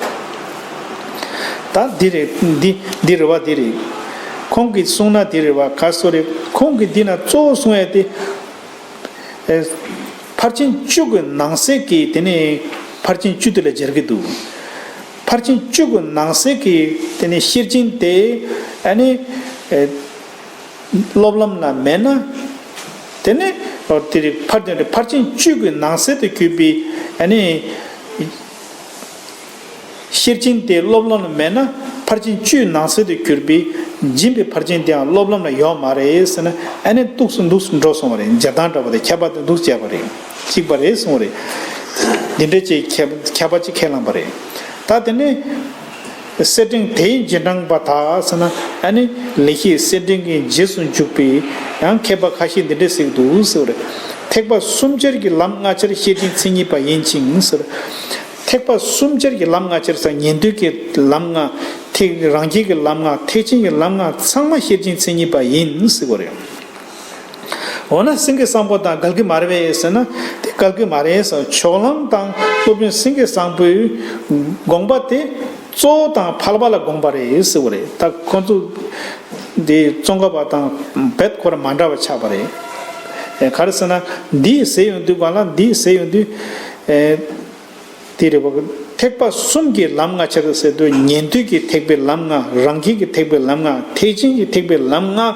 ད་འདི་རེད། འདི་འདི་རེད་བ། འདི་རེད། ཁོང་གིས་གསུངས་ན་འདི་རེད་བ། ག་སོ་རེད། ཁོང་གིས་འདི་ན་གཙོ་བོ་གསུང་ཡ་དེ། ཨེ། ཕར་ཕྱིན་བཅུ་གི་ནང་གསེས་ཀྱི་དེ་ནས་ཕར་ཕྱིན་བཅུ་དེ་ལ་སྦྱར་གྱི་འདུག་ཕར་ཕྱིན་བཅུ་གི་ནང་གསེས་ཀྱི་དེ་ནས་ཤེར་ཕྱིན་དེ་ཨ་ནི། ཨེ། སློབ་ལམ་ལ་མེད་ན། དེ་ནས་དེ་རིགས་ཕར་དེ་ནས་ཕར་ཕྱིན་བཅུ་གི་ནང་གསེས་དུ་གྱུར་པའི་ཨ་ནི། ཤེར་ཕྱིན་དེ་སློབ་ལམ་ལ་མེད་ན་ཕར་ཕྱིན་བཅུའི་ནང་གསེས་དུ་གྱུར་པའི་སྦྱིན་པའི་ཕར་ཕྱིན་དེའང་སློབ་ལམ་ལ་ཡོད་མ་རེད་ཟེར་ན། ཨ་ནི་འདུག་སེ་འདུག་སེ་འགྲོ་སོང་བ་རེད། འཇལ་སྟངས་འདྲ་པོ་དེ་ཁྱད་པར་དེ་འདུག་བྱས་པ་རེད། གཅིག་པ་རེད་གསུངས་པ་རེད། འདི་འདྲ་ཅིག་ཁྱད་ཁྱད་པར་ཅིག་ཁས་བླངས་པ་རེད། ད་དེ་ནས་སེར་ཕྲེང་དེའི་རྗེས་འབྲང་པ་དག་ཟེར་ན། ཨ་ནི་ལེགས་བཤད་སེར་ཕྲེང་གི་རྗེས་སུ་འཇུག་པའི་ཡང་མཁས་པ་ཁ་ཤས་འདི་འདྲ་ཟེར་གྱི་འདུག་ཟེར་བ་རེད། ཐེག་པ་གསུམ་ཆར་གྱི་ལམ་ལྔ་ཆར་ཤེར་ཕྱིན་མཚན་ཉིད་པ་ཡིན་ཞིང་ཟེར། ཐེག་པ་གསུམ་ཆར་གྱི་ལམ་ལྔ་ཆར་ཟེར་ཉན་ཐོས་ཀྱི་ལམ་ལྔ། ཐེག་རང་རྒྱལ་གྱི་ལམ་ལྔ། ཐེག་ཆེན་གྱི་ལམ་ལྔ་ཚང་མ་ཤེར་ཕྱིན་མཚན་ཉིད་པ་ཡིན་ཟེར་བ་རེད། འོ་ན་སེང་གེ་བཟང་པོ་དང་འགལ་གྱི་མ་རེད་པས་ཟེར་ན། དེ་འགལ་གྱི་མ་རེད་ཟེར། ཕྱོགས་གླང་དང་སློབ་དཔོན་སེང་གེ་བཟང་པོའི་དགོངས་པ་དེ་གཙོ་བོ་དང་ཕལ་པ་ལ་དགོངས་པ་རེད་ཟེར་བ་རེད། ད་ཁོ་ཚོ་འདི་ཙོང་ཁ་པ་དང་རྦད་ཁོ་རང་མ་འདྲ་བ་ཆགས་པ་རེད། ཨེ། ག་རེ་ཟེར་ན། འདིས་ཟེར་ཡོང་དུས་གང་ལ་འདིས་ཟེར་ཡོང་དུས། ཨེ། དེ་རེད་བ། ཐེག་པ་གསུམ་གྱི་ལམ་ལྔ་ཆར་ཟེར་དུས་ཉན་ཐོས་ཀྱི་ཐེག་པའི་ལམ་ལྔ། རང་རྒྱལ་གྱི་ཐེག་པའི་ལམ་ལྔ། ཐེག་ཆེན་གྱི་ཐེག་པའི་ལམ་ལྔ་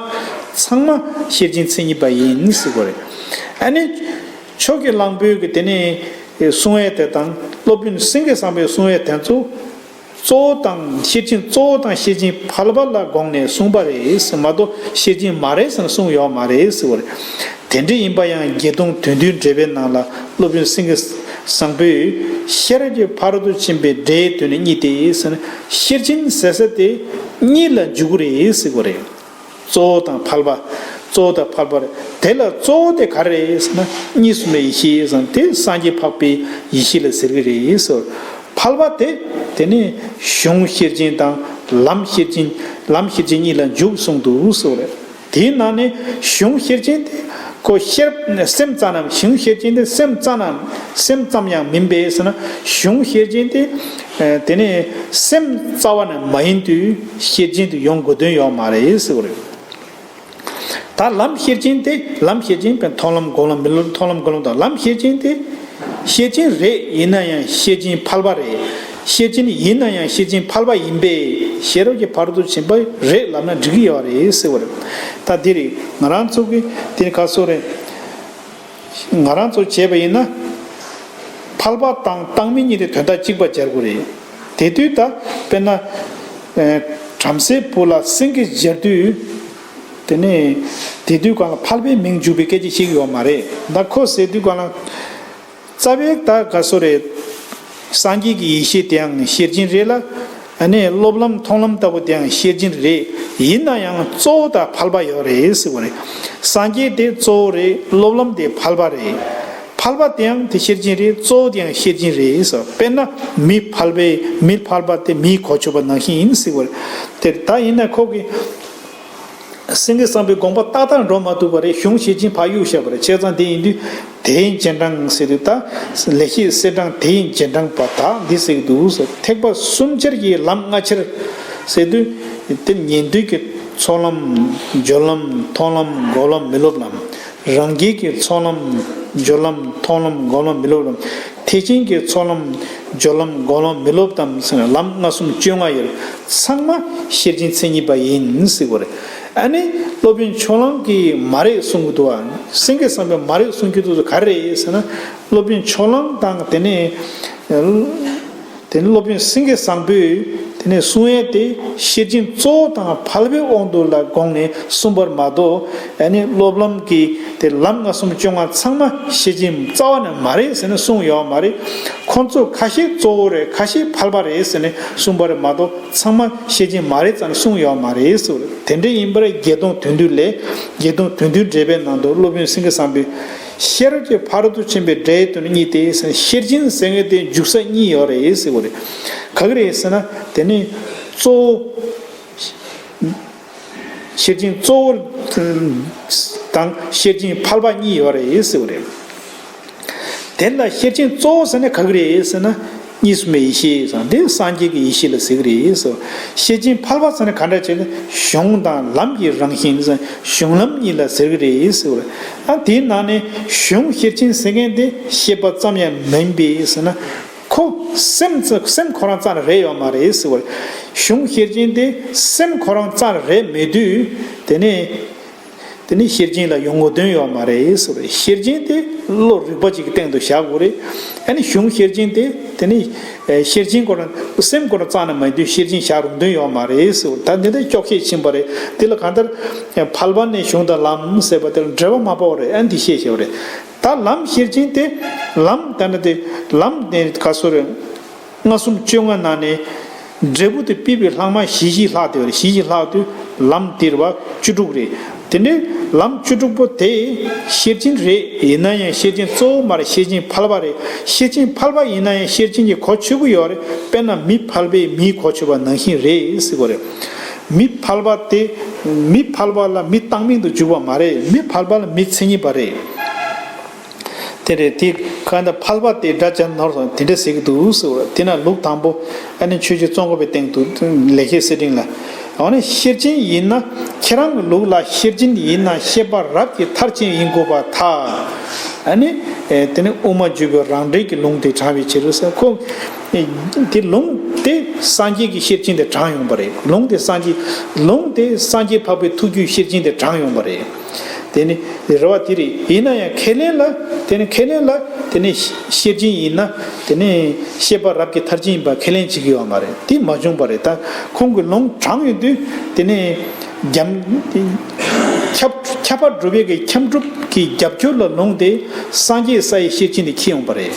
ཚང་མ་ཤེར་ཕྱིན་མཚན་ཉིད་པ་ཡིན་ཟེར་བ་རེད། ཨ་ནི་ཕྱོགས་ཀྱི་གླང་པོའི་གི་དེ་ནས་གསུང་ཡས་དེ་དང་སློབ་དཔོན་སེང་གེ་བཟང་པོའི་གསུང་ཡས་དེ་ཚོ་གཙོ་བོ་དང་ཤེར་ཕྱིན། གཙོ་བོ་དང་ཤེར་ཕྱིན་ཕལ་པ་ལ་དགོངས་ནས་གསུངས་པ་རེད་ཟེར་མ་གཏོགས་ཤེར་ཕྱིན་མ་རེད་ཟེར་ན་གསུངས་ཡོད་མ་རེད་ཟེར་བ་རེད། དེ་འདྲ་ཡིན་པ་ཡང་བརྒྱད་སྟོང་དོན་བསྡུས་འགྲེལ་པའི་ནང་ལ་སློབ་དཔོན་སེང་གེ་བཟང་པོས་ཤེས་རབ་ཀྱི་ཕ་རོལ་ཏུ་ཕྱིན་པའི་སྒྲའི་དོན་ནི་གཉིས་ཏེ་ཟེར་ན། ཤེར་ཕྱིན་ཟེར་ས་དེ་གཉིས་ལ་འཇུག་གི་རེད་ཟེར་བ་རེད། གཙོ་བོ་དང་ཕལ་པ། གཙོ་བོ་དང་ཕལ་པ་རེད། དེ་ལ་གཙོ་བོ་དེ་ག་རེ་རེད་ཟེར་ན། གཉིས་སུ་མེད་ཡེ་ཤེས་ཟེར་ན་དེ་སངས་རྒྱས་འཕགས་པའི་ཡེ་ཤེས་ལ་ཟེར་གི་རེད་ཟེར། ཕལ་པ་དེ་དེ་ནི་གཞུང་ཤེར་ཕྱིན་དང་ལམ་ཤེར་ཕྱིན། ལམ་ཤེར་ཕྱིན་གཉིས་ལ་འཇུག་གསུངས་འདུག་ཟེར་བ་རེད། དེའི་ནང་ནས་གཞུང་ཤེར་ཕྱིན་དེ་ཁོ་ཤེར་སེམས་ཙམ་ན། གཞུང་ཤེར་ཕྱིན་དེ་སེམས་ཙམ་ན། སེམས་ཙམ་ཡང་མིན་པས་ཟེར་ན། གཞུང་ཤེར་ཕྱིན་དེ་དེ་ནི་སེམས་རྩ་བ་ནས་མ་ཡིན་དུས་ཤེར་ཕྱིན་དུ་ཡོང་དགོས་དོན་ཡོད་མ་རེད་ཟེར་བ་རེད། ད་ལམ་ཤེར་ཕྱིན་དེ། ལམ་ཤེར་ཕྱིན་པའི་མཐོང་ལམ་སྒོམ་ལམ། མི་སློབ་མཐོང་ལམ་སྒོམ་ལམ་དང་། ལམ་ཤེར་ཕྱིན་དེ་ཤེར་ཕྱིན་རེད། ཡིན་ན་ཡང་ཤེར་ཕྱིན་ཕལ་པ་རེད། ཤེར་ཕྱིན་ཡིན་ན་ཡང་ཤེར་ཕྱིན་ཕལ་པ་ཡིན་པས་ཤེས་རབ་ཀྱི་ཕ་རོལ་ཏུ་ཕྱིན་པ་རེད་ལབ་ན་འགྲིག་གི་ཡོད་རེད་ཟེར་བ་རེད། ད་འདི་རེད། ང་རང་ཚོ་གི་དེ་ནི་ག་སོ་རེད། ང་རང་ཚོ་བྱས་པ་ཡིན་ན། ཕལ་པ་དང་བཏང་མིན་གཉིས་དེ་དོན་དག་གཅིག་པ་སྦྱར་དགོས་རེད། དེ་དུས་ད་དཔེར་ན། ཨེ། བྲམ་ཟེའི་བུ་ལ་སེང་གེ་སྦྱར་དུས། དེ་ནས་དེ་དུས་གང་ལ་ཕལ་པའི་མིང་འཇུག་པའི་སྐད་ཆ་བཤད་ཀྱི་ཡོད་མ་རེད། ད་ཁོ་ཟེར་དུས་གང་ལ། རྩ་བའི་ད་ག་སོ་རེད། སངས་རྒྱས་ཀྱི་ཡེ་ཤེས་དེའང་ཤེར་ཕྱིན་རེད་ལ། ཨ་ནི་སློབ་ལམ་མཐོང་ལམ་ལྟ་བུ་དེའང་ཤེར་ཕྱིན་རེད། ཡིན་ན་ཡང་གཙོ་བོ་དང་ཕལ་པ་ཡོད་རེད་ཟེར་བ་རེད། སངས་རྒྱས་དེ་གཙོ་བོ་རེད། སློབ་ལམ་དེ་ཕལ་པ་རེད། ཕལ་པ་དེ་ཡང་དེ་ཤེར་ཕྱིན་རེད། གཙོ་བོ་དེ་ཡང་ཤེར་ཕྱིན་རེད་ཟེར། དཔེར་ན་མི་ཕལ་པའི་མི་ཕལ་པ་དེ་མིའི་གོ་ཆོད་པ་ནང་བཞིན་ཡིན་ཟེར་བ་རེད། དེ་ད་ཡིན་ན་ཁོ་གི་སེང་གེ་བཟང་པོའི་དགོངས་པ་ཏག་ཏག་འགྲོ་མ་ཐུབ་པ་རེད། གཞུང་ཤེར་ཕྱིན་ཕར་གཡུག་བཞག་པ་རེད། བྱས་ཙང་དེ་ཡིན་དུས་དེའི་རྗེས་འབྲང་ཟེར་དུས། ད་ལེགས་བཤད་གསེར་སྦྲང་དེའི་རྗེས་འབྲང་པ་དག་འདི་ཟེར་གྱི་འདུག་ཟེར། ཐེག་པ་གསུམ་ཆར་གྱི་ལམ་ལྔ་ཆར་ཟེར་དུས། དེ་ཉན་ཐོས་ཀྱི་ཚོགས་ལམ། སྦྱོར་ལམ། མཐོང་ལམ། སྒོམ་ལམ། མི་སློབ་ལམ། རང་རྒྱལ་གྱི་ཚོགས་ལམ། སྦྱོར་ལམ། མཐོང་ལམ། སྒོམ་ལམ། མི་སློབ་ལམ། ཐེག་ཆེན་གྱི་ཚོགས་ལམ། སྦྱོར་ལམ། སྒོམ་ལམ། མི་སློབ་ལམ་ཟེར་ནས་ལམ་ལྔ་གསུམ་བཅོ་ལྔ་ཡོད། ཚང་མ་ཤེར་ཕྱིན་མཚན་ཉིད་པ་ཡིན་ཟེར་བ་རེད། ཨ་ནི་སློབ་དཔོན་ཕྱོགས་གླང་གིས་མ་རེད་གསུང་གི་འདུག་བ། སེང་གེ་བཟང་པོས་མ་རེད་གསུང་གི་འདུག་ག་རེ་རེད་ཟེར་ན། སློབ་དཔོན་ཕྱོགས་གླང་དང་དེ་ནས། དེ་ནི་སློབ་དཔོན་སེང་གེ་བཟང་པོས་དེ་ནས་གསུང་ཡས་དེ་ཤེར་ཕྱིན་གཙོ་བོ་དང་ཕལ་པའི་དབང་དུ་ལ་དགོངས་ནས་གསུངས་པར་མ་གཏོགས། ཨ་ནི་སློབ་ལམ་གྱི་དེ་ལམ་ལྔ་གསུམ་བཅོ་ལྔ་ཚང་མ་ཤེར་ཕྱིན་རྩ་བ་ནས་མ་རེད་ཟེར་ནས་གསུངས་ཡོད་མ་རེད། ཁོང་ཚོ་ཁ་ཤས་གཙོ་བོ་རེད། ཁ་ཤས་ཕལ་པ་རེད་ཟེར་ནས་གསུངས་པ་རེད་མ་གཏོགས། ཚང་མ་ཤེར་ཕྱིན་མ་རེད་ཙང་གསུངས་ཡོད་མ་རེད་ཟེར་བ་རེད། དེ་འདྲ་ཡིན་པར་བརྒྱད་སྟོང་དོན་བསྡུས་ལས། བརྒྱད་སྟོང་དོན་བསྡུས་འགྲེལ་པའི་ནང་དུ་སློབ་དཔོན་སེང་གེ་བཟང་པོས། ཤེས་རབ་ཀྱི་ཕ་རོལ་ཏུ་ཕྱིན་པའི་སྒྲའི་དོན་གཉིས་ཏེ། ཤེར་ཕྱིན་ཟེར་མཁན་དེ་འཇུག་ས་གཉིས་ཡོད་རེད་ཟེར་བ་རེད། ག་གི་རེད་ཟེར་ན། དེ་ནི་གཙོ་བོ། ཤེར་ཕྱིན་གཙོ་བོ་དང་ཤེར་ཕྱིན་ཕལ་པ་གཉིས་ཡོད་རེད་ཟེར་བ་རེད། དེ་ལ་ཤེར་ཕྱིན་གཙོ་བོ་ཟེར་ན་ག་གི་རེད་ཟེར་ན། གཉིས་སུ་མེད་ཡེ་ཤེས་ཟེར། འདི་སངས་རྒྱས་ཀྱི་ཡེ་ཤེས་ལ་ཟེར་གི་རེད་ཟེར། ཤེར་ཕྱིན་ཕལ་པ་ཟེར་ན་ག་འདྲ་བྱས་ན། གཞུང་དང་ལམ་གྱི་རང་བཞིན་ཟེར། གཞུང་ལམ་གཉིས་ལ་ཟེར་གི་རེད་ཟེར། ཨ། དེའི་ནང་ནས་གཞུང་ཤེར་ཕྱིན་ཟེར་མཁན་དེ་ཤེས་པ་ཙམ་ཡང་མིན་པས་ཟེར་ན། ཁོ་སེམས་སེམས་ཁོ་རང་རྩ་ནས་རེད་ཡོད་མ་རེད་ཟེར་བ་རེད། གཞུང་ཤེར་ཕྱིན་དེ་སེམས་ཁོ་རང་རྩ་ནས་རེད་མེད་དུས། དེ་ནས། དེ་ནི་ཤེར་ཕྱིན་ལ་ཡོང་ངོ་དོན་ཡོད་མ་རེད་ཟེར་བ་རེད། ཤེར་ཕྱིན་དེ་བློ་རིག་པ་ཅིག་གི་སྟེང་དུ་བཞག་དགོས་རེད། ཨ་ནི་གཞུང་ཤེར་ཕྱིན་དེ། དེ་ནི་ཤེར་ཕྱིན་ཁོ་རང་སེམས་ཁོ་རང་རྩ་ནས་མེད་དུས་ཤེར་ཕྱིན་བཞག་རུང་དོན་ཡོད་མ་རེད་ཟེར་བ་རེད། ད་འདི་འདྲ་སྐྱོ་ཤས་ཕྱིན་པ་རེད། དེ་ལ་གང་ལྟར་ཕལ་པ་ནས་གཞུང་དང་ལམ་ཟེར་བ་དེ་ལ་འབྲེལ་བ་མ་དཔོག་རེད། ཨ་ནི་འདི་ཤེས་བྱ་བ་རེད། ད་ལམ་ཤེར་ཕྱིན་དེ། ལམ་ད་ནི་དེ་ལམ་དེ་ག་སོ་རེད། ལྔ་གསུམ་བཅོ་ལྔ་ནང་ནས་འབྲས་བུ་དེ་ཕུལ་བའི་ལྷག་མ་བཞི་བཞི་ལྷག་དེ་བ་རེད། བཞི་བཞི་ལྷག་དུས་ལམ་དེ་རེད་བ། བཅུ་དྲུག་རེད། དེ་འདྲའི་ལམ་བཅུ་དྲུག་པོ་དེ་ཤེར་ཕྱིན་རེད། ཡིན་ན་ཡང་ཤེར་ཕྱིན་གཙོ་བོ་མ་རེད། ཤེར་ཕྱིན་ཕལ་པ་རེད། ཤེར་ཕྱིན་ཕལ་པ་ཡིན་ན་ཡང་ཤེར་ཕྱིན་གྱི་གོ་ཆོད་ཀྱི་ཡོད་རེད། དཔེར་ན་མི་ཕལ་པས་མིའི་གོ་ཆོད་པ་ནང་བཞིན་རེད་ཟེར་གྱི་རེད། མི་ཕལ་པ་དེ། མི་ཕལ་པ་ལ་མི་བཏགས་མིང་དུ་འཇུག་པ་མ་རེད། མི་ཕལ་པ་ལ་མི་མཚན་ཉིད་པ་རེད། དེ་རེད། དེ་ག་འདྲ་ཕལ་པ་དེ་སྒྲ་བྱས་ནོར་སོང་། དེ་འདྲ་ཟེར་གྱི་འདུག་ཟེར་བ། དེ་ན་ལུགས་དང་པོ། ཨ་ནི་ཆོས་རྗེ་ཙོང་ཁ་པའི་སྟེང་དུ་ལེགས་བཤད་གསེར་ཕྲེང་ལ། འོ་ན་ཤེར་ཕྱིན་ཡིན་ན། ཁྱེད་རང་གི་ལུགས་ལ་ཤེར་ཕྱིན་ཡིན་ན་ཤེས་པ་རབ་ཀྱི་མཐར་ཕྱིན་ཡིན་དགོས་པར་ཐལ། ཨ་ནི་དེ་ནི་དབུ་མ་འཇུག་པའི་རང་འགྲེལ་གྱི་ལུང་དེ་དྲངས་པའི་ཕྱིར་ཟེར། ཁོ་དེ་ལུང་དེ་སངས་རྒྱས་ཀྱི་ཤེར་ཕྱིན་དེ་དྲངས་ཡོང་པ་རེད། ལུང་དེ་སངས་རྒྱས། ལུང་དེ་སངས་རྒྱས་འཕགས་པའི་ཐུགས་རྒྱུད་ཤེར་ཕྱིན་དེ་དྲངས་ཡོང་པ་རེད། དེ་ནི་རེ་བ་དེ་རེད། ཡིན་ན་ཡང་ཁས་ལེན་ལ། དེ་ནི་ཁས་ལེན་ལ། དེ་ནི་ཤེར་ཕྱིན་ཡིན་ན། དེ་ནི་ཤེས་པ་རབ་ཀྱི་མཐར་ཕྱིན་ཡིན་པ་ཁས་ལེན་བྱེད་ཀྱི་ཡོད་མ་རེད། དེ་མ་བྱུང་བ་རེད། ད་ཁོང་གི་ལུང་དྲངས་ཡོང་དུས་དེ་ནི་རྒྱམ། ཁྱབ་ཁྱབ་པ་སྒྲུབ་པའི་གི་ཁྱབ་སྒྲུབ་ཀྱི་རྒྱབ་སྐྱོར་ལ་ལུང་དེ་སངས་རྒྱས་ས་ཡི་ཤེར་ཕྱིན་དེ་འཁྱེར་ཡོང་པ་རེད།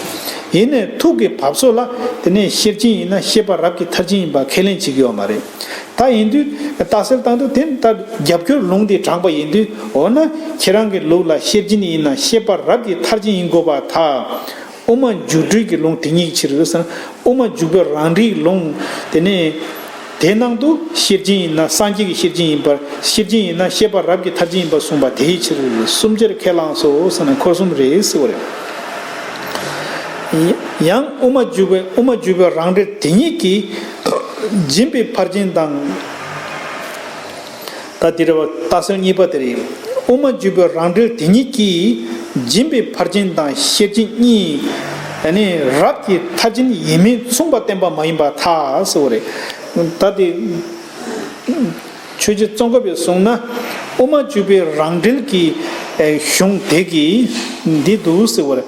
ཡིན་ནའི་ཐུགས་ཀྱི་བབས་སོ་ལ་དེ་ནི་ཤེར་ཕྱིན་ཡིན་ན་ཤེས་པ་རབ་ཀྱི་མཐར་ཕྱིན་ཡིན་པ་ཁས་ལེན་བྱེད་ཀྱི་ཡོད་མ་རེད། ད་ཡིན་དུས་རྟགས་གསལ་བཏང་དུས་དེ་ནི་ད་རྒྱབ་སྐྱོར་ལུང་དེ་དྲངས་པ་ཡིན་དུས། འོ་ན་ཁྱེད་རང་གི་ལུགས་ལ་ཤེར་ཕྱིན་ཡིན་ན་ཤེས་པ་རབ་ཀྱི་མཐར་ཕྱིན་ཡིན་དགོས་པར་ཐལ། དབུ་མ་འཇུག་སྒྲིལ་གྱི་ལུང་དེ་ཉིད་ཀྱི་ཕྱིར་ཟེར། དབུ་མ་འཇུག་པའི་རང་འགྲེལ་ལུང་དེ་ནས་དེ་ནང་དུ་ཤེར་ཕྱིན་ཡིན་ན་སངས་རྒྱས་ཀྱི་ཤེར་ཕྱིན་ཡིན་པར། ཤེར་ཕྱིན་ཡིན་ན་ཤེས་པ་རབ་ཀྱི་མཐར་ཕྱིན་ཡིན་པར་གསུངས་པ་དེའི་ཕྱིར་གསུམ་ཆར་ཁས་བླངས་སོ་ཟེར་ན་འཁོར་གསུམ་རེད་ཟེར་བ་རེད། ཡང་དབུ་མ་འཇུག་པའི་དབུ་མ་འཇུག་པའི་རང་འགྲེལ་དེ་ཉིད་ཀྱིས་སྦྱིན་པའི་ཕར་ཕྱིན་དང་། ད་འདིར་རྟགས་གསལ་གཉིས་པ་དེ་རེད། དབུ་མ་འཇུག་པའི་རང་འགྲེལ་དེ་ཉིད་ཀྱིས་སྦྱིན་པའི་ཕར་ཕྱིན་དང་ཤེར་ཕྱིན་གཉིས་ནི་རབ་ཀྱི་མཐར་ཕྱིན་ཡིན་མིན་མཚུངས་པ་བསྟན་པ་མ་ཡིན་པར་ཐལ་ཟེར་བ་རེད། ད་དེ་ཆོས་རྗེ་ཙོང་ཁ་པས་གསུངས་ན། དབུ་མ་འཇུག་པའི་རང་འགྲེལ་གྱི་གཞུང་དེ་གིས་འདི་འདུག་ཟེར་བ་རེད།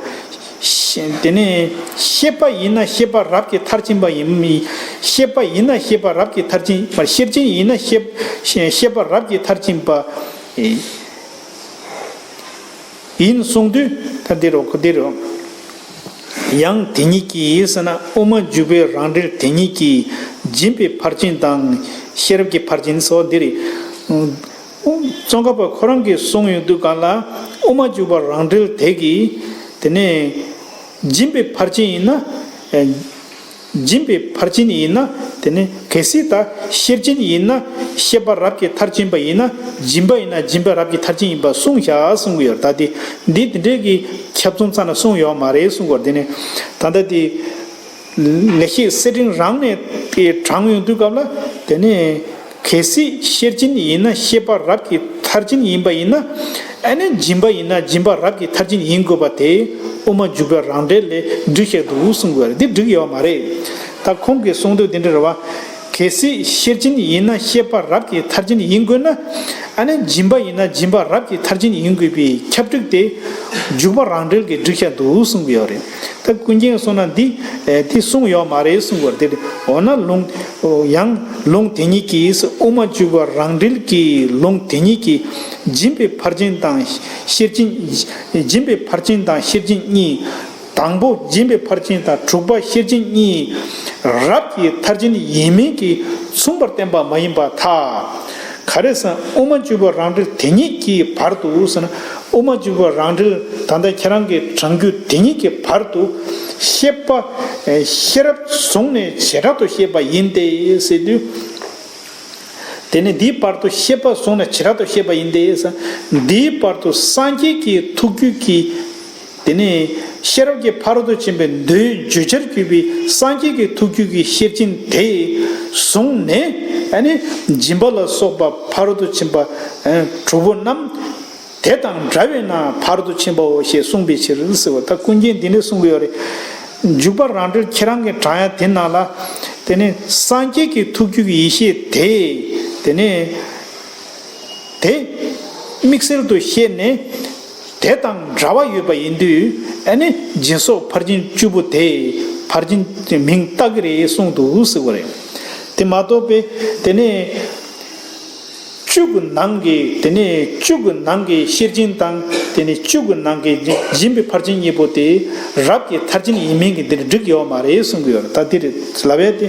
དེ་ནས་ཤེས་པ་ཡིན་ན་ཤེས་པ་རབ་ཀྱི་མཐར་ཕྱིན་པ་ཡིན། ཤེས་པ་ཡིན་ན་ཤེས་པ་རབ་ཀྱི་མཐར་ཕྱིན་པ། ཤེར་ཕྱིན་ཡིན་ན་ཤེས་ཤེས་པ་རབ་ཀྱི་མཐར་ཕྱིན་པ་ཡིན་གསུངས་དུས། ད་འདི་རུ་འདི་རུ་ཡང་དེ་ཉིད་ཀྱིས་ཟེར་ན། དབུ་མ་འཇུག་པའི་རང་འགྲེལ་དེ་ཉིད་ཀྱིས་སྦྱིན་པའི་ཕར་ཕྱིན་དང་ཤེས་རབ་ཀྱི་ཕར་ཕྱིན་སོགས་འདི་རེད། ཙོང་ཁ་པ་ཁོ་རང་གིས་གསུངས་ཡོང་དུས་གང་ལ། དབུ་མ་འཇུག་པ་རང་འགྲེལ་དེ་གིས་ དེ་ནས་སྦྱིན་པའི་ཕར་ཕྱིན་ཡིན་ན། ཨེ། སྦྱིན་པའི་ཕར་ཕྱིན་ཡིན་ན། དེ་ནས་གལ་སྲིད་ད་ཤེར་ཕྱིན་ཡིན་ན། ཤེས་པ་རབ་ཀྱི་མཐར་ཕྱིན་པ་ཡིན་ན། སྦྱིན་པ་ཡིན་ན་སྦྱིན་པ་རབ་ཀྱི་མཐར་ཕྱིན་ཡིན་པ་གསུངས་བཞག་གསུང་གི་ཡོད་རེད། ད་དེ་འདི་དེ་འདྲའི་གི་ཁྱབ་ཚུལ་ཙམ་ལ་གསུངས་ཡོད་མ་རེད་གསུང་གི་ཡོད་རེད། དེ་ནས་ད་ལྟ་དེ་ལེགས་བཤད་གསེར་ཕྲེང་རང་ནས་དེ་དྲངས་ཡོང་དུས་སྐབས་ལ། དེ་ནས་གལ་སྲིད་ཤེར་ཕྱིན་ཡིན་ན་ཤེས་པ་རབ་ཀྱི་མཐར་ཕྱིན་ཡིན་པ་ཡིན་ན། ཨ་ནི་སྦྱིན་པ་ཡིན་ན་སྦྱིན་པ་རབ་ཀྱི་མཐར་ཕྱིན་ཡིན་དགོས་པ་དེ་དབུ་མ་འཇུག་པའི་རང་འགྲེལ་ལས་འགྲིག་བཤད་འདུག་གསུང་དགོས་རེད། འདི་འགྲིག་ཡོད་མ་རེད། ད་ཁོང་གིས་གསུང་དོན་དེ་འདྲ་རེད་བ། གལ་སྲིད་ཤེར་ཕྱིན་ཡིན་ན་ཤེས་པ་རབ་ཀྱི་མཐར་ཕྱིན་ཡིན་དགོས་ན། ཨ་ནི་སྦྱིན་པ་ཡིན་ན་སྦྱིན་པ་རབ་ཀྱི་མཐར་ཕྱིན་ཡིན་དགོས་པའི་ཁྱབ་འགྲིག་དེ་འཇུག་པ་རང་འགྲེལ་གྱིས་འགྲིག་བཤད་འདུག་གསུང་གི་ཡོད་རེད། ད་ཀུན་མཁྱེན་གསུངས་ན་འདི་དེ་གསུངས་ཡོད་མ་རེད་གསུང་གི་ཡོད་རེད། དེ་འོ་ན་ལུང་ཡང་ལུང་དེ་ཉིད་ཀྱིས། དབུ་མ་འཇུག་པ་རང་འགྲེལ་གྱི་ལུང་དེ་ཉིད་ཀྱིས། སྦྱིན་པའི་ཕར་ཕྱིན་དང་ཤེར་ཕྱིན། སྦྱིན་པའི་ཕར་ཕྱིན་དང་ཤེར་ཕྱིན་གཉིས། དང་པོ་སྦྱིན་པའི་ཕར་ཕྱིན་དང་དྲུག་པ་ཤེར་ཕྱིན་གཉིས་རབ་ཀྱི་མཐར་ཕྱིན་ཡིན་མིན་གྱིས་མཚུངས་པར་བསྟན་པ་མ་ཡིན་པར་ཐལ། ག་རེ་ཟེར་ན་དབུ་མ་འཇུག་པ་རང་འགྲེལ་དེ་ཉིད་ཀྱི་བར་དུ་ཟེར་ན། དབུ་མ་འཇུག་པ་རང་འགྲེལ་ད་ལྟ་ཁྱེད་རང་གིས་དྲངས་རྒྱུ་དེ་ཉིད་ཀྱི་བར་དུ། ཤེས་པ་ཤེས་རབ་བཟུང་ནས་བྱེ་བྲག་ཏུ་བཤད་པ་ཡིན་ཏེ་ཟེར་དུས། དེ་ནས་འདིའི་བར་དུ་ཤེས་པ་བཟུང་ནས་བྱེ་བྲག་ཏུ་བཤད་པ་ཡིན་ཏེ་ཟེར། འདིའི་བར་དུ་སངས་རྒྱས་ཀྱི་ཐུགས་རྒྱུད་ཀྱི། དེ་ནས་ཤེས་རབ་ཀྱི་ཕ་རོལ་ཏུ་ཕྱིན་པའི་མདོའི་བརྗོད་བྱར་གྱུར་པའི་སངས་རྒྱས་ཀྱི་ཐུགས་རྒྱུད་ཀྱི་ཤེར་ཕྱིན་དེ་བཟུང་ནས། ཨ་ནི་སྦྱིན་པ་ལ་སོགས་པ་ཕ་རོལ་ཏུ་ཕྱིན་པ་དྲུག་པོ་རྣམས་དེ་དང་འདྲ་བས་ན་ཕ་རོལ་ཏུ་ཕྱིན་པའོ་ཞེས་གསུངས་པའི་ཕྱིར་ཟེར་བ། ད་ཀུན་མཁྱེན་འདི་ནས་གསུང་གི་ཡོད་རེད། འཇུག་པ་རང་འགྲེལ་ཁྱེད་རང་གིས་དྲངས་ཡ་དེ་ནང་ལ། དེ་ནས་སངས་རྒྱས་ཀྱི་ཐུགས་རྒྱུད་ཀྱི་ཡེ་ཤེས་དེ། དེ་ནས་དེ་དམིགས་བསལ་དུ་བཤད་ནས། དེ་དང་འདྲ་བ་ཡོད་པ་ཡིན་དུས། ཨ་ནི་སྦྱིན་སོགས་ཕར་ཕྱིན་བཅུ་པོ་དེ་ཕར་ཕྱིན་མིང་བཏགས་ཀྱི་རེད་གསུངས་འདུག་ཟེར་བ་རེད། དེ་མ་གཏོགས་པའི་དེ་ནས་བཅུ་གི་ནང་གི། དེ་ནས་བཅུ་གི་ནང་གི་ཤེར་ཕྱིན་དང་། དེ་ནས་བཅུ་གི་ནང་གི་སྦྱིན་པའི་ཕར་ཕྱིན་གཉིས་པོ་དེ་རབ་ཀྱི་མཐར་ཕྱིན་ཡིན་མིན་གྱི་འདིར་འགྲིག་ཡོད་མ་རེད་གསུང་གི་ཡོད་རེད། ད་འདིར་ལབ་ཡ་དེ།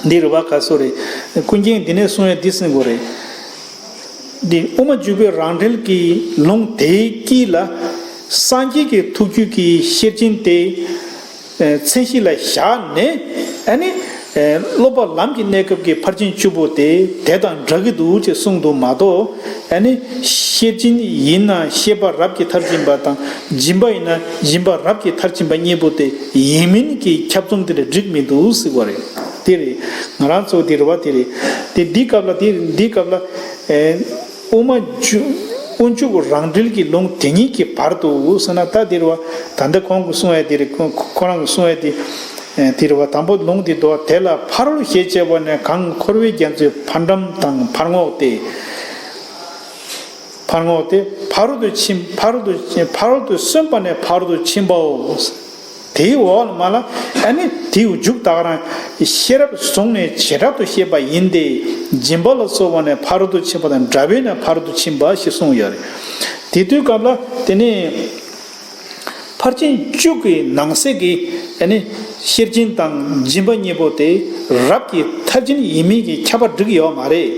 འདི་རུ་བ་ག་སོ་རེད། ཀུན་མཁྱེན་འདི་ནས་གསུང་ཡ་འདི་གསུང་དགོས་རེད། འདི་དབུ་མ་འཇུག་པའི་རང་འགྲེལ་གྱི་ལུང་དེའི་དཀྱིལ་ལ། སངས་རྒྱས་ཀྱི་ཐུགས་རྒྱུད་ཀྱི་ཤེར་ཕྱིན་དེ་མཚན་གཞི་ལ་བཞག་ནས། ཨ་ནི་སློབ་པ་ལམ་གྱི་གནས་སྐབས་ཀྱི་ཕར་ཕྱིན་བཅུ་པོ་དེ་དེ་དང་འདྲ་གི་འདུག་ཅེས་གསུངས་འདུག་མ་གཏོགས། ཨ་ནི་ཤེར་ཕྱིན་ཡིན་ན་ཤེས་པ་རབ་ཀྱི་མཐར་ཕྱིན་པ་དང་། སྦྱིན་པ་ཡིན་ན་སྦྱིན་པ་རབ་ཀྱི་མཐར་ཕྱིན་པ་གཉིས་པོ་དེ་ཡིན་མིན་གྱི་ཁྱབ་ཚུལ་དེ་ལ་འགྲིག་མི་འདུག་ཟེར་བ་རེད། དེ་རེད། ང་རང་ཚོ་དེ་རེད་བ། དེ་རེད། དེ་འདི་སྐབས་ལ། དེ་འདི་སྐབས་ལ། ཨེ། དབུ་མ་འཇུག་དབུ་འཇུག་རང་འགྲེལ་གྱི་ལུང་དེ་ཉིད་ཀྱི་བར་དུ་ཟེར་ན། ད་དེ་རེད་བ། ད་ལྟ་ཁོང་གིས་གསུང་ཡ་དེ་རེད། ཁོ་ཁོ་རང་གིས་གསུང་ཡ་དེ། ཨེ། དེ་རེད་བ། དང་པོ་ལུང་དེ་འདུག་བ། དེ་ལ་ཕ་རོལ་ཞེས་བྱ་བ་ནི་གང་འཁོར་བའི་རྒྱ་མཚོའི་ཕར་འགྲམ་དང་ཕར་ངོགས་ཏེ། ཕར་ངོགས་ཏེ། ཕ་རོལ་ཏུ་ཕྱིན། ཕ་རོལ་ཏུ་ཕྱིན། ཕ་རོལ་ཏུ་སོན་པ་ནས་ཕ་རོལ་ཏུ་ཕྱིན་པའོ། དེའི་འོག་ལ་མ་ལ། ཨ་ནི་དེའི་མཇུག་ད་ག་རང་ཤེས་རབ་བཟུང་ནས་བྱེ་བྲག་ཏུ་བཤད་པ་ཡིན་ཏེ། སྦྱིན་པ་ལ་སོགས་པ་ནས་ཕ་རོལ་ཏུ་ཕྱིན་པ་དང་འདྲ་བས་ན་ཕ་རོལ་ཏུ་ཕྱིན་པ་ཞེས་གསུངས་ཡོད་རེད། དེ་དུས་སྐབས་ལ་དེ་ནས་ཕར་ཕྱིན་བཅུ་གི་ནང་གསེས་ཀྱི། ཨ་ནི་ཤེར་ཕྱིན་དང་སྦྱིན་པ་གཉིས་པོ་དེ་རབ་ཀྱི་མཐར་ཕྱིན་ཡིན་མིན་གྱི་ཁྱད་པར་འགྲིག་ཡོད་མ་རེད།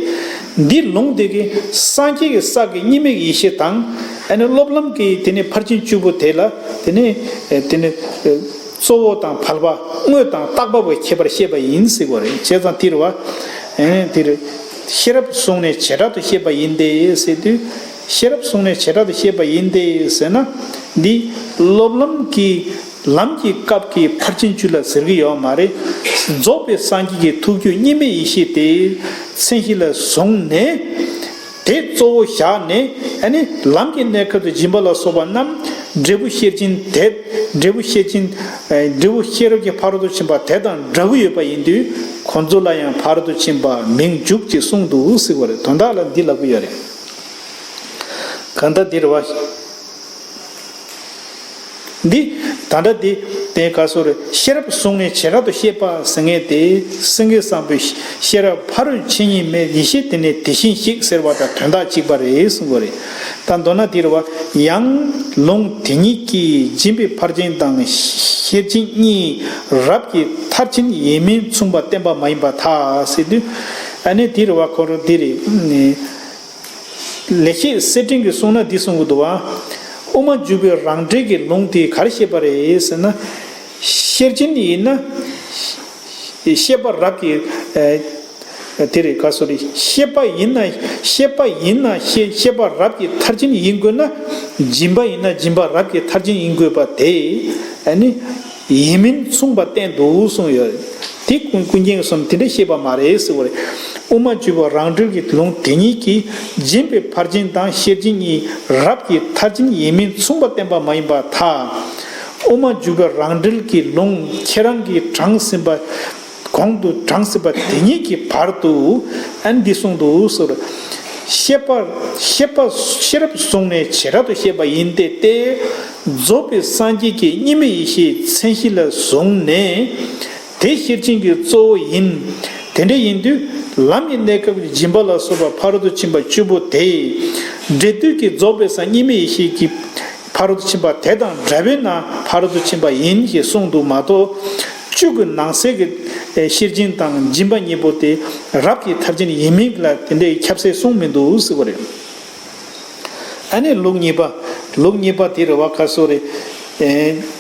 འདི་ལུང་དེ་གིས་སངས་རྒྱས་ཀྱི་ས་གི་གཉིས་མེད་ཡེ་ཤེས་དང་། ཨ་ནི་སློབ་ལམ་གྱི་དེ་ནི་ཕར་ཕྱིན་བཅུ་པོ་དེ་ལ། དེ་ནི་དེ་ནི་གཙོ་བོ་དང་ཕལ་པ། དངོས་དང་བཏགས་པ་བའི་ཁྱད་པར་བཤད་པ་ཡིན་ཟེར་བ་རེད། བྱས་ཙང་དེ་རེད་བ། ཨ་ནི་དེ་རེད། ཤེས་རབ་བཟུང་ནས་བྱེ་བྲག་ཏུ་བཤད་པ་ཡིན་ཏེ་ཟེར་དུས། ཤེས་རབ་བཟུང་ནས་བྱེ་བྲག་ཏུ་བཤད་པ་ཡིན་ཏེ་ཟེར་ན། འདི་སློབ་ལམ་གྱི་ལམ་གྱི་སྐབས་ཀྱི་ཕར་ཕྱིན་བཅུ་ལ་ཟེར་གྱི་ཡོད་མ་རེད། རྫོགས་པའི་སངས་རྒྱས་ཀྱི་ཐུགས་རྒྱུད་གཉིས་མེད་ཡེ་ཤེས་དེ་མཚན་གཞི་ལ་བཟུང་ནས། དེ་གཙོ་བོ་བཞག་ནས། ཨ་ནི་ལམ་གྱི་གནས་སྐབས་སུ་སྦྱིན་པ་ལ་སོགས་པ་རྣམས་འབྲས་བུ་ཤེར་ཕྱིན་དེ། འབྲས་བུ་ཤེར་ཕྱིན། ཨ། འབྲས་བུ་ཤེས་རབ་ཀྱི་ཕ་རོལ་ཏུ་ཕྱིན་པ་དེ་དང་འདྲ་གི་ཡོད་པ་ཡིན་དུས། ཁོ་ཚོ་ལ་ཡང་ཕ་རོལ་ཏུ་ཕྱིན་པ་མིང་འཇུག་ཅེས་གསུངས་འདུག་ཟེར་བ་རེད། དོན་དག་ལ་འདི་ལབ་ཀྱི་ཡོད་རེད། གང་ལྟར་འདི་རེད་བ། འདི་ད་ལྟ་འདི་དེ་ག་སོ་རེད། ཤེས་རབ་བཟུང་ནས་བྱེ་བྲག་ཏུ་བཤད་པ་ཟེར་མཁན་དེ། སེང་གེ་བཟང་པོའི་ཤེས་རབ་ཕ་རོལ་ཕྱིན་ཉིད་མེད་ཡེ་ཤེས་དེ་ནི་དེ་བཞིན་གཤེགས་ཟེར་བ་དང་དོན་དག་གཅིག་པ་རེད་གསུངས་པ་རེད། ད་མདོར་ན་འདི་རེད་བ། ཡང་ལུང་དེ་ཉིད་ཀྱིས་སྦྱིན་པའི་ཕར་ཕྱིན་དང་ཤེར་ཕྱིན་གཉིས་རབ་ཀྱི་མཐར་ཕྱིན་ཡིན་མིན་མཚུངས་པར་བསྟན་པ་མ་ཡིན་པར་ཐལ་ཟེར་དུས། ཨ་ནི་འདི་རེད་བ། ཁོ་རང་འདི་རེད། ལེགས་བཤད་གསེར་ཕྲེང་གིས་གསུངས་ན་འདི་གསུང་གི་འདུག་བ། དབུ་མ་འཇུག་པའི་རང་འགྲེལ་གྱི་ལུང་དེ་ག་རེ་བཤད་པ་རེད་ཟེར་ན། ཤེར་ཕྱིན་ཡིན་ན། ཤེས་པ་རབ་ཀྱི། ཨ། དེ་རེད། ག་སོ་རེད། ཤེས་པ་ཡིན་ན། ཤེས་པ་ཡིན་ན་ཤེས་ཤེས་པ་རབ་ཀྱི་མཐར་ཕྱིན་ཡིན་དགོས་ན། སྦྱིན་པ་ཡིན་ན་སྦྱིན་པ་རབ་ཀྱི་མཐར་ཕྱིན་ཡིན་དགོས་པ་དེ། ཨ་ནི། ཡིན་མིན་མཚུངས་པ་བསྟན་འདུག་གསུངས་ཡོད། དེ་ཀུན་ཀུན་མཁྱེན་གསུམ་དེ་འདྲ་བཤད་པ་མ་རེད་ཟེར་བ་རེད། དབུ་མ་འཇུག་པ་རང་འགྲེལ་གྱི་ལུང་དེ་ཉིད་ཀྱིས་སྦྱིན་པའི་ཕར་ཕྱིན་དང་ཤེར་ཕྱིན་གཉིས་རབ་ཀྱི་མཐར་ཕྱིན་ཡིན་མིན་མཚུངས་པ་བསྟན་པ་མ་ཡིན་པར་ཐལ། དབུ་མ་འཇུག་པ་རང་འགྲེལ་གྱི་ལུང་ཁྱེད་རང་གིས་དྲངས་ཟིན་པ། གོང་དུ་དྲངས་ཟིན་པ་དེ་ཉིད་ཀྱི་བར་དུ། ཨ་ནི་འདི་གསུངས་འདུག་ཟེར། ཤེས་པ། ཤེས་པ་ཤེས་རབ་བཟུང་ནས་བྱེ་བྲག་ཏུ་བཤད་པ་ཡིན་ཏེ་སྟེ། རྫོགས་པའི་སངས་རྒྱས་ཀྱི་གཉིས་མེད་ཡེ་ཤེས་མཚན་གཞི་ལ་བཟུང་ནས། དེ་ཤེར་ཕྱིན་གྱི་གཙོ་བོ་ཡིན། དེ་འདྲ་ཡིན་དུས་ལམ་གྱི་གནས་སྐབས་ཀྱི་སྦྱིན་པ་ལ་སོགས་པ་ཕ་རོལ་ཏུ་ཕྱིན་པ་བཅུ་པོ་དེ། འབྲས་དུས་ཀྱི་རྫོགས་པའི་སངས་གཉིས་མེད་ཡེ་ཤེས་ཀྱི་ཕ་རོལ་ཏུ་ཕྱིན་པ་དེ་དང་འདྲ་བས་ན་ཕ་རོལ་ཏུ་ཕྱིན་པ་ཡིན་ཞེས་གསུངས་འདུག་མ་གཏོགས། བཅུ་གི་ནང་གསེས་ཀྱི་ཤེར་ཕྱིན་དང་སྦྱིན་པ་གཉིས་པོ་དེ་རབ་ཀྱི་མཐར་ཕྱིན་ཡིན་མིན་ལ་དེ་འདྲའི་ཁྱབ་གསལ་གསུངས་མི་འདུག་ཟེར་བ་རེད། ཨ་ནི་ལུགས་གཉིས་པ། ལུགས་གཉིས་པ་དེ་རེད་བ། ག་སོ་རེད། ཨེ།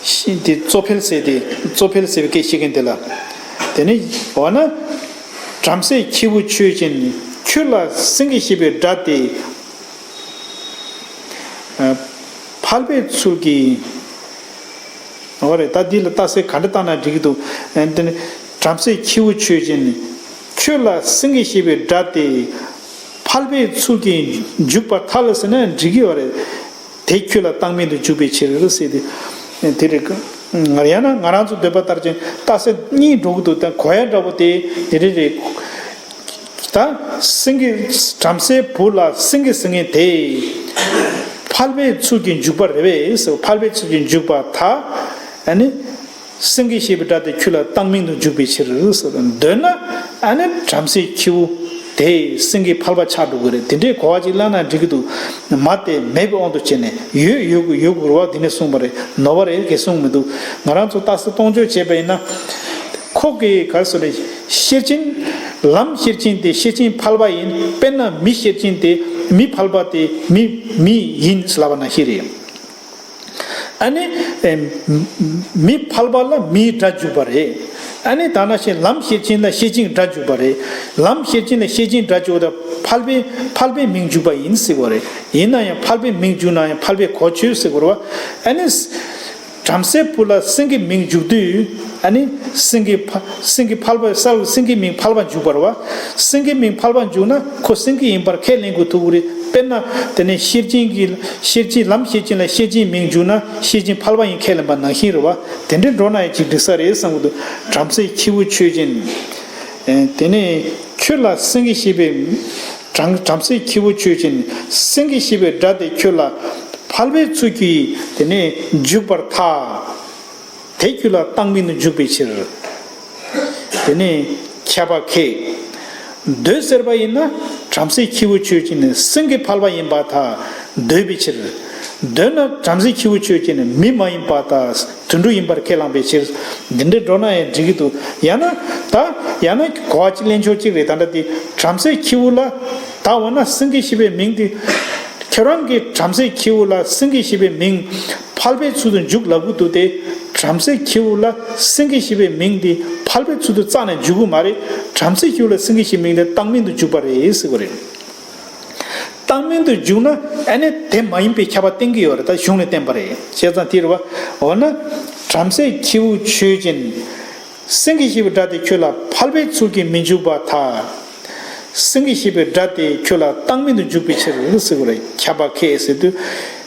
ཤིན་ཏུ་གཙོ་འཕེལ་ཟེར་ཏེ། གཙོ་འཕེལ་ཟེར་བའི་སྐད་བཤད་མཁན་དེ་ལ། དེ་ནི་འོ་ན། བྲམ་ཟེ་ཁྱེའུ་ཆོས་ཅན། ཁྱོད་ལ་སེང་གེ་ཞེས་པའི་སྒྲ་དེ། ཨ། ཕལ་པའི་ཚུལ་གྱིས། འོ་རེད། ད་འདི་ལ་རྟགས་གསལ་ག་འདྲ་བཏང་ན་འགྲིག་གི་འདུག་ཨ། དེ་ནི་བྲམ་ཟེ་ཁྱེའུ་ཆོས་ཅན། ཁྱོད་ལ་སེང་གེ་ཞེས་པའི་སྒྲ་དེ། ཕལ་པའི་ཚུལ་གྱིས་འཇུག་པར་ཐལ་ཟེར་ན་འགྲིག་གི་ཡོད་རེད། དེ་ཁྱོད་ལ་བཏང་མིན་དུ་འཇུག་པའི་ཕྱིར་ཟེར་ཏེ། དེ་རེད། ང་ཡང་ན་ང་རང་ཚོ་འདོད་པ་ལྟར་ཅན་རྟགས་གསལ་གཉིས་འགྲོ་གི་འདུག་ད་གོ་ཡ་འདྲ་པོ་དེ་དེ་རེད་རེད། ད་སེང་གེ། བྲམ་ཟེའི་བུ་ལ་སེང་གེ་ཟེར་མཁན་དེ། ཕལ་པའི་ཚུལ་གྱིས་འཇུག་པ་རེད་པས་ཟེར། ཕལ་པའི་ཚུལ་གྱིས་འཇུག་པར་ཐལ། ཨ་ནི། སེང་གེ་ཞེས་པའི་སྒྲ་དེ་ཁྱོད་ལ་བཏང་མིན་དུ་འཇུག་པའི་ཕྱིར་ཟེར། འདོད་ན། ཨ་ནི་བྲམ་ཟེ་ཁྱེའུ་དེ་སེང་གེ་ཕལ་པ་ཆགས་འགྲོ་གི་རེད། དེ་འདྲའི་གོ་བ་ཅིག་བླངས་ན་འགྲིག་གི་འདུག་མ་དེ་མེད་པའི་དབང་དུ་བྱས་ནས་ཡོད་ཡོད་དགོས་ཡོད་དགོས་རེད་བ། དེ་ནས་གསུངས་པ་རེད། ནོར་བ་རེད་གས་གསུངས་མི་འདུག་ང་རང་ཚོ་རྟགས་གསལ་སྟོང་འཇོག་བྱས་པ་ཡིན་ན། ཁོ་གིས་ག་རེ་ཟེར་རེད། ཤེར་ཕྱིན། ལམ་ཤེར་ཕྱིན་དེ་ཤེར་ཕྱིན་ཕལ་པ་ཡིན། དཔེར་ན་མི་ཤེར་ཕྱིན་དེ་མི་ཕལ་པ་དེ་མི་མི་ཡིན་ཟེར་ལབ་པ་ནང་བཞིན་རེད། ཨ་ནི། ཨེ། མི་ཕལ་པ་ལ་མིའི་སྒྲ་འཇུག་པ་རེད། ཨ་ནི་ད་ནང་བཞིན་ལམ་ཤེར་ཕྱིན་ལ་ཤེར་ཕྱིན་སྒྲ་འཇུག་པ་རེད། ལམ་ཤེར་ཕྱིན་ལ་ཤེར་ཕྱིན་སྒྲ་འཇུག་པ་དང་ཕལ་པའི་ཕལ་པའི་མིང་འཇུག་པ་ཡིན་ཟེར་བ་རེད། ཡིན་ན་ཡང་ཕལ་པའི་མིང་འཇུག་ན་ཡང་ཕལ་པའི་གོ་ཆོད་ཟེར་དགོས་རེད་བ། ཨ་ནི། བྲམ་ཟེའི་བུ་ལ་སེང་གེ་མིང་འཇུག་དུས། ཨ་ནི། སེང་གེ་ཕ་སེང་གེ་ཕལ་པ་གསལ་བའི་སེང་གེ་མིང་ཕལ་པ་འཇུག་པ་རེད་བ། སེང་གེ་མིང་ཕལ་པ་འཇུག་ན་ཁོ་སེང་གེ་ཡིན་པར་ཁས་ལེན་དགོས་ཐུག་གི་རེད། དཔེར་ན། དེ་ནས་ཤེར་ཕྱིན་གྱི་ཤེར་ཕྱིན་ལམ་ཤེར་ཕྱིན་ལ་ཤེར་ཕྱིན་མིང་འཇུག་ན་ཤེར་ཕྱིན་ཕལ་པ་ཡིན་ཁས་ལེན་པ་ནང་བཞིན་རེད་བ། དེ་འདྲའི་འགྲོ་ན་ཡང་ཅིག་འགྲིག་ས་རེད་བསམ་གྱི་འདུག་བྲམ་ཟེ་ཁྱེའུ་ཆོས་ཅན། ཨེ། དེ་ནས་ཁྱོད་ལ་སེང་གེ་ཞེས་པའི། བྲམ་བྲམ་ཟེ་ཁྱེའུ་ཆོས་ཅན། སེང་གེ་ཞེས་པའི་སྒྲ་དེ་ཁྱོད་ལ་ཕལ་པའི་ཚུལ་གྱིས་དེ་ནས་འཇུག་པར་ཐལ། དེ་ཁྱོད་ལ་བཏང་མིན་དུ་འཇུག་པའི་ཕྱིར། དེ་ནས་ཁྱབ་པ་ཁས། འདོད་ཟེར་བ་ཡིན་ན་བྲམ་ཟེ་ཁྱེའུ་ཆོས་ཅན་ནི་སེང་གེ་ཕལ་པ་ཡིན་པར་ཐལ། འདོད་པའི་ཕྱིར། འདོད་ན་བྲམ་ཟེ་ཁྱེའུ་ཆོས་ཅན་ནི་མི་མ་ཡིན་པར་ཐལ། དུད་འགྲོ་ཡིན་པར་ཁས་བླངས་པའི་ཕྱིར། འདི་འདྲའི་འགྲོ་ན་ཡང་འགྲིག་གི་འདུག་ཡང་ན། ད་ཡང་ན་གོ་བ་གཅིག་ལེན་ཕྱོགས་གཅིག་རེད། ད་ལྟ་དེ་བྲམ་ཟེ་ཁྱེའུ་ལ། ད་འོ་ན་སེང་གེ་ཞེས་པའི་མིང་དེ། ཁྱེད་རང་གིས་བྲམ་ཟེ་ཁྱེའུ་ལ་སེང་གེ་ཞེས་པའི་མིང་ཕལ་པའི་ཚུལ་དུ་འཇུག་ལབ་ཀྱི་འདུག་སྟེ། བྲམ་ཟེ་ཁྱེའུ་ལ་སེང་གེ་ཞེས་པའི་མིང་དེ་ཕལ་པའི་ཚུལ་དུ་རྩ་ནས་འཇུག་གི་མ་རེད། བྲམ་ཟེ་ཁྱེའུ་ལ་སེང་གེ་ཞེས་མིང་དེ་བཏང་མིན་དུ་འཇུག་པ་རེད་ཟེར་གྱི་རེད། བཏང་མིན་དུ་འཇུག་ན་ཨ་ནི་དེ་མ་ཡིན་པའི་ཁྱབ་པ་བསྟན་གྱི་ཡོད་རེད། ད་གཞུང་ནས་བསྟན་པ་རེད། བྱས་ཙང་དེ་རེད་བ། འོ་ན། བྲམ་ཟེ་ཁྱེའུ་ཆོས་ཅན། སེང་གེ་ཞེས་པའི་སྒྲ་དེ་ཁྱོད་ལ་ཕལ་པའི་ཚུལ་གྱིས་མི་འཇུག་པར་ཐལ། སེང་གེ་ཞེས་པའི་སྒྲ་དེ་ཁྱོད་ལ་བཏང་མིན་དུ་འཇུག་པའི་ཕྱིར་ཟེར་བ་རེད། ཁྱབ་པ་ཁས་ཟེར་དུས།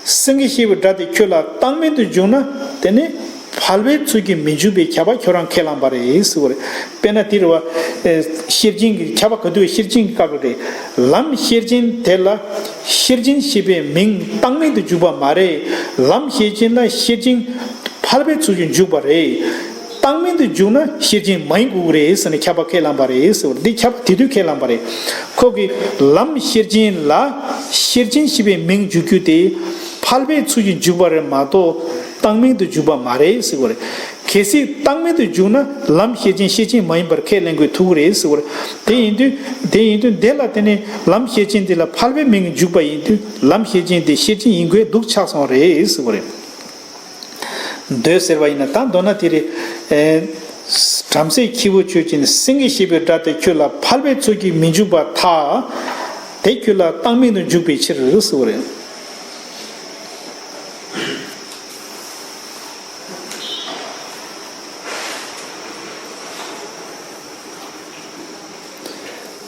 སེང་གེ་ཞེས་པའི་སྒྲ་དེ་ཁྱོད་ལ་བཏང་མིན་དུ་འཇུག་ན། དེ་ནི་ཕལ་པའི་ཚུལ་གྱིས་མི་འཇུག་པའི་ཁྱབ་པ་ཁྱོད་རང་ཁས་བླངས་པ་རེད་ཟེར་བ་རེད། དཔེར་ན་དེ་རེད་བ། ཤེར་ཕྱིན་གྱི་ཁྱབ་པ་ག་དུས་ཤེར་ཕྱིན་གྱི་སྐབས་རེད། ལམ་ཤེར་ཕྱིན་དེ་ལ་ཤེར་ཕྱིན་ཞེས་པའི་མིང་བཏང་མིན་དུ་འཇུག་པ་མ་རེད། ལམ་ཤེར་ཕྱིན་ལ་ཤེར་ཕྱིན་ཕལ་པའི་ཚུལ་གྱིས་འཇུག་པ་རེད། བཏང་མིན་དུ་འཇུག་ན་ཤེར་ཕྱིན་མ་ཡིན་དགོས་ཀྱི་རེད་ཟེར་ནས་ཁྱབ་པ་ཁས་བླངས་པ་རེད་ཟེར་བ་རེད། འདི་ཁྱབ་པ་དེ་དུས་ཁས་བླངས་པ་རེད། ཁོ་གིས་ལམ་ཤེར་ཕྱིན་ལ་ཤེར་ཕྱིན་ཞེས་པའི་མིང་འཇུག་རྒྱུ་དེ་ཕལ་པའི་ཚུལ་གྱིས་འཇུག་པ་རེད་མ་གཏོགས་བཏང་མིན་དུ་འཇུག་པ་མ་རེད་ཟེར་བ་རེད། གལ་སྲིད་བཏགས་མིང་དུ་འཇུག་ན་ལམ་ཤེར་ཕྱིན་ཤེར་ཕྱིན་མ་ཡིན་པར་ཁས་ལེན་དགོས་ཐུག་གི་རེད་ཟེར་བ་རེད། དེ་ཡིན་དུས་དེ་ཡིན་དུས་འདི་ལ་དེ་ནི་ལམ་ཤེར་ཕྱིན་འདི་ལ་ཕལ་པའི་མིང་འཇུག་པ་ཡིན་དུས་ལམ་ཤེར་ཕྱིན་དེ་ཤེར་ཕྱིན་ཡིན་དགོས་འདུག་ཆགས་སོང་རེད་ཟེར་བ་རེད། འདོད་ཟེར་བ་ཡིན་ན་ད་མདོར་ན་དེ་རེད། ཨེ། བྲམ་ཟེ་ཁྱེའུ་ཆོས་ཅན། སེང་གེ་ཞེས་པའི་སྒྲ་དེ་ཁྱོད་ལ་ཕལ་པའི་ཚུལ་གྱིས་མི་འཇུག་པར་ཐལ། དེ་ཁྱོད་ལ་བཏགས་མིང་དུ་འཇུག་པའི་ཕྱིར་ཟེར་བ་རེད།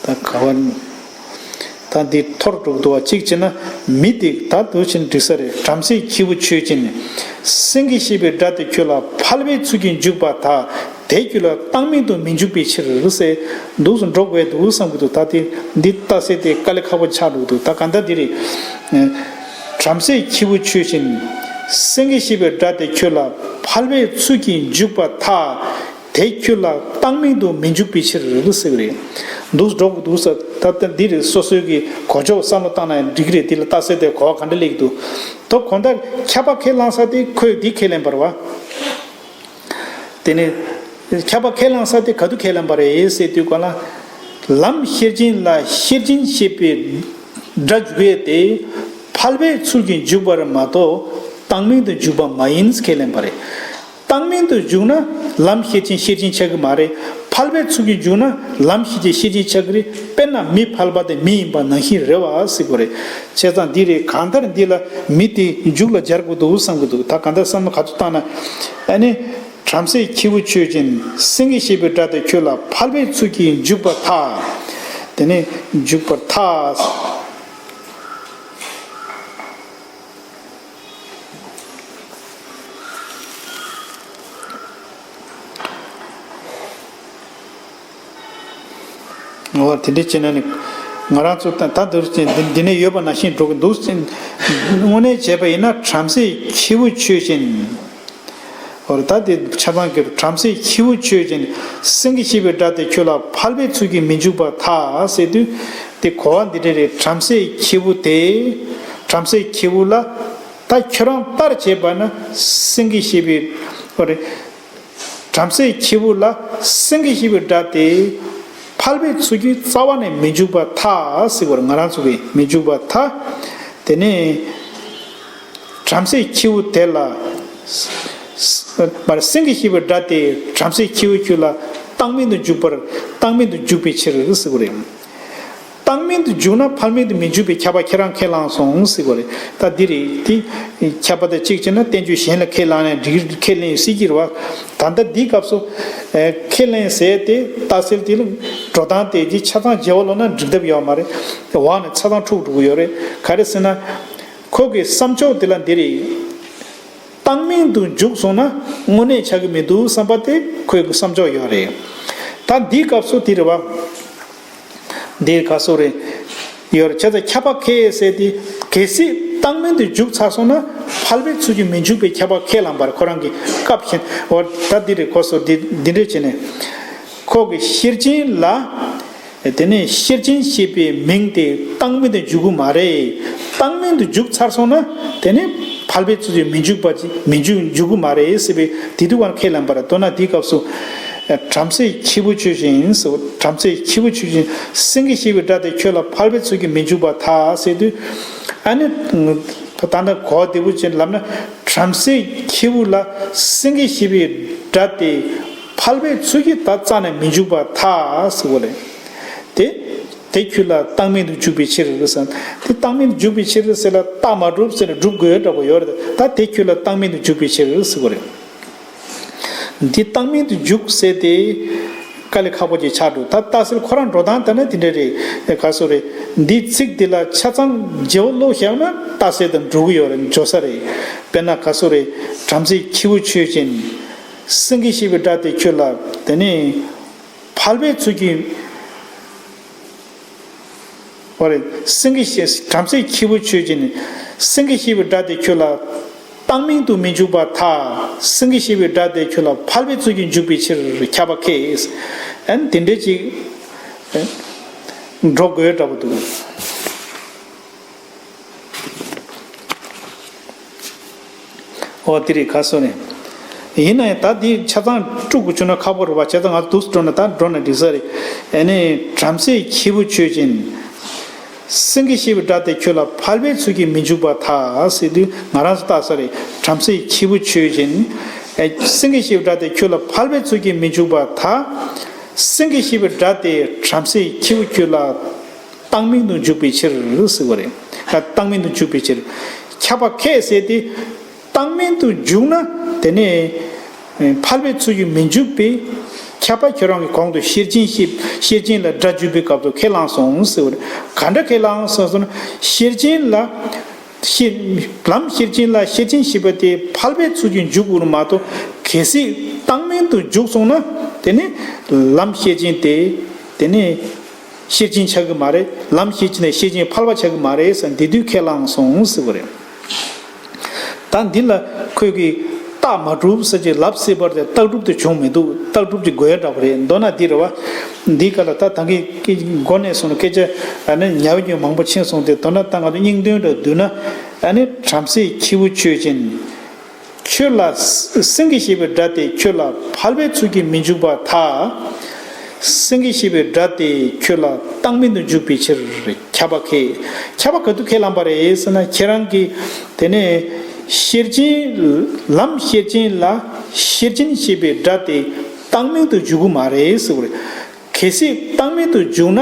ད་ག་བ། ད་འདི་འཐོར་འགྲོ་གི་འདུག་བ། གཅིག་བྱས་ན་མི་དེ་ད་འདུག་ཕྱིན་འགྲིག་ས་རེད། བྲམ་ཟེ་ཁྱེའུ་ཆོས་ཅན། སེང་གེ་ཞེས་པའི་སྒྲ་དེ་ཁྱོད་ལ་ཕལ་པའི་ཚུལ་གྱིས་འཇུག་པར་ཐལ། དེ་ཁྱོད་ལ་བཏགས་མིང་དུ་མི་འཇུག་པའི་ཕྱིར་ཟེར། འདུག་སེ་འགྲོ་དགོས་འདུག་བསམ་གྱི་འདུག་ད་དེ་འདི་ལྟ་ཚེ་དེ་དཀའ་ལས་ཁག་པོ་ཆགས་འགྲོ་གི་འདུག་ད་ག་འདྲ་འདི་རེད། བྲམ་ཟེ་ཁྱེའུ་ཆོས་ཅན། སེང་གེ་ཞེས་པའི་སྒྲ་དེ་ཁྱོད་ལ་ཕལ་པའི་ཚུལ་གྱིས་འཇུག་པར་ཐལ། དེ་ཁྱོད་ལ་བཏགས་མིང་དུ་མི་འཇུག་པའི་ཕྱིར་ཟེར་གྱི་རེད། འདུག་འགྲོ་དགོས་འདུག་ས། ད་ལྟ་འདི་རེད། སོ་སོའི་གི་གོ་ཆོད་བསམ་བློ་བཏང་ན་ཡང་འགྲིག་གི་རེད། འདི་ལ་ལྟ་ཚེ་དེ་གོ་བ་ག་འདྲ་སླེབས་ཀྱི་འདུག་ད་གང་ལྟར་ཁྱབ་པ་ཁས་བླངས་ས་དེ་ཁོས་འདི་ཁས་ལེན་པ་རེད་བ། དེ་ནས་ཁྱབ་པ་ཁས་བླངས་ས་དེ་ག་དུས་ཁས་ལེན་པ་རེད་ཟེར་དུས་ག་ལ། ལམ་ཤེར་ཕྱིན་ལ་ཤེར་ཕྱིན་ཞེས་པའི་སྒྲ་འཇུག་ཡས་དེ་ཕལ་པའི་ཚུལ་གྱིས་འཇུག་པར་མ་གཏོགས་བཏགས་མིང་དུ་འཇུག་པ་མ་ཡིན་ཁས་ལེན་པ་རེད། བཏགས་མིང་དུ་འཇུག་ན་ལམ་ཤེར་ཕྱིན་ཤེར་ཕྱིན་ཆགས་ཀྱི་མ་རེད། ཕལ་པའི་ཚུལ་གྱིས་འཇུག་ན་ལམ་ཤེར་ཕྱིན་ཤེར་ཕྱིན་ཆགས་ཀྱི་རེད། དཔེར་ན་མི་ཕལ་པ་དེ་མི་ཡིན་པ་ནང་བཞིན་རེད་བ་ཟེར་དགོས་རེད། བྱས་ཙང་འདི་རེད། གང་ལྟར་འདི་ལ་མི་དེ་མཇུག་ལ་སྦྱར་དགོས་འདུག་བསམ་གྱི་འདུག་ད་ག་འདྲ་བསམ་བློ་ག་ཚོད་བཏང་ན། ཨ་ནི། བྲམ་ཟེ་ཁྱེའུ་ཆོས་ཅན། སེང་གེ་ཞེས་པའི་སྒྲ་དེ་ཁྱོད་ལ་ཕལ་པའི་ཚུལ་གྱིས་འཇུག་པར་ཐལ། དེ་ནས་འཇུག་པར་ཐལ། འོ་དེ་འདྲ་བྱས་ན་ནི་ང་རང་ཚོ་ད་ད་འདིར་བྱས་འདི་འདི་ནས་ཡོད་པ་ནང་བཞིན་འགྲོ་གི་འདུག་ཟེར། དངོས་གནས་བྱས་པ་ཡིན་ན་བྲམ་ཟེ་ཁྱེའུ་ཆོས་ཅན། འོ་ད་དེ་ཆ་ཚང་གི་བྲམ་ཟེ་ཁྱེའུ་ཆོས་ཅན། སེང་གེ་ཞེས་པའི་སྒྲ་དེ་ཁྱོད་ལ་ཕལ་པའི་ཚུལ་གྱིས་མི་འཇུག་པར་ཐལ་ཟེར་དུས་དེ་གོ་བ་འདི་འདྲ་རེད། བྲམ་ཟེ་ཁྱེའུ་དེ། བྲམ་ཟེ་ཁྱེའུ་ལ་ད་ཁྱོད་རང་ལྟར་བྱས་པ་ན་སེང་གེ་ཞེས་པའི། འོ་རེད། བྲམ་ཟེ་ཁྱེའུ་ལ་སེང་གེ་ཞེས་པའི་སྒྲ་དེ་ཕལ་པའི་ཚུལ་གྱིས་རྩ་བ་ནས་མི་འཇུག་པར་ཐལ་ཟེར་བར་ང་རང་ཚོ་གིས་མི་འཇུག་པར་ཐལ། དེ་ནས་བྲམ་ཟེ་ཁྱེའུ་དེ་ལ་མར་སེང་གེ་ཞེས་པའི་སྒྲ་དེ་བྲམ་ཟེ་ཁྱེའུ་ཁྱོད་ལ་བཏགས་མིང་དུ་འཇུག་པར་བཏགས་མིང་དུ་འཇུག་པའི་ཕྱིར་ཟེར་བ་རེད། བཏགས་མིང་དུ་འཇུག་ན་ཕལ་མིང་དུ་མི་འཇུག་པའི་ཁྱབ་པ་ཁྱེད་རང་ཁས་བླངས་སོང་ཟེར་བ་རེད། ད་འདི་རེད་དེ། ཁྱབ་པ་དང་གཅིག་བྱས་ན་བསྟན་བཅོས་གཞན་ལ་ཁས་བླངས་ནས་འགྲིག་ཁས་ལེན་སྲིད་ཀྱི་རེད་བ། ད་ལྟ་འདིའི་སྐབས་སུ་ཨེ་ཁས་ལེན་ཟེར་ཏེ་ལྟ་ཚུལ་དེ་ལ་འགྲོ་སྟངས་དེ་གི་ཆ་ཚང་བརྗེ་བ་ལོག་ན་འགྲིག་ཐབས་ཡོད་མ་རེད། འོག་ནས་ཆ་ཚང་འཁྲུག་འགྲོ་གི་ཡོད་རེད། ག་རེ་ཟེར་ན། ཁོ་གི་བསམ་ཕྱོགས་དེ་ལ་འདི་རེད། བཏགས་མིང་དུ་འཇུག་སོང་ན་དངོས་གནས་ཆགས་ཀྱི་མི་འདུག་བསམ་པ་དེ་ཁོའི་བསམ་ཕྱོགས་ཡོད་རེད། ད་འདིའི་སྐབས་སུ་དེ་རེད་བ། འདིར་ག་སོ་རེད། ཡོད་རེད། བྱས་ཙང་ཁྱབ་པ་ཁས་ཟེར་དེ་གལ་སྲིད་བཏགས་མིང་དུ་འཇུག་ཚར་སོང་ན་ཕལ་པའི་ཚུལ་གྱིས་མི་འཇུག་པའི་ཁྱབ་པ་ཁས་བླངས་པར་ཁོ་རང་གི་སྐབས་བཞིན། འོ་ད་འདི་རེད། ག་སོ་འདི་འདི་འདྲས་བྱས་ནས། ཁོ་གི་ཤེར་ཕྱིན་ལ། དེ་ནས་ཤེར་ཕྱིན་ཞེས་པའི་མིང་དེ་བཏགས་མིང་དུ་འཇུག་གི་མ་རེད། བཏགས་མིང་དུ་འཇུག་ཚར་སོང་ན་དེ་ནི་ཕལ་པའི་ཚུལ་གྱིས་མི་འཇུག་པ་ཅི་མི་འཇུག་འཇུག་གི་མ་རེད་ཟེར་བའི་དེ་དུས་གང་ཁས་ལེན་པ་རེད། མདོར་ན་དེའི་སྐབས་སུ་བྲམ་ཟེ་ཁྱེའུ་ཆོས་ཅན་ཟེར། བྲམ་ཟེ་ཁྱེའུ་ཆོས་ཅན། སེང་གེ་ཞེས་པའི་སྒྲ་དེ་ཁྱོད་ལ་ཕལ་པའི་ཚུལ་གྱིས་མི་འཇུག་པར་ཐལ་ཟེར་དུས། ཨ་ནི་ད་ལྟ་གོ་བདེ་པོ་ཅན་ལབ་ན་བྲམ་ཟེ་ཁྱེའུ་ལ་སེང་གེ་ཞེས་པའི་སྒྲ་དེ་ཕལ་པའི་ཚུལ་གྱིས་ད་རྩ་ནས་མི་འཇུག་པར་ཐལ་ཟེར་བ་རེད། དེ། དེ་ཁྱོད་ལ་བཏགས་མིང་དུ་འཇུག་པའི་ཕྱིར་ཟེར། དེ་བཏགས་མིང་དུ་འཇུག་པའི་ཕྱིར་ཟེར་ལ་རྟགས་མ་གྲུབ་ཟེར་ལ་སྒྲུབ་དགོས་འདྲ་པོ་ཡོད་རེད། ད་དེ་ཁྱོད་ལ་བཏགས་མིང་དུ་འཇུག་པའི་ཕྱིར་ཟེར་བ་རེད། འདི་བཏགས་མིང་དུ་འཇུག་ཟེར་དེ་དཀའ་ལས་ཁག་པོ་ཅིག་ཆགས་འགྲོ། ད་ལྟ་ཟེར་ཁོ་རང་འགྲོ་སྟངས་ལྟར་ན་དེ་འདྲ་རེད། ག་སོ་རེད། འདི་ཚིག་འདི་ལ་ཆ་ཚང་བརྗེ་བོ་ལོག་བཞག་ན་ལྟ་ཟེར་དང་འགྲོ་གི་ཡོད་རེད། འགྲོ་ས་རེད། དཔེར་ན་ག་སོ་རེད། བྲམ་ཟེ་ཁྱེའུ་ཆོས་ཅན། སེང་གེ་ཞེས་པའི་སྒྲ་དེ་ཁྱོད་ལ་དེ་ནི། ཕལ་པའི་ཚུལ་གྱིས། འོ་རེད། སེང་གེ་ཞེས་བྲམ་ཟེ་ཁྱེའུ་ཆོས་ཅན། སེང་གེ་ཞེས་པའི་སྒྲ་དེ་ཁྱོད་ལ་བཏགས་མིང་དུ་མི་འཇུག་པར་ཐལ། སེང་གེ་ཞེས་པའི་སྒྲ་དེ་ཁྱོད་ལ་ཕལ་པའི་ཚུལ་གྱིས་འཇུག་པའི་ཕྱིར་ཁྱབ་པ་ཁས། ཨན་དེ་འདྲས་ཅིག་འགྲོ་དགོས་འདྲ་པོ་འདུག་འོ་དེ་རེད། ག་སོ་ནས། ཡིན་ན་ཡང་ད་འདི་ཆ་ཚང་དཀྲུག་དགོས་བྱུང་ན་ཁག་པོ་རེད་བ། བྱས་ཙང་ང་འདུག་སེ་འགྲོ་ན་ད་འགྲོ་ན་འགྲིག་ས་རེད། ཨ་ནི་བྲམ་ཟེའི་ཁྱེའུ་ཆོས་ཅན། སེང་གེ་ཞེས་པའི་སྒྲ་དེ་ཁྱོད་ལ་ཕལ་པའི་ཚུལ་གྱིས་མི་འཇུག་པར་ཐལ་ཟེར་དུས་ང་རང་ཚོ་བལྟས་ས་རེད། བྲམ་ཟེའི་ཁྱེའུ་ཆོས་ཅན། ཨེ། སེང་གེ་ཞེས་པའི་སྒྲ་དེ་ཁྱོད་ལ་ཕལ་པའི་ཚུལ་གྱིས་མི་འཇུག་པར་ཐལ། སེང་གེ་ཞེས་པའི་སྒྲ་དེ་བྲམ་ཟེའི་ཁྱེའུ་ཁྱོད་ལ་བཏང་སྙོམས་སུ་འཇུག་པའི་ཕྱིར་ཟེར་བ་རེད། བཏང་སྙོམས་སུ་འཇུག་པའི་ཕྱིར། ཁྱབ་པ་ཁས་ཟེར་ཏེ། བཏང་སྙོམས་སུ་འཇུག་ན་དེ་ནས་ཕལ་པའི་ཚུལ་གྱིས་མི་འཇུག་པས། ཁྱབ་པ་ཁྱོད་རང་གིས་གོང་དུ་ཤེར་ཕྱིན་ཤེར་ཕྱིན་ལ་སྒྲ་འཇུག་པའི་སྐབས་སུ་ཁས་བླངས་སོང་ཟེར་བ་རེད། ག་འདྲ་ཁས་བླངས་སོང་ཟེར་ན། ཤེར་ཕྱིན་ལ་ཤེར་ལམ་ཤེར་ཕྱིན་ལ་ཤེར་ཕྱིན་ཞེས་པ་དེ་ཕལ་པའི་ཚུལ་གྱིས་འཇུག་དགོས་མ་གཏོགས། གལ་སྲིད་བཏང་སྙོམས་སུ་འཇུག་སོང་ན་དེ་ནི་ལམ་ཤེར་ཕྱིན་དེ་དེ་ནི། ཤེར་ཕྱིན་ཆགས་ཀྱི་མ་རེད། ལམ་ཤེར་ཕྱིན་ནས་ཤེར་ཕྱིན་ཕལ་པ་ཆགས་ཀྱི་མ་རེད་ཟེར། འདི་དུས་ཁས་བླངས་སོང་ཟེར་བ་རེད། ད་འདི་ལ་ཁོས་ཀྱིས་རྟགས་མ་གྲུབ་ཟེར་གྱི་ལབ་སྲིད་པ་དེ་རྟགས་གྲུབ་དེ་བྱུང་མི་འདུག་རྟགས་གྲུབ་ཀྱི་དགོས་ཡ་འདྲ་པོ་རེད། མདོར་ན་འདི་རེད་བ། འདི་ག་ལ་ད་ད་གིན་མགོ་ནས་བཟུང་ནས་སྐད་ཆ་ཨ་ནི་ཉབ་ཉུབ་མང་པོ་ཕྱིན་སོང་སྟེ། མདོར་ན་ད་ང་ཚོ་སྙིང་དོན་འདྲ་བསྡུས་ན། ཨ་ནི་བྲམ་ཟེའི་ཁྱེའུ་ཆོས་ཅན། ཁྱོད་ལ། སེང་གེ་ཞེས་པའི་སྒྲ་དེ་ཁྱོད་ལ་ཕལ་པའི་ཚུལ་གྱིས་མི་འཇུག་པར་ཐལ། སེང་གེ་ཞེས་པའི་སྒྲ་དེ་ཁྱོད་ལ་བཏང་སྙོམས་སུ་འཇུག་པའི་ཕྱིར། ཁྱབ་པ་ཁས། ཁྱབ་པ་ག་དུས་ཁས་བླངས་པ་རེད་ཟེར་ན། ཁྱེད་རང་གིས་དེ་ནས་ཤེར་ཕྱིན། ལམ་ཤེར་ཕྱིན་ལ་ཤེར་ཕྱིན་ཞེས་པའི་སྒྲ་དེ་བཏང་སྙོམས་སུ་འཇུག་གི་མ་རེད་ཟེར་བ་རེད། གལ་སྲིད་བཏང་སྙོམས་སུ་འཇུག་ན་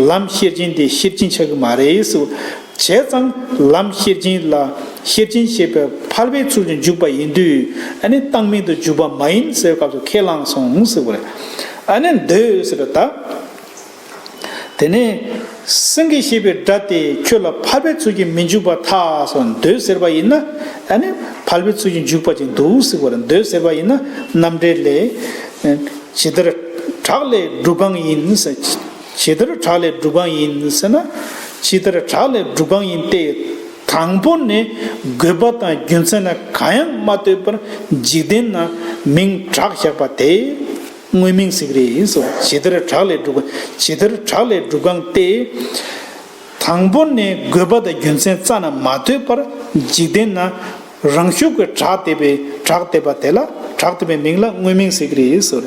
ལམ་ཤེར་ཕྱིན་དེ་ཤེར་ཕྱིན་ཆགས་ཀྱི་མ་རེད་ཟེར། བྱས་ཙང་ལམ་ཤེར་ཕྱིན་ལ་ཤེར་ཕྱིན་ཞེས་པའི་ཕལ་པའི་ཚུལ་དུ་འཇུག་པ་ཡིན་དུས། ཨ་ནི་བཏང་སྙོམས་སུ་འཇུག་པ་མ་ཡིན་ཟེར་བའི་སྐབས་སུ་ཁས་བླངས་སོང་ཟེར་བ་རེད། ཨ་ནི་འདོད་ཟེར་བ་ད། དེ་ནས་སེང་གེ་ཞེས་པའི་སྒྲ་དེ་ཁྱོད་ལ་ཕལ་པའི་ཚུལ་གྱིས་མི་འཇུག་པར་ཐལ་སོགས། འདོད་ཟེར་བ་ཡིན་ན་ཨ་ནི་ཕལ་པའི་ཚུལ་གྱིས་འཇུག་པ་ཅིག་འདུག་ཟེར་བ་རེད། འདོད་ཟེར་བ་ཡིན་ན་རྣམ་འགྲེལ་ལས། ཇི་ལྟར་བྲག་ལས་སྒྲུབ་གང་ཡིན་ཟེར། ཇི་ལྟར་བྲག་ལས་སྒྲུབ་གང་ཡིན་ཟེར་ན། ཇི་ལྟར་བྲག་ལས་སྒྲུབ་གང་ཡིན་ཏེ། དང་པོ་ནས་དགོས་པ་དང་རྒྱུ་མཚན་ལ་གང་ཡང་མ་ལྟོས་པར་འཇིག་རྟེན་ན་མིང་བྲག་བཞག་པ་དེ་དངོས་མིང་ཟེར་གྱི་རེད་ཟེར། ཇི་ལྟར་བྲག་ལས་སྒྲུབ་གང་། ཇི་ལྟར་བྲག་ལས་སྒྲུབ་གང་སྟེ། དང་པོ་ནས་དགོས་པ་དང་རྒྱུ་མཚན་རྩ་ནས་མ་ལྟོས་པར་འཇིག་རྟེན་ན་རང་ཤུགས་ཀྱིས་བྲག་འདེབས་པའི་བྲག་འདེབས་པ་དེ་ལ་བྲག་འདེབས་པའི་མིང་ལ་དངོས་མིང་ཟེར་གྱི་རེད་ཟེར།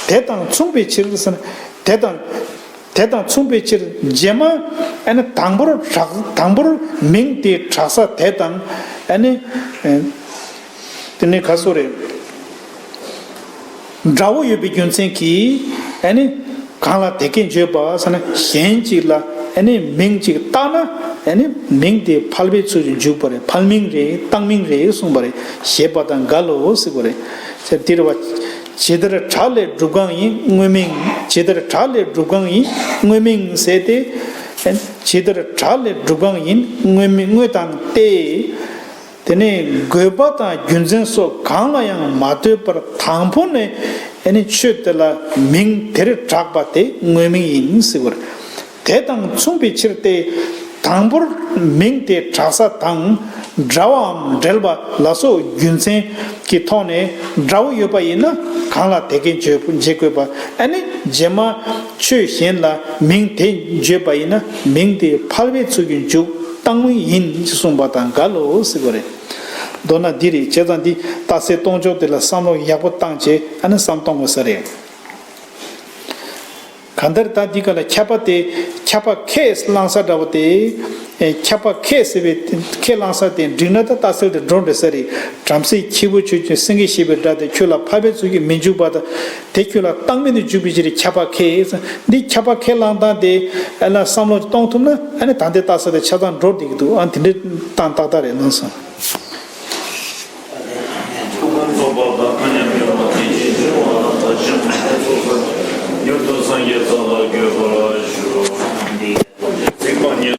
དེ་དང་མཚུངས་པའི་ཕྱིར་ཟེར་ན། དེ་དང་། དེ་དང་མཚུངས་པའི་ཕྱིར། རྗེས་མ་ཨ་ནི་དང་པོར་བྲག་དང་པོར་མིང་དེ་བྲག་ས་དེ་དང་ཨ་ནི། དེ་ནི་ག་སོ་རེད། འདྲ་བོ་ཡོད་པའི་རྒྱུ་མཚན་གྱིས་ཨ་ནི་གང་ལ་དེ་སྐད་བརྗོད་པ་ཟེར་ན། གཞན་གཅིག་ལ་ཨ་ནི་མིང་གཅིག་བཏགས་ན་ཨ་ནི་མིང་དེ་ཕལ་པའི་ཚུལ་དུ་འཇུག་པ་རེད། ཕལ་མིང་རེད། བཏང་མིང་རེད་གསུངས་པ་རེད། ཞེས་པ་དང་འགལ་ལོ་ཟེར་བ་རེད། ཟེར་དེ་རེད་བ། ཇི་ལྟར་བྲག་ལས་སྒྲུབ་གང་ཡིན་དངོས་མིང་། ཇི་ལྟར་བྲག་ལས་སྒྲུབ་གང་ཡིན་དངོས་མིང་ཟེར་ཏེ། ཇི་ལྟར་བྲག་ལས་སྒྲུབ་གང་ཡིན་དངོས་མིང་དངོས་དང་སྟེ། དེ་ནས་དགོས་པ་དང་རྒྱུ་མཚན་སོགས་གང་ལ་ཡང་མ་ལྟོས་པར་དང་པོ་ནས་ཨ་ནི་ཆོས་དེ་ལ་མིང་དེར་གྲགས་པ་དེ་དངོས་མིང་ཡིན་ཟེར་བ་རེད། དེ་དང་མཚུངས་པའི་ཕྱིར་ཏེ། དང་པོར་མིང་དེ་གྲགས་ས་དང་འདྲ་བའམ་འབྲེལ་བ་ལ་སོགས་རྒྱུ་མཚན་གྱི་ཐོག་ནས་འདྲ་བོ་ཡོད་པ་ཡིན་ན་གང་ལ་དེ་སྐད་བརྗོད་བརྗོད་དགོས་པ། ཨ་ནི་རྗེས་མ་ཆོས་གཞན་ལ་མིང་དེ་བརྗོད་པ་ཡིན་ན་མིང་དེ་ཕལ་པའི་ཚུལ་གྱིས་འཇུག་བཏང་མིང་ཡིན་གསུངས་པ་དང་འགལ་ལོ་ཟེར་བ་རེད། མདོར་ན་འདི་རེད། བྱས་ཙང་འདི་རྟགས་གསལ་གཏོང་ཕྱོགས་དེ་ལ་བསམ་བློ་ཡག་པོ་བཏང་བྱས་ཨ་ནི་བསམ་གཏོང་དགོས་ས་རེད། གང་ལྟར་ད་འདི་ག་ལ་ཁྱབ་པ་དེ། ཁྱབ་པ་ཁས་བླངས་ས་འདྲ་བོ་དེ། ཨེ། ཁྱབ་པ་ཁས་ཟེར་བའི་ཁས་བླངས་ས་དེ་འགྲིག་ན་ད་རྟགས་གསལ་དེ་འགྲོ་འགྲོ་ས་རེད། བྲམ་ཟེའི་ཁྱེའུ་ཆོས་ཅན། སེང་གེ་ཞེས་པའི་སྒྲ་དེ་ཁྱོད་ལ་ཕལ་པའི་ཚུལ་གྱིས་མི་འཇུག་པ་དང་། དེ་ཁྱོད་ལ་བཏང་མིང་དུ་འཇུག་པའི་ཕྱིར་ཁྱབ་པ་ཁས། འདི་ཁྱབ་པ་ཁས་བླངས་སྟངས་དེ་ཨ་ལ་བསམ་བློ་གཏོང་ཐུབ་ན་ཨ་ནི་ད་འདི་རྟགས་གསལ་དེ་ཆ་ཚང་འགྲོ་བསྡད་ཀྱི་འདུག་ཨ་དེ་འདྲའི་སྟངས་ཏག་ཏག་རེད་གནང་སོང་།